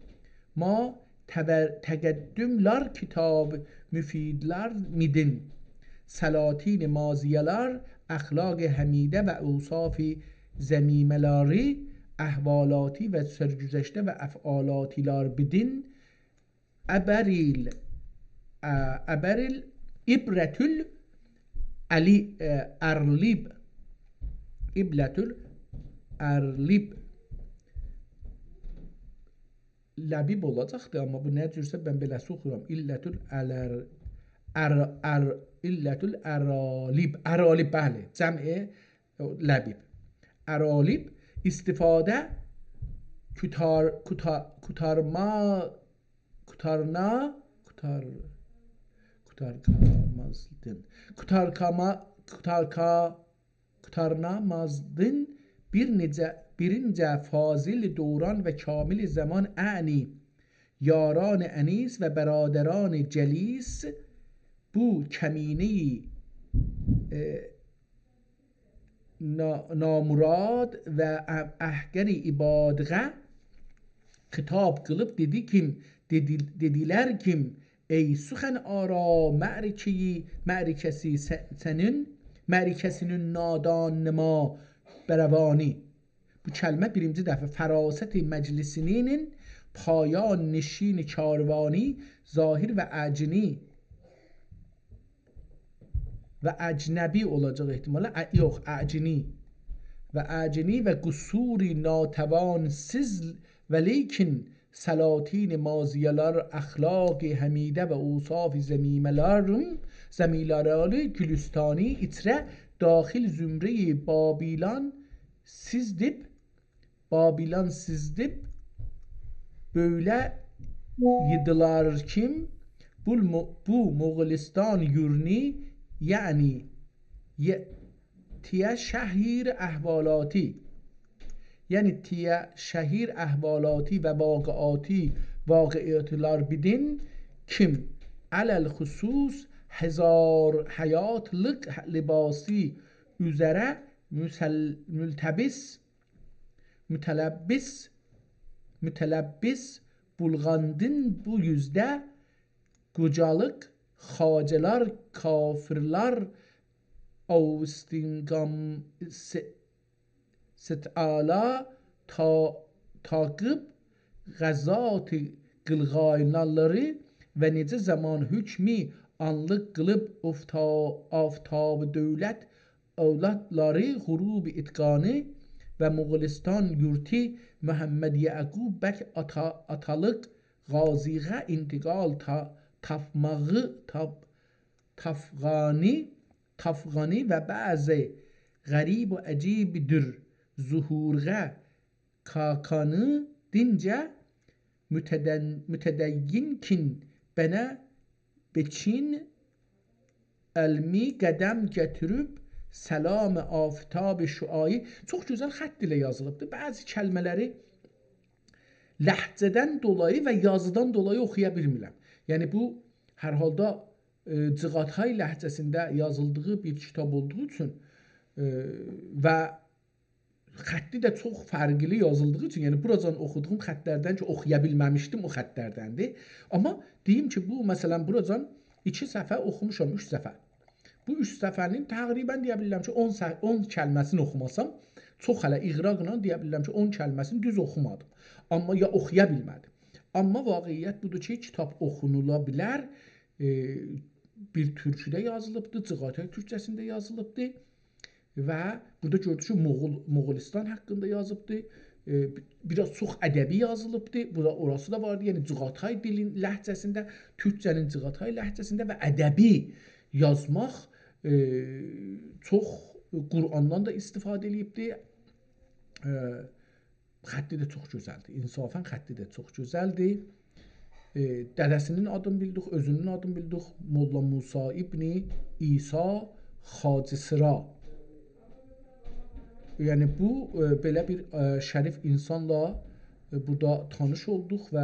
ما تور-، تقدملار کتاب مفیدلار میدین. سلاطین ماضیه‌لار اخلاق حمیده و اوصاف ذمیمه‌لاری، احوالاتی و سرگذشته و افعالاتیلار بیدین. ابریل، ا، ابریل، عبرة العلی-، ا، ارلیب. عبرة العلیب. لبیب اولاجاقدی، آمما بو نه جورسه من بئله‌سی اوخویورام. علة الالر-، ار-، ار-، علة الارالیب. ارالیب، بلی. جمع لبیب. ارالیب استفاده کوتار-، کوتا-، کوتارما-، کوتارنا-، کوتار-، کوتارکامازدین. کوتارکاما-، کوتارکا-، قوتارنامازدین بیر نئجه، بیرینجه فاضل دوران و کامل زمان، اعنی یاران انیس و برادران جلیس، بو کمینه‌ی، ائ، نا-، نامراد و ا-، احقر عبادغه خطاب قیلیب دئدی کیم، دئدی-، دئدیلر کیم، ای سخن‌آرا، معرکه‌یی، معرکه‌سی س-، سنین، معرکه‌سینین نادان‌نما بروانی. بو کلمه بیرینجی دفعه فراست مجلسینین پایان نشین کاروانی، ظاهر و اجنی و اجنبی اولاجاق احتمالا. ا-، یوخ، اجنی. و اجنی و قصور ناتوان‌سیز، ولیکن سلاطین ماضیه‌لر اخلاق حمیده و اوصاف ذمیمه‌لرین، ذمیمه‌لری گلستانی ایچره داخل زمره‌ی بابیلان سیزدیب، بابیلان سیزدیب، بؤیله ییدیلار کیم، بو مو-، بو موغولستان یورنی، یعنی، یه-، تیه شهیر احوالاتی، یعنی تیه شهیر احوالاتی و واقعاتی، واقعیاتلار بیدین کیم، علی‌الخصوص هزار حیاتلیق لباسی اوزره مسل-، ملتبس، متلبس، متلبس بولغاندین بو یوزده قوجالیق، خواجه‌لر، کافرلر، اوستینگام، س-، ستعالا، تا-، تاقیب، غزات قیلغانلاری و نئجه زامان حکمی آنلیق قیلیب افتا-، آفتاب دؤولت اولادلاری غروب اتقانی و موغولستان یورتی محمد یعقوب بک آتا-، آتالیق غازیغه انتقال تا-، تافماغی، تاف-، تافغانی، تافغانی و بعضی غریب و عجیب‌دیر ظهورغه کاکانی دینجه متدن-، متدین کین بنه بچین علمی قدم گتیریب سلام آفتاب شعاعی. چوخ گؤزل خط ایله یازیلیبدیر. بعضی کلمه‌لری لهجه‌دن دولایی و یازیدان دولایی اوخویا بیلمیرم. یعنی بو، هر حالدا، ائ، جیغاتای لهجه‌سینده یازیلدیغی بیر کیتاب اولدوغو اوچون، ائ، و خطی ده چوخ فرقلی یازیلدیغی اوچون، یعنی بوراجان اوخودوغوم خطلردن کی، اوخویا بیلمه‌میشدیم، او خطلردندیر. آمما دئییم کی، بو، مثلا، بوراجان ایکی صفحه اوخوموشام، اوچ صفحه. بو اوچ صفحه‌نین تقریبا دئیه بیلیرم کی، اون صح-، اون کلمه‌سینی اوخوماسام، چوخ هله اغراقلا دئیه بیلیرم کی، اون کلمه‌سینی دوز اوخومادیم. آمما یا اوخویا بیلمه‌دیم. آمما واقعیت بودور کی، کیتاب اوخونولا بیلر. ائ، بیر تورکوده یازیلیبدی، جیغاتای تورکجه‌سینده یازیلیبدی. و بورادا گؤردوک کی، موغول، موغولستان حاقیندا یازیبدی. ائ، بیر آز چوخ ادبی یازیلیبدی. بورادا، اوراسی دا واردی. یعنی جیغاتای دیلین لهجه‌سینده، تورکجه‌نین جیغاتای لهجه‌سینده و ادبی یازماق، ائ، چوخ قرآندان دا استفاده ائله‌ییبدی. ائ، خطی ده چوخ گؤزلدیر. انصافا خطی ده چوخ گؤزلدیر. ائ، دده‌سینین آدینی بیلدیک، اؤزونون آدینی بیلدیک. ملا موسی ابن عیسی خواجه سرا. یعنی بو، ائ، بئله بیر، ائ، شریف انسانلا، ائ، بورادا تانیش اولدوق و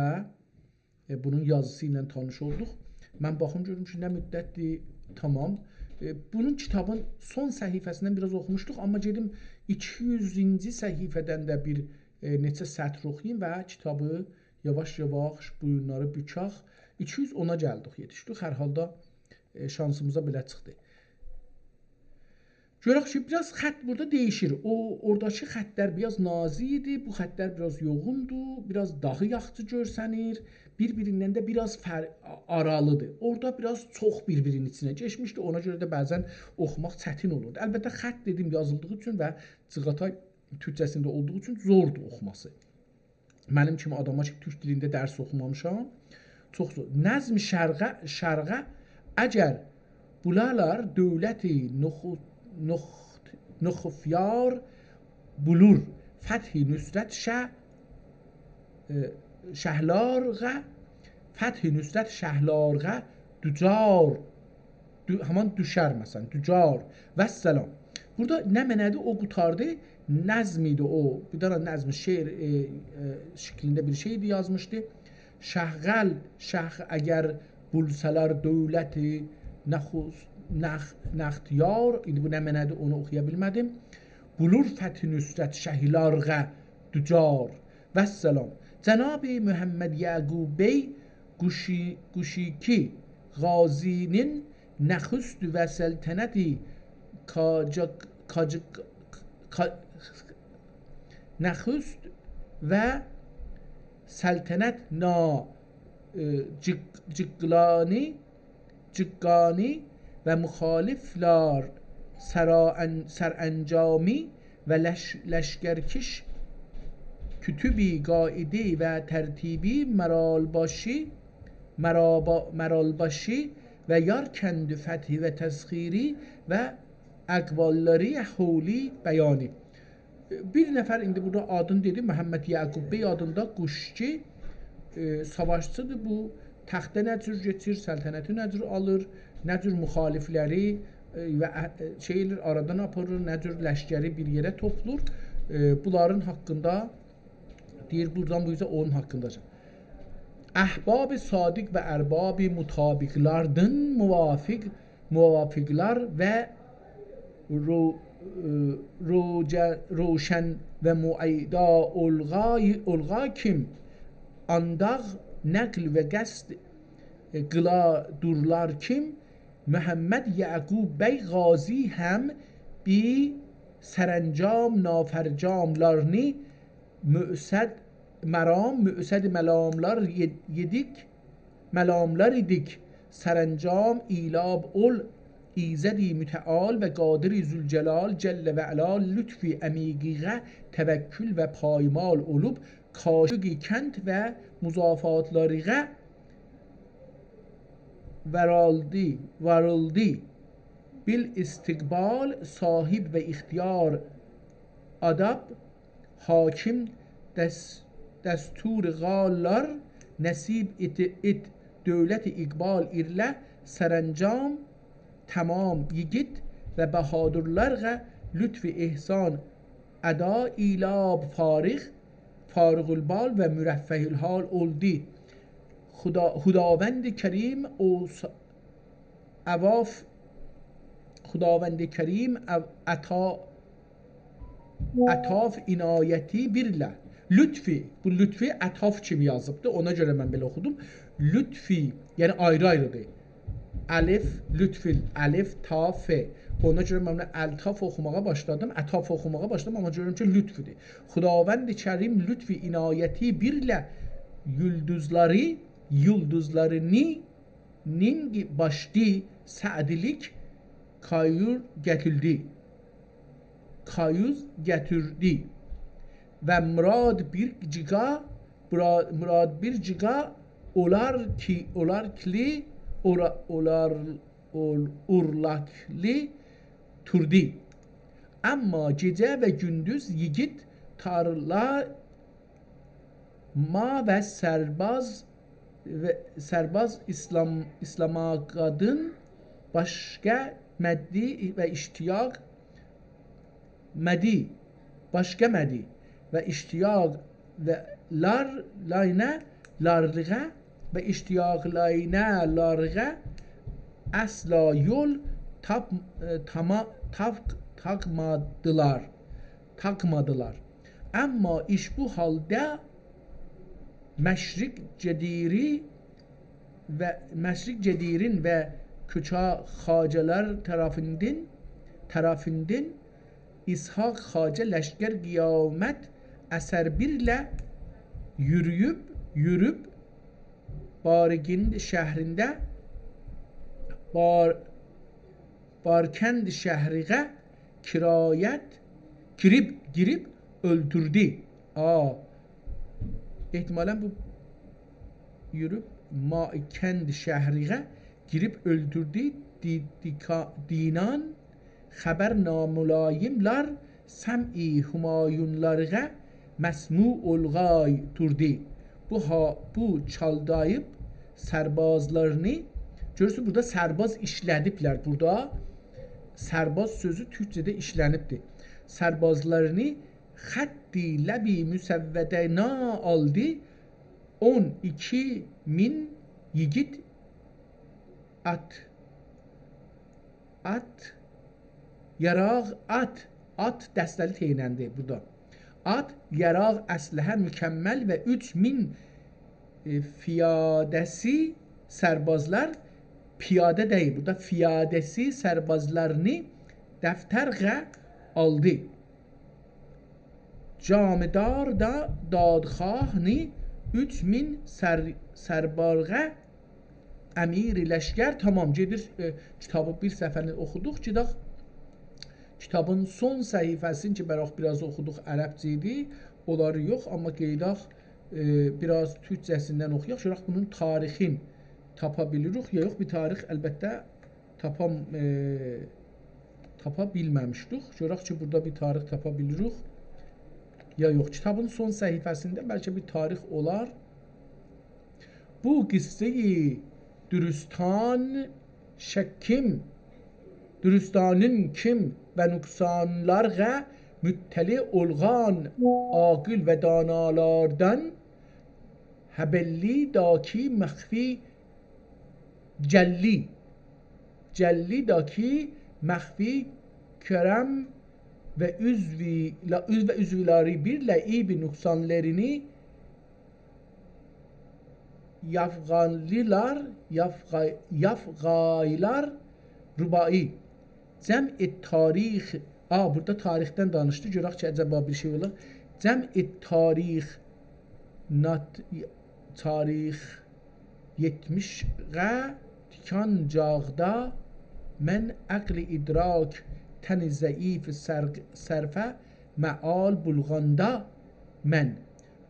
ائ، بونون یازیسی ایله تانیش اولدوق. من باخیم گؤروم کی، نه مدتدیر، تامام. ائ، بونون کیتابین سون صفحه‌سیندن بیر آز اوخوموشدوق، آمما گئدیم ایکی یوزونجو صفحه‌دن ده بیر، ائ، نئچه سطر اوخویوم و کیتابی یاواش-یاواش بویونلاری بوکاق. ایکی یوز اونا گلدیک، یئتیشدیک. هر حالدا، ائ، شانسیمیزا بئله چیخدی. گؤرک کی، بیر آز خط بورادا دییشیر. او، اوراداکی خطلر بیر آز نازیک ایدی، بو خطلر بیر آز یوغوندور، بیر آز داها یاخشی گؤرسنیر، بیر-بیریندن ده بیر آز فر-، آ-، آرالیدیر. اورادا بیر آز چوخ بیر-بیرینین ایچینه کئچمیشدی، اونا گؤره ده بعضا اوخوماق چتین اولوردو. البته، خط دئدیم یازیلدیغی اوچون و جیغاتای تورکجه‌سینده اولدوغو اوچون زوردور اوخوماسی. منیم کیمی آداما کی، تورک دیلینده درس اوخومامیشام، چوخ زور. نظم شرقه، شرقه، اگر بولالار دؤولتی نخو-، نخت-، نخفیار بولور، فتح نصرت شه-، ائ، شهلارغه، فتح نصرت شهلارغه دوجار دو-، همان دوشر، مثلا، دوجار. والسلام. بورادا نمنه‌دیر؟ او قوتاردی. نظم ایدی او. بیر دنه نظم، شعر، ائ، ائ، شکلینده بیر شئیدی، یازمیشدی. شهغل، شهغ، اگر بولسالار دؤولتی نخوس-، نخ-، نختیار. ایندی بو نمنه‌دیر؟ اونو اوخویا بیلمه‌دیم. بولور فتح نصرت شهلارغه دوجار. والسلام. جناب محمد یعقوب بی قوشی-، قوشیکی غازی‌نین نخست و سلطنتی کاجاق-، کاجیق-، کا-، نخست و سلطنت نا-، ائ، جیق-، جیقلانی جیققانی و مخالفلار سرا-، سرانجامی و لش-، لشکرکش کتبی قاعدی و ترتیبی مرالباشی، مرابا-، مرالباشی و یارکند فتحی و تسخیری و اقواللاری حولی بیانی. بیر نفر، ایندی بورادا آدینی دئدیم، محمد یعقوب بی آدیندا قوشکی، ائ، ساواشچیدیر. بو تخته نه جور کئچیر، سلطنتی نه جور آلیر، نه جور مخالفلری، ائ، و ا-، شئی ائله‌ییر، آرادان آپاریر، نه جور لشکری بیر یئره توپلور. ائ، بونلارین حاقیندا دئییر، بورادان بو اوزه اونون حاقیندا. احباب صادق و ارباب مطابقلاردین موافق موافقلار و رو-، ائ، روجه-، روشن و مؤیدا اولغای-، اولغا کیم، آنداغ نقل و قصد، ائ، قیلا دورلار کیم، محمد یعقوب بی غازی هم بی سرانجام نافرجاملارنی مؤسد مرام، مؤسد ملاملار یئ-، یئدیک، ملاملار ایدیک. سرانجام ایلاب اول ایزدی متعال و قادر ذوالجلال جل و علا لطف عمیقیغه توکل و پایمال اولوب، کاشق کند و مضافاتلاریغه وارالدی، وارالدی. بالاستقبال صاحب و اختیار آداب حاکم دس-، دستور قاللار، نصیب ائت، ائت دولت اقبال ایله، سرانجام تمام ییگیت و بهادرلارغا لطف احسان ادا ایله فارغ، فارغ‌البال و مرفه‌الحال اولدو. خدا، خداوند کریم اوس-، عواف، خداوند کریم او-، عطا، عطاف عنایتی بیرله. لطفی، بو لطفی عطاف کیمی یازیبدی، اونا گؤره من بئله اوخودوم. لطفی، یعنی آیری-آیریدیر. الف، لطفی، الف، تا، ف. اونا گؤره من بونو الطاف اوخوماغا باشلادیم، عطاف اوخوماغا باشلادیم، آمما گؤرورم کی، لطفیدیر. خداوند کریم لطف عنایتی بیرله یولدوزلاری، یولدوزلاری نی نین باشدی سعدیلیک کایور گتیردی. کایوز گتیردی. و مراد بیر جیگا، برا-، مراد بیر جیگا اولار کی، اولار کلی، اورا-، اولار، اول-، اورلاکلی توردی. اما گئجه و گوندوز ییگیت تارلا ما و سرباز و سرباز ایسلام، ایسلاما قادین باشقا مدی و اشتیاق مدی، باشقا مدی و اشتیاق و لار، لاینه، لارلیغا و اشتیاق لاینه، لارلیغا اصلا یول تاپ، ائ، تاما-، تاپ-، تاپمادیلار، تاپمادیلار. اما ایش بو حالدا مشرق جدیری و مشرق جدیرین و کوچا خواجه‌لر طرفیندن، طرفیندن اسحاق خواجه لشکر قیامت اثر بیرله یورویوب، یوروب بارکند شهرینده بار-، بارکند شهریغه کرایت گیریب، گیریب اؤلدوردو. آ، احتمالاً بو یورویوب مارکند شهریغه گیریب اؤلدوردو. دی-، دیکا-، دینان خبر ناملایملار سمع همایونلاریغا مسموع اولغای دوردو. بو ها-، بو چالداییب سربازلارینی، گؤرورسونوز، بورادا سرباز ایشله‌دیبلر. بورادا سرباز سؤزو تورکجه‌ده ایشله‌نیبدیر. سربازلارینی خط لبی مسوده‌نا آلدی. اون ایکی مین ییگیت آت، آت، یاراغ آت، آت دسته‌لی تئینندی بورادا. آت، یاراغ، اسلحه مکمل و اوچ مین، ائ، فیاده‌سی سربازلار، پیاده دئییل بورادا، فیاده‌سی سربازلارینی دفترغه آلدی. جامدار دا دادخواهنی اوچ مین سر-، سربارغه امیر لشکر. تامام، گئدیر، ائ، کیتابی بیر صفحه‌نی اوخودوق، گئدک کیتابین سون صفحه‌سینی کی، باخ، بیر آز اوخودوق، عربجه ایدی، اونلاری یوخ، آمما قئییداق، ائ، بیر آز تورکجه‌سیندن اوخویاق، گؤرک بونون تاریخین تاپا بیلیریک، یا یوخ، بیر تاریخ البته تاپا، ائ، تاپا بیلمه‌میشدیک. گؤرک کی، بورادا بیر تاریخ تاپا بیلیریک، یا یوخ. کیتابین سون صفحه‌سینده بلکه بیر تاریخ اولار. بو قصه‌ی درستان شکیم، درستانین کیم و نقصانلارغا مطلع اولغان عاقل و دانالاردان هبلی داکی مخفی جلی، جلی داکی مخفی کرم و عضوی-، لا-، عضو و عضولاری بیر لعیب نقصانلرینی یافغانلیلار، یافغا-، یافغایلار رباعی. جمع تاریخ، آ، بورادا تاریخدن دانیشدی. گؤرک کی، عجبا بیر شئی اولار. جمع تاریخ، نات-، تاریخ یئتمیشغه تیکان جاغدا من عقل ادراک تن ضعیف سر-، صرفه مآل بولغاندا من.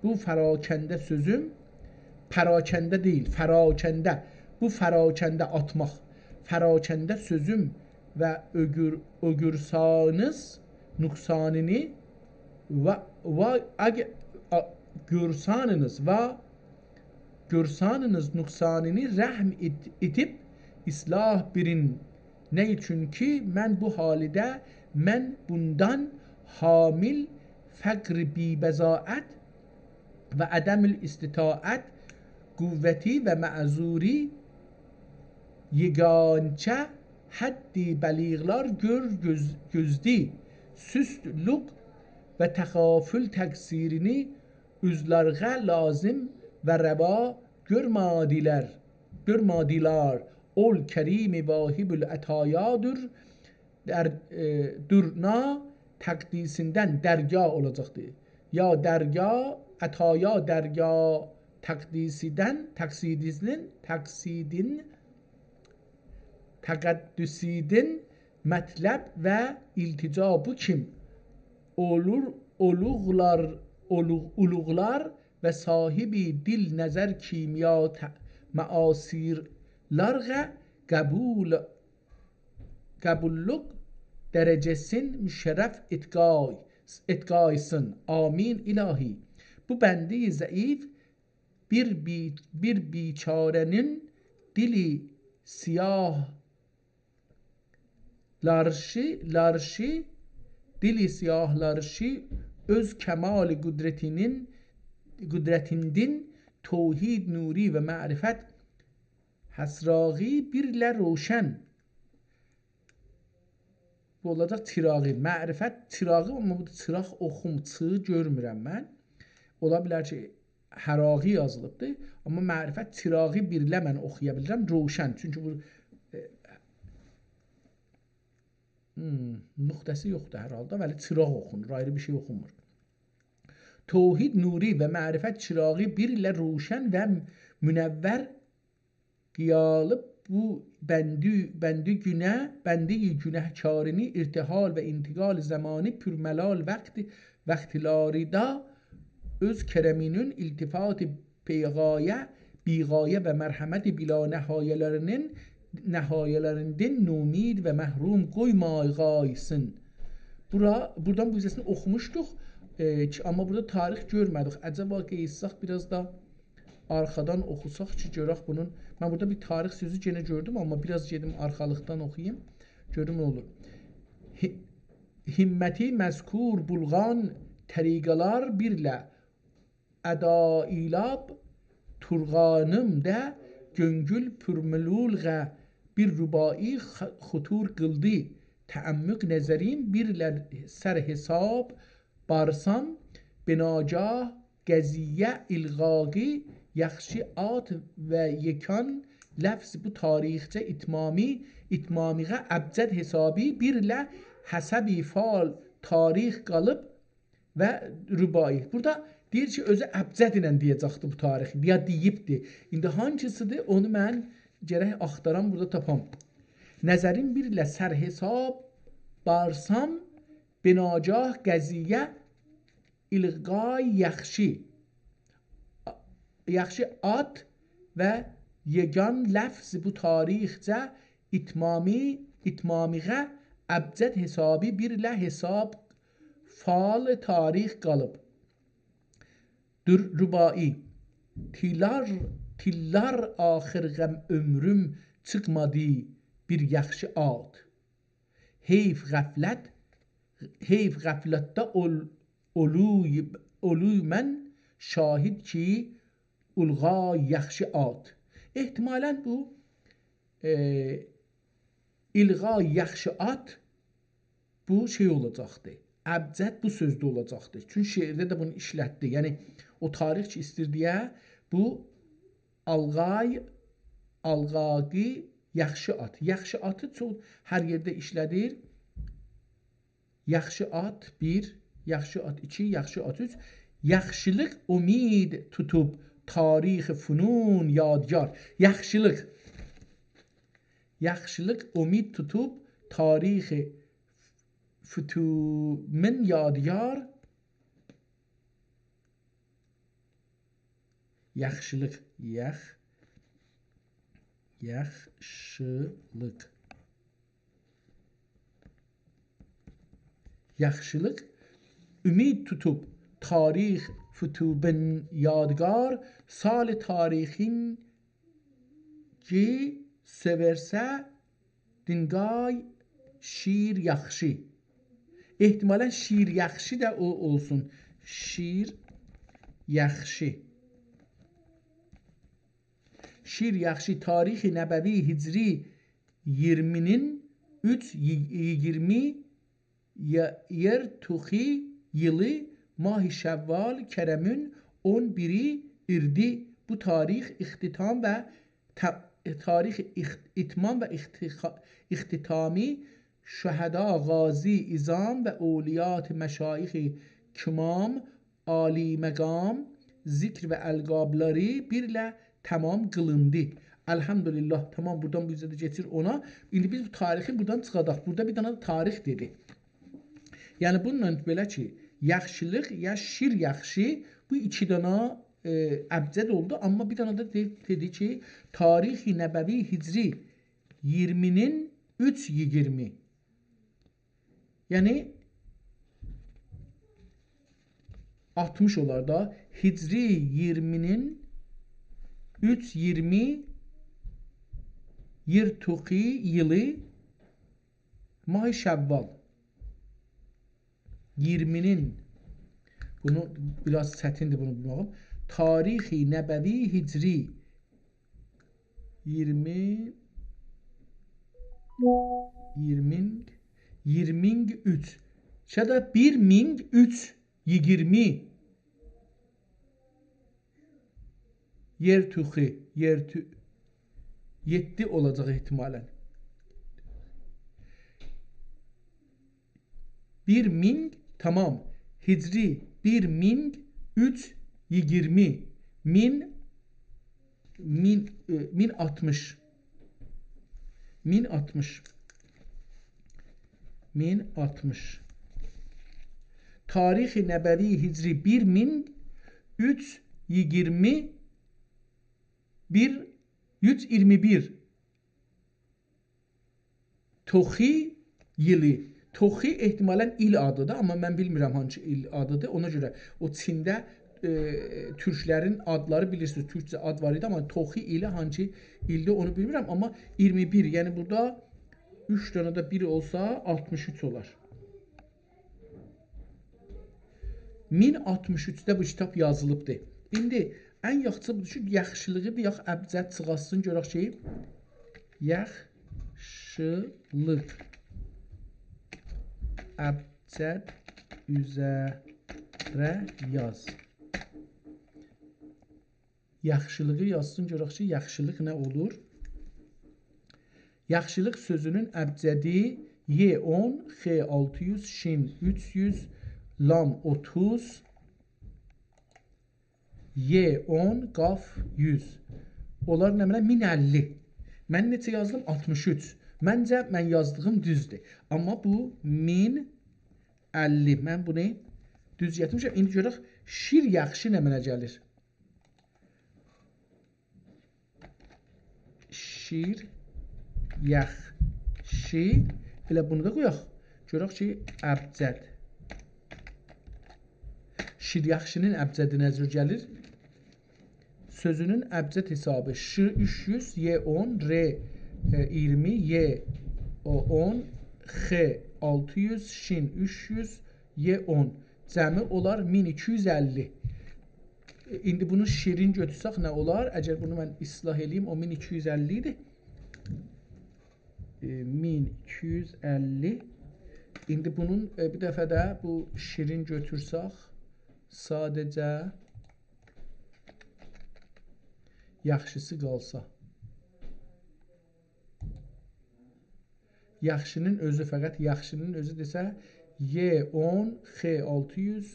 بو فراکنده سؤزوم، پراکنده دئییل، فراکنده. بو فراکنده آتماق. فراکنده سؤزوم و اؤگور-، اؤگورسانیز نقصانینی و، و اگ-، آ-، گؤرسانینیز و گؤرسانینیز نقصانینی رحم ائت-، ائدیب اصلاح بیرین. نه اوچون کی، من بو حالده، من بوندان حامل فقر بی‌بضاعت و عدم الاستطاعت، قوتی و معذوری، یگانچه حدی بلیغلار گؤر گؤز-، گؤزدی، سستلوق و تغافل تقصیرینی اوزلرگه لازم و روا گؤرمادیلر، گؤرمادیلار. اول کریم واهب العطایادیر، در، ائ، درنا تقدیسیندن دریا اولاجاقدی. یا دریا، عطایا دریا تقدیسیدن، تقصیدیزین، تقصیدین، تقدیسیدین مطلب و التجا بو کیم اولور، اولوغلار، اولوغ-، اولوغلار و صاحبی دل نظر کیمیا ت-، معاصرلرگه قبول قبوللوق درجه‌سین مشرف ائتقای-، ائتقایسین. آمین. الهی، بو بنده‌ی ضعیف بیر بی-، بیر بیچاره‌نین دیلی سیاه لارشی، لارشی، دیلی سیاه لارشی اؤز کمال قدرتینین، قدرتیندین توحید نوری و معرفت حسراغی بیرله روشن. بو اولاجاق چیراغی. معرفت چیراغی، آمما بورادا چیراغ اوخوم، چیغی گؤرمورم من. اولا بیلر کی، حراغی یازیلیبدیر. آمما معرفت چیراغی بیرله من اوخویا بیلیرم. روشن. چونکی بو، ائ، هوم، نقطه‌سی یوخدور هر حالدا. ولی چیراغ اوخونور. آیری بیر شئی اوخونمور. توحید نوری و معرفت چیراغی بیرله روشن و منور قیالیب بو بندی، بندی گونه، بندی گوناهکارینی ارتحال و انتقال زمانی پورملال وقت، وقتلاریدا اؤز کرمینین التفات بی‌غایه، بی‌غایه و مرحمت بی‌لانهایه‌لرینین، نهایه‌لریندن نومید و محروم قویمایغایسین. بورا، بورادان بو حیصه‌سینی اوخوموشدوق، ائ، کی، آمما بورادا تاریخ گؤرمه‌دیک. عجبا قئییتسک بیر آز دا آرخادان اوخوساق کی، گؤرک بونون. من بورادا بیر تاریخ سؤزو یئنه گؤردوم، آمما بیر آز گئدیم آرخالیقدان اوخویوم. گؤروم نه اولور. هی-، همتی مذکور بولغان طریقه‌لر بیرله ادایلاب تورغانیمدا گؤنگول پورملولغه بیر رباعی خ-، خطور قیلدی. تعمق نظریم بیرله سر حساب بارسام، بناگاه قضیه الغاغی یاخشی آد و یکان لفظ بو تاریخجه اتمامی، اتمامیغه ابجد حسابی بیرله حسبی فال تاریخ قالیب و رباعی. بورادا دئییر کی، اؤزو ابجد ایله دئیه‌جکدی بو تاریخی، یا دئییبدی. ایندی هانسیدیر، اونو من گرک آختارام، بورادا تاپام. نظریم بیرله سر حساب بارسام، بناگاه قضیه الغاغی یاخشی، یاخشی آد و یگان لفظ بو تاریخجه اتمامی، اتمامیغه ابجد حسابی بیرله حساب فال تاریخ قالیب. دور-، رباعی. تیللار، تیللار آخیر غم عؤمروم چیخمادی بیر یاخشی آد. حیف غفلت، حیف غفلتده اول-، اولوی-، اولوی من شاهد کی، الغاغی یاخشی آد. احتمالاً بو، ائ، الغاغی یاخشی آد بو شئی اولاجاقدی. ابجد بو سؤزده اولاجاقدی. چونکی شعرده ده بونو ایشلتدی. یعنی، او تاریخ کی، ایستیر دئیه، بو الغاغی، الغاغی یاخشی آد. یاخشی آدی چوخ هر یئرده ایشله‌دیر. یاخشی آد بیر، یاخشی آد ایکی، یاخشی آد اوچ. یاخشیلیق امید توتوب تاریخ فنون یادگار. یاخشیلیق. یاخشیلیق امید توتوب تاریخ فنون یادگار. یاخشیلیق، یاخ-، یاخشیلیق. یاخشیلیق امید توتوب تاریخ فتوبن یادگار، سال تاریخین کی سؤورسه دینقای شیر یاخشی. احتمالاً شیر یاخشی ده او اولسون. شیر یاخشی. شیر یاخشی تاریخ نبوی هجری اییرمینین اوچ، یی-، اییرمی ی-، یئرتوخی ییلی، ماه شوال، کرمون اون بیری ایردی. بو تاریخ اختتام و ت-، تاریخ اخت-، اتمام و اختخا-، اختتامی شهدا، غازی، عظام و اولیات مشایخ کمام، عالی مقام، ذکر و القابلاری بیرله تمام قیلیندی. الحمدلله، تمام، بورادان بو اوزه ده کئچیر اونا. ایندی بیز بو تاریخی بورادان چیخاداق. بورادا بیر دنه ده تاریخ دئدی. یعنی، بونونلا بئله کی، یاخشیلیق یا شیر یاخشی، بو ایکی دنه، ائ، ابجد اولدو. آمما بیر دنه ده دئ-، دئدی کی، تاریخ نبوی هجری اییرمینین اوچ اییرمی. یعنی، آلتمیش اولار دا. هجری اییرمینین اوچ اییرمی یئرتوخی ییلی، ماه شوال. اییرمینین، بونو بیر آز چتیندیر بونو بولماغیم. تاریخ نبوی هجری اییرمی، اییرمینگ، اییرمینگ اوچ. یا دا بیر مینگ اوچ اییرمی. یئرتوخی، یئرتو-، یئددی اولاجاق احتمالاً. بیر مینگ، تمام. هجری بیر مینگ اوچ اییرمی. مین، مین، ائ، مین آلتمیش. مین آلتمیش. مین آلتمیش. تاریخ نبوی هجری بیر مین اوچ اییرمی بیر، اوچ اییرمی بیر. توخی ییلی. توخی احتمالاً ایل آدیدیر، آمما من بیلمیرم هانسی ایل آدیدیر. اونا گؤره او چینده، ائ، تورکلرین آدلاری بیلیرسینیز، تورکجه آد وار ایدی، آمما توخی ایلی هانسی ایلدیر اونو بیلمیرم. آمما اییرمی بیر، یعنی بورادا اوچ دنه ده بیر اولسا آلتمیش اوچ اولار. مین آلتمیش اوچده بو کیتاب یازیلیبدیر. ایندی ان یاخشیسی بودور کی، یاخشیلیغی دئیک، ابجد چیخارتسین، گؤرک کی، یاخشیلیق ابجد اوزره یاز. یاخشیلیغی یازسین، گؤرک کی، یاخشیلیق نه اولور؟ یاخشیلیق سؤزونون ابجدی: ی اون، خ آلتی یوز، شین اوچ یوز، لام اوتوز، ی اون، قاف یوز. اونلار نمنه؟ مین اللی. من نئچه یازدیم؟ آلتمیش اوچ. منجه، من یازدیغیم دوزدور. آمما بو مین اللی. من بونو دوز گتیرمیشم. ایندی گؤرک، شیر یاخشی نمنه گلیر؟ شیر یاخشی. ائله بونو دا قویاق. گؤرک کی، ابجد. شیر یاخشی‌نین ابجدی نه جور گلیر؟ سؤزونون ابجد حسابی: ش اوچ یوز، ی اون، ر، ائ، اییرمی، ی، او، اون، خ آلتی یوز، شین اوچ یوز، ی اون. جمعی اولار مین ایکی یوز اللی. ایندی بونو شیرین گؤتورسک نه اولار؟ اگر بونو من اصلاح ائله‌ییم، او مین ایکی یوز اللی ایدی. ائ، مین ایکی یوز اللی. ایندی بونون، ائ، بیر دفعه ده بو شیرین گؤتورسک، ساده‌جه یاخشیسی قالسا. یاخشی‌نین اؤزو، فقط یاخشی‌نین اؤزو دئسه، ی اون، خ آلتی یوز،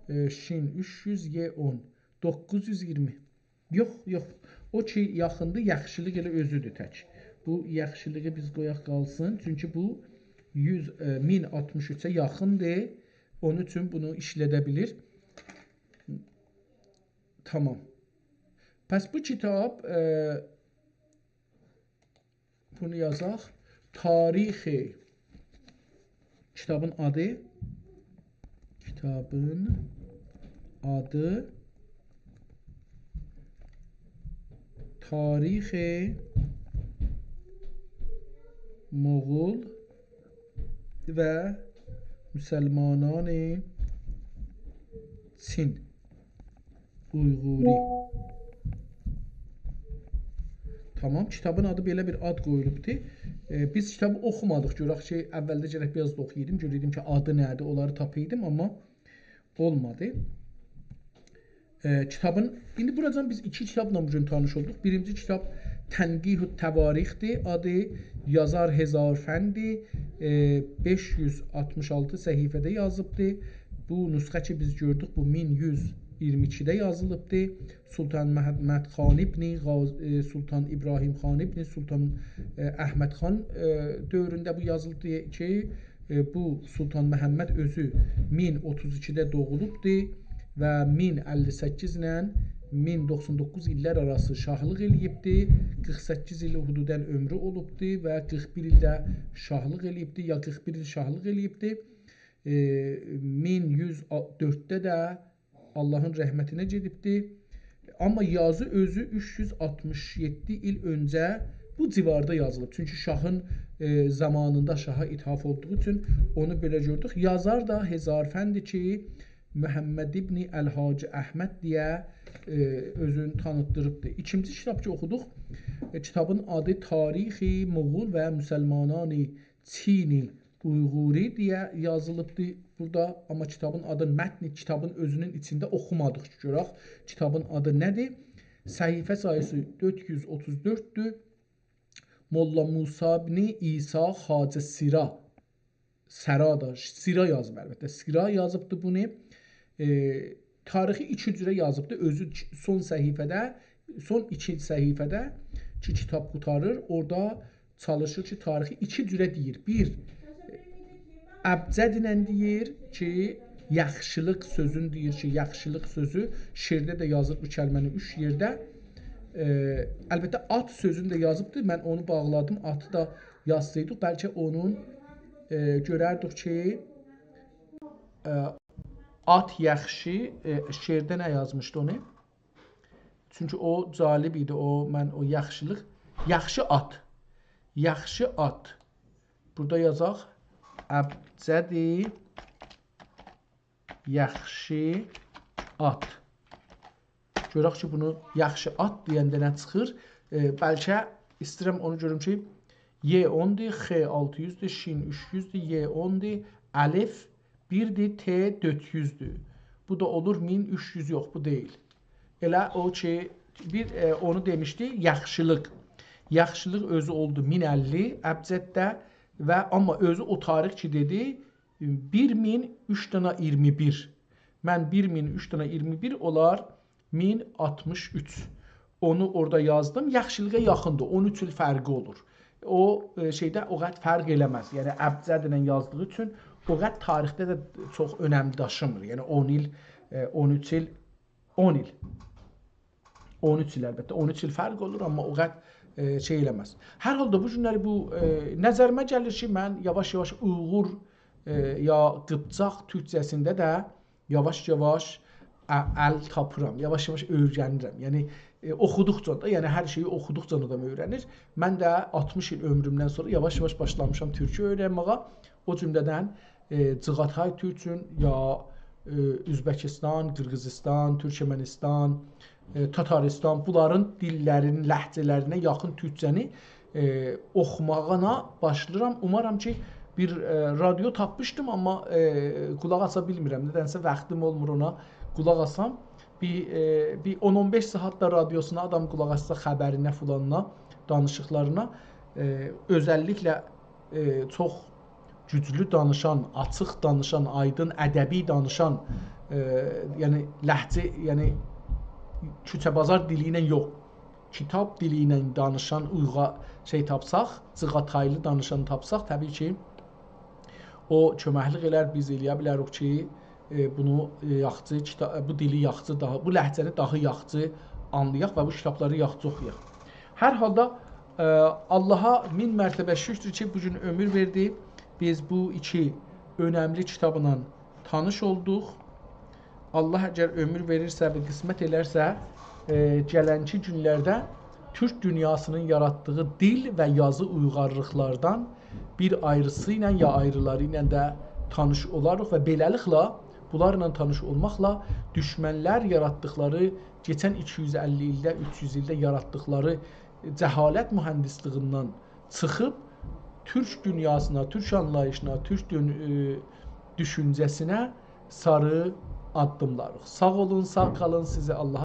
ائ، شین اوچ یوز، ی اون. دوققوز یوز اییرمی. یوخ، یوخ. او کی یاخیندیر، یاخشیلیق ائله اؤزودور تک. بو یاخشیلیغی بیز قویاق قالسین. چونکی بو یوز، ائ، مین آلتمیش اوچه یاخیندیر. اونون اوچون بونو ایشلده بیلیر. تمام. پس بو کیتاب، ائ، بونو یازاق. تاریخ، کیتابین آدی. کیتابین آدی تاریخ مغول و مسلمانان چین اویغوری. تامام، کیتابین آدی بئله بیر آد قویولوبدور. ائ، بیز کیتابی اوخومادیق. گؤرک کی، اولده گرک بیر آز دا اوخویایدیم، گؤره‌یدیم کی، آدی نه‌دیر، اونلاری تاپایدیم، آمما اولمادی. ائ، کیتابین، ایندی بوراجان بیز ایکی کیتابلا بو گون تانیش اولدوق. بیرینجی کیتاب تنقیح التواریخ‌دیر. آدی یازار هزارفندی. ائ، بئش یوز آلتمیش آلتی صفحه‌ده یازیبدی. بو نسخه کی بیز گؤردوک، بو مین یوز اییرمی ایکیده یازیلیبدی. سلطان محمد خان ابن غاز-، ائ، سلطان ابراهیم خان ابن سلطان، ائ، احمد خان، ائ، دؤورونده بو یازیلیبدی کی، ائ، بو سلطان محمد اؤزو مین اوتوز ایکیده دوغولوبدو و مین اللی سککیز ایله مین دوخسان دوققوز ایللر آراسی شاهلیق ائله‌ییبدی. قیرخ سککیز ایل حدوداً عؤمرو اولوبدو و قیرخ بیر ایل ده شاهلیق ائله‌ییبدی، یا قیرخ بیر ایل شاهلیق ائله‌ییبدی. ائ، مین یوز دؤردده ده آللاهین رحمتینه گئدیبدی. آمما یازی اؤزو اوچ یوز آلتمیش یئددی ایل اؤنجه بو جیواردا یازیلیب. چونکی شاهین، ائ، زامانیندا شاها اتحاف اولدوغو اوچون اونو بئله گؤردوک. یازار دا هزارفندی کی، محمد ابن الحاج احمد دئیه، ائ، اؤزونو تانیتدیریبدی. ایکینجی کیتاب کی اوخودوق، ائ، کیتابین آدی تاریخ مغول و مسلمانان چین اویغوری دئیه یازیلیبدی بورادا. آمما کیتابین آدی، متن کیتابین اؤزونون ایچینده اوخومادیق کی، گؤرک کیتابین آدی نه‌دیر؟ صفحه ساییسی دؤرد یوز اوتوز دؤرددور. ملا موسی ابن عیسی خواجه سیرا. سرا دا، سیرا یازیب البته. سیرا یازیبدی بونو. ائ، تاریخی ایکی جوره یازیبدی. اؤزو کی-، سون صفحه‌ده، سون ایکی صفحه‌ده کی کیتاب قوتاریر، اورادا چالیشیر کی، تاریخی ایکی جوره دئییر. بیر، ابجد ایله دئییر کی، یاخشیلیق سؤزون دئییر کی، یاخشیلیق سؤزو، شعرده ده یازیر بو کلمه‌نی اوچ یئرده. ائ، البته، آت سؤزونو ده یازیبدیر. من اونو باغلادیم، آتی دا یازسایدیق، بلکه اونون، ائ، گؤرردیک کی، ائ، آت یاخشی، ائ، شعرده نه یازمیشدی اونو؟ چونکی او جالب ایدی، او، من او یاخشیلیق، یاخشی آت. یاخشی آت. بورادا یازاق، ابجد یاخشی آت. گؤرک کی، بونو یاخشی آت دئینده نه چیخیر. ائ، بلکه ایسته‌ییرم اونو گؤروم کی، ی اوندور، خ آلتی یوزدور، شین اوچ یوزدور، ی اوندور، الف بیردیر، ت دؤرد یوزدور. بو دا اولور مین اوچ یوز، یوخ، بو دئییل. ائله او کی، بیر، ائ، اونو دئمیشدی، یاخشیلیق. یاخشیلیق اؤزو اولدو مین اللی ابجدده و آمما اؤزو او تاریخ کی دئدی، بیر مین اوچ دنه اییرمی بیر. من بیر مین اوچ دنه اییرمی بیر اولار مین آلتمیش اوچ. اونو اورادا یازدیم. یاخشیلیغا یاخیندیر. اون اوچ ایل فرقی اولور. او، ائ، شئیده او قدر فرق ائله‌مز. یعنی، ابجد ایله یازدیغی اوچون او قدر تاریخده ده چوخ اؤنم داشیمیر. یعنی، اون ایل، ائ، اون اوچ ایل، اون ایل. اون اوچ ایل البته. اون اوچ ایل فرق اولور، آمما او قدر، ائ، شئی ائله‌مز. هر حالدا بو گونلری بو، ائ، نظریمه گلیر کی، من یاواش-یاواش اویغور، ائ، یا قیپچاق تورکجه‌سینده ده یاواش-یاواش ا-، ال تاپیرام، یاواش-یاواش اؤیرنیرم. یعنی، ائ، اوخودوقجا دا، یعنی هر شئیی اوخودوقجا آدام اؤیرنیر. من ده آلتمیش ایل عؤمرومدن سونرا یاواش-یاواش باشلامیشام تورکو اؤیرنمه‌یه. او جمله‌دن، ائ، جیغاتای تورکون یا، ائ، اؤزبکیستان، قیرغیزیستان، تورکمنیستان، ائ، تاتاریستان، بونلارین دیللرینین لهجه‌لرینه یاخین تورکجه‌نی، ائ، اوخوماغینا باشلاییرام. اومارام کی، بیر، ائ، رادیو تاپمیشدیم، آمما، ائ، قولاق آسا بیلمیرم. ندنسه واختیم اولمور اونا قولاق آسام. بیر، ائ، بیر اون اون بئش ساعات دا رادیوسونا آدام قولاق آسسا، خبرینه، فلانینا، دانیشیقلارینا، ائ، اؤزللیکله، ائ، چوخ گوجلو دانیشان، آچیق دانیشان، آیدین، ادبی دانیشان، ائ، یعنی لهجه، یعنی کوچه بازار دیلی ایله یوخ، کیتاب دیلی ایله دانیشان اویغا شئی تاپساق، جیغاتایلی دانیشان تاپساق، طبیعی کی، او کؤمکلیک ائلر، بیز ائله‌یه بیلریک کی، ائ، بونو، ائ، یاخچی، کیتا-، بو دیلی یاخچی، داها، بو لهجه‌نی داها یاخچی آنلایاق و بو کیتابلاری یاخچی اوخویاق. هر حالدا، ائ، آللاها مین مرتبه شوکردور کی، بو گون عؤمور وئردی. بیز بو ایکی اؤنملی کیتابلا تانیش اولدوق. الله اگر عؤمور وئریرسه و قسمت ائلرسه، ائ، گلنکی گونلرده تورک دونیاسینین یاراتدیغی دیل و یازی اویغارلیقلاردان بیر آیریسی ایله یا آیریلاری ایله ده تانیش اولاریق و بئله‌لیکله، بونلارلا تانیش اولماقلا دوشمنلر یاراتدیقلاری، کئچن ایکی یوز اللی ایلده، اوچ یوز ایلده یاراتدیقلاری جهالت مهندسلیگیندن چیخیب تورک دونیاسینا، تورک آنلاییشینا، تورک دون-، ائ، دوشونجه‌سینه ساری آددیملاریق. ساغ اولون، ساغ قالین، سیزی آللاها